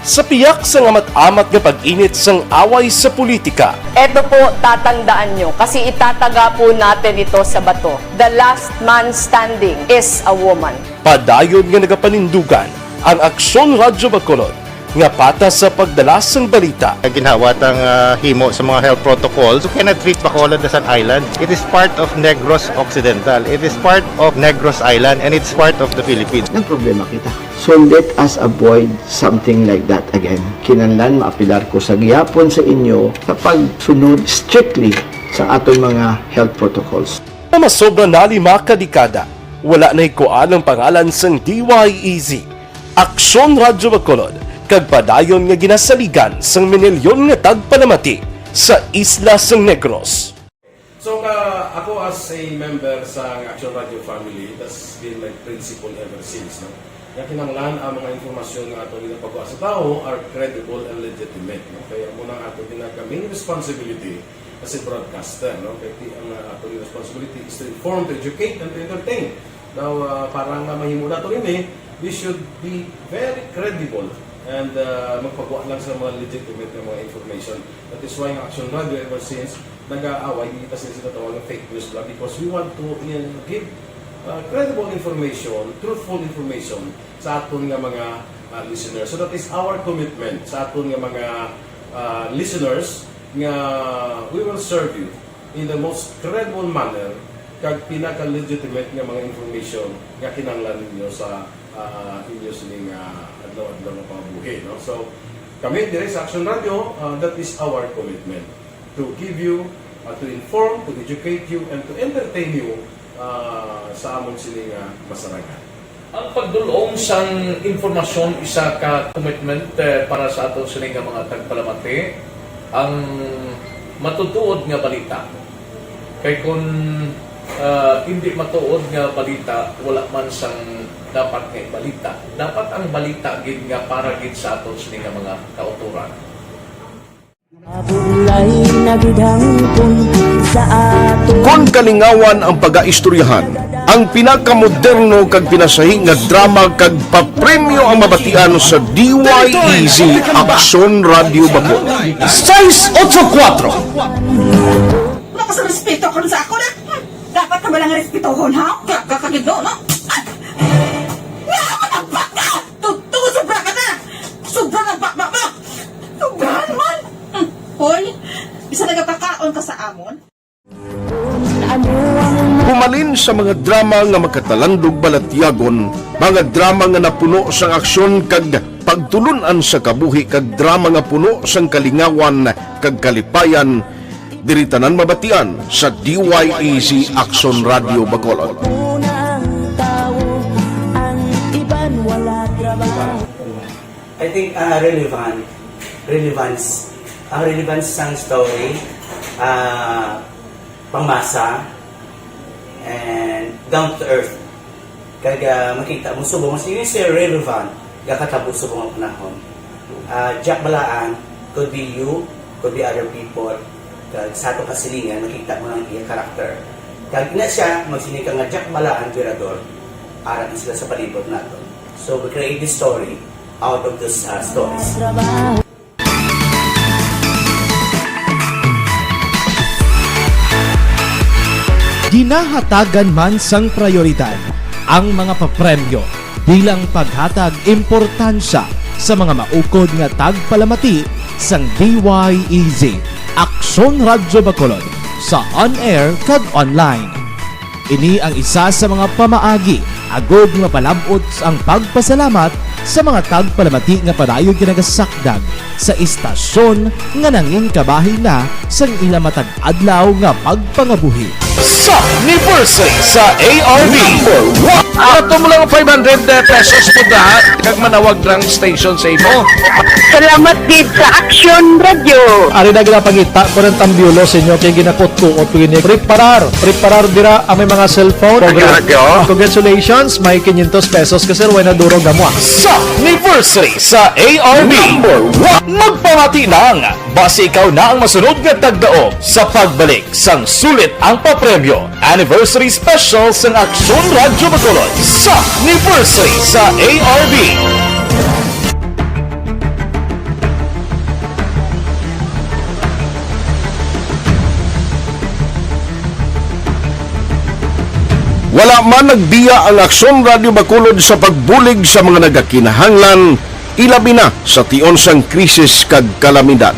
Sa piyak sang amat-amat nga pag-init sang away sa politika, Eto po, tatandaan nyo, kasi itataga po natin ito sa bato. The last man standing is a woman. Padayon nga nagapanindugan ang Aksyon Radyo Bacolod nga patas sa pagdala sang balita. Ginhawat ang, ah, himo sa mga health protocols. You cannot treat Bacolod as an island. It is part of Negros Occidental. It is part of Negros Island, and it's part of the Philippines. Nagproblema kita. So let us avoid something like that again. Kinahanglan maapilar ko sa gihapon sa inyo sa pagsunod strictly sa aton mga health protocols. Nga masobra na lima ka dekada, wala nahikuan ang pangalan sang D Y E Z, Aksyon Radyo Bacolod, kag padayon nga ginasaligan sang minilyon nga tagpalamati sa isla sang Negros. So, ka, ako as a member sa Action Radio family, that's been my principle ever since, no? Nga kinahanglan ang mga impormasyon nga ato ginapagwa sa tawo are credible and legitimate, no? Kaya mo na ato ginaka main responsibility as a broadcaster, no? Kaya ti-, ang, uh, ato responsibility is to inform, to educate, and to entertain. Now, uh, para nga mahimo nato ini, we should be very credible and, uh, magpagwa lang sa mga legitimate nga mga information. That is why ang Action Radio ever since nag-aaway kita sa ginatawag nga fake news blog because we want to, uh, give, uh, credible information, truthful information sa aton nga mga, uh, listeners. So that is our commitment sa aton nga mga, uh, listeners nga we will serve you in the most credible manner kag pinaka-legitimate nga mga information nga kinahanglan ninyo sa, ah, inyo sining, ah, adlaw-adlaw nga pangabuhi, no? So, kami diri sa Action Radio, ah, that is our commitment to give you, ah, to inform, to educate you, and to entertain you, ah, sa amon sini nga masarangan. Ang pagdul-ong sang impormasyon isa ka commitment, eh, para sa aton sini nga mga tagpalamati, ang matutuod nga balita. Kay kun, ah, indi matuod nga balita, wala man sang dapat nga ibalita. Dapat ang balita gid nga para gid sa aton sini nga mga kautoran. Mabulay na gid hangpon sa aton. Kon kalingawan ang pagaistoryahan, ang pinakamoderno kag pinasahi nga drama kag papremyo ang mabatian sa D Y E Z Aksyon Radio Bacolod. Sais otso kuwatro. Wala ka sa respeto karon sa ako na. Hmm. Dapat ka ba lang respetohon, ha? Ka-, ka-, kagid, no, no? Ay! Nga, matapat ka! Tu-, tu-, sobra ka na! Sobra na, ba, ba, ba! Sobrahan man! Hmm. Hoy! Bisan nagapakaon ka sa amon. Humalin sa mga drama nga makatalandog balatyagon, mga drama nga napuno sang aksyon kag pagtulun-an sa kabuhi kag drama nga puno sang kalingawan kag kalipayan, diri tanan mabatian sa D Y E Z Aksyon Radyo Bacolod. I think uh, relevant, relevance, ang relevance sang story, uh, pangmasa, and down to earth. Kag uh, makita mo subong mas yun siya relevant, gakatabo subong ang panahon. Uh, Jack Balaan could be you, could be other people. Kag sa atong kasilingan, makita mo ang iya karakter. Kag ina siya, magsiling ka nga Jack Balaan, Virador, ara na sila sa palibot nato. So we create this story out of those uh, stories. Ginahatagan man sang prayoridad ang mga papremyo bilang paghatag importansya sa mga maukod nga tagpalamati sang D Y E Z, Aksyon Radyo Bacolod, sa on-air kag online. Ini ang isa sa mga pamaagi agod mapalab-ot ang pagpasalamat sa mga tagpalamati nga padayon ginagasakdag sa istasyon nga nangin kabahin na sang ila matag adlaw nga pagpangabuhi. Sa anniversary sa A R B. Number one. Ato mo lang five hundred pesos po da, kag manawag lang station sa imo. Salamat gid sa Action Radio. Ari na gina pangita ko ng tambyulo sa inyo kay ginakot ko o pwini preparar. Preparar dira ang may mga cellphone. Radyo, radyo. Congratulations, may quinientos pesos ka sir, way na durog na mo. Sa anniversary sa A R B. Number one. Magpamati lang. Basi ikaw na ang masunod nga tagdaog sa pagbalik sang sulit ang papremyo. Anniversary Special sang Aksyon Radyo Bacolod sa anniversary sa A R B. Wala man nagbiya ang Aksyon Radyo Bacolod sa pagbulig sa mga nagakinahanglan, ilabi na sa tion sang krisis kag kalamidad.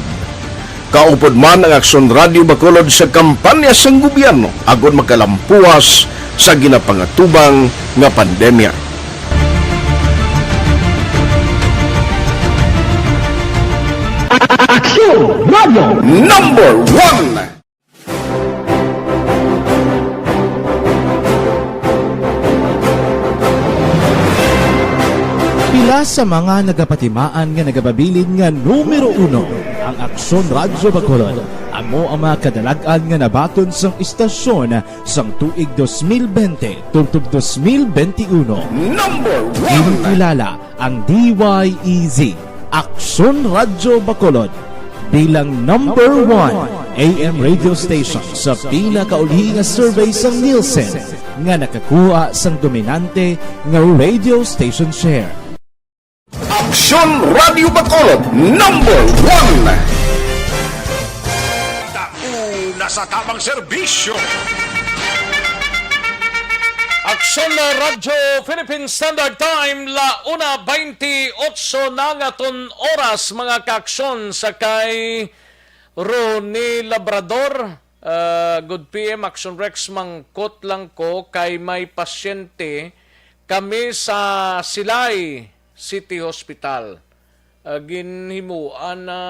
Kaupod man ang Aksyon Radyo Bacolod sa kampanya sang gobyerno agod makalampuwas sa ginapangatubang nga pandemya. Aksyon Radyo Number One. Pila sa mga nagapatimaan nga nagababilin nga numero uno ang Aksyon Radyo Bacolod, amo ang mga kadalag-an nga nabaton sang istasyon sang tuig dos mil bente tubtob dos mil bente uno. Number one. Ginkilala ang D Y E Z, Aksyon Radyo Bacolod, bilang number one A M radio station sa pinakauli nga survey sang Nielsen nga nakakuha sang dominante nga radio station share. Aksyon Radio Bacolod, number one. Dako na sa tamang serbisyo. Aksyon na Radyo Philippine Standard Time, la una veintiocho na nga ton oras, mga kaaksyon, sa kay Ronnie Labrador. Ah, good P M, Aksyon Rex, mangkot lang ko kay may pasyente kami sa Silay City Hospital. Ah, ginhimuan na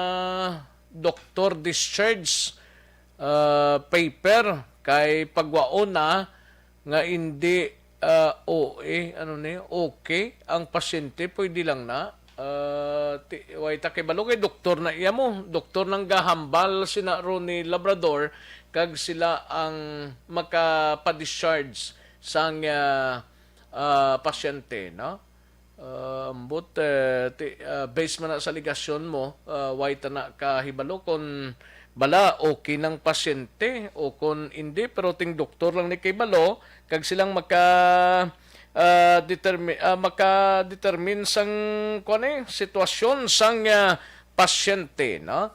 doctor discharge, ah, paper kay pagwaon na nga indi, ah, O A, ano ni, okay ang pasyente, pwede lang na. Ah, ti, way ta kay balo kay doktor na iya mo. Doktor nang gahambal sina Ronnie Labrador kag sila ang makapa-discharge sang, ah, ah, pasyente, no? Ah, ambot, eh, ti, ah, based man na sa alegasyon mo, ah, way ta na kahibalo kon bala okay nang pasyente o kon indi, pero ting doktor lang ni kay balo kag silang maka, ah, determi-, ah, maka-determine sang kuan, eh, sitwasyon sang, ah, pasyente, no?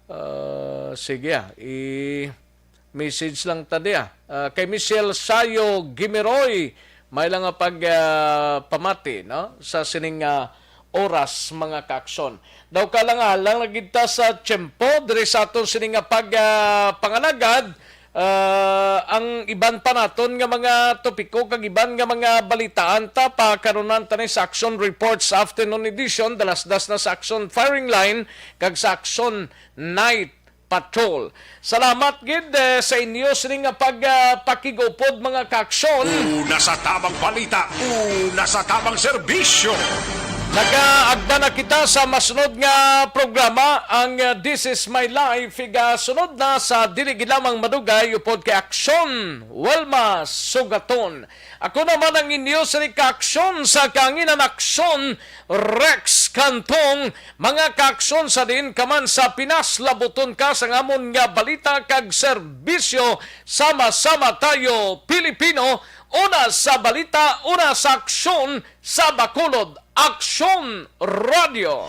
Ah, sige, ah, i-message lang ta diya. Ah, kay Michelle Sayo Gimiroy, may lang nga pag, ah, pamati, no, sa sining, ah, oras, mga kaaksyon. Daw kalang-alang na gid ta sa tiyempo diri sa aton sini nga pag, ah, pangalagad. Ah, ang iban pa naton nga mga topiko kag iban nga mga balitaan ta, pakaronan ta ni sa Aksyon Reports Afternoon Edition, dalasdas na sa Aksyon Firing Line kag sa Aksyon Night Patrol. Salamat gid, eh, sa inyo sini nga pag, ah, pakig-upod, mga kaaksyon. Una sa tamang balita, una sa tamang serbisyo. Nagaagda na kita sa masunod nga programa, ang, ah, This Is My Life. Igasunod na sa dili gid lamang madugay upod kay Aksyon Wilma Sugaton. Ako naman ang inyo sini kaaksyon sa kanginan, Aksyon Rex Cantong. Mga kaaksyon, sa diin ka man sa Pinas, labuton ka sang amon nga balita kag serbisyo. Sama-sama tayo, Pilipino. Una sa balita, una sa aksyon, sa Bacolod, Aksyon Radio.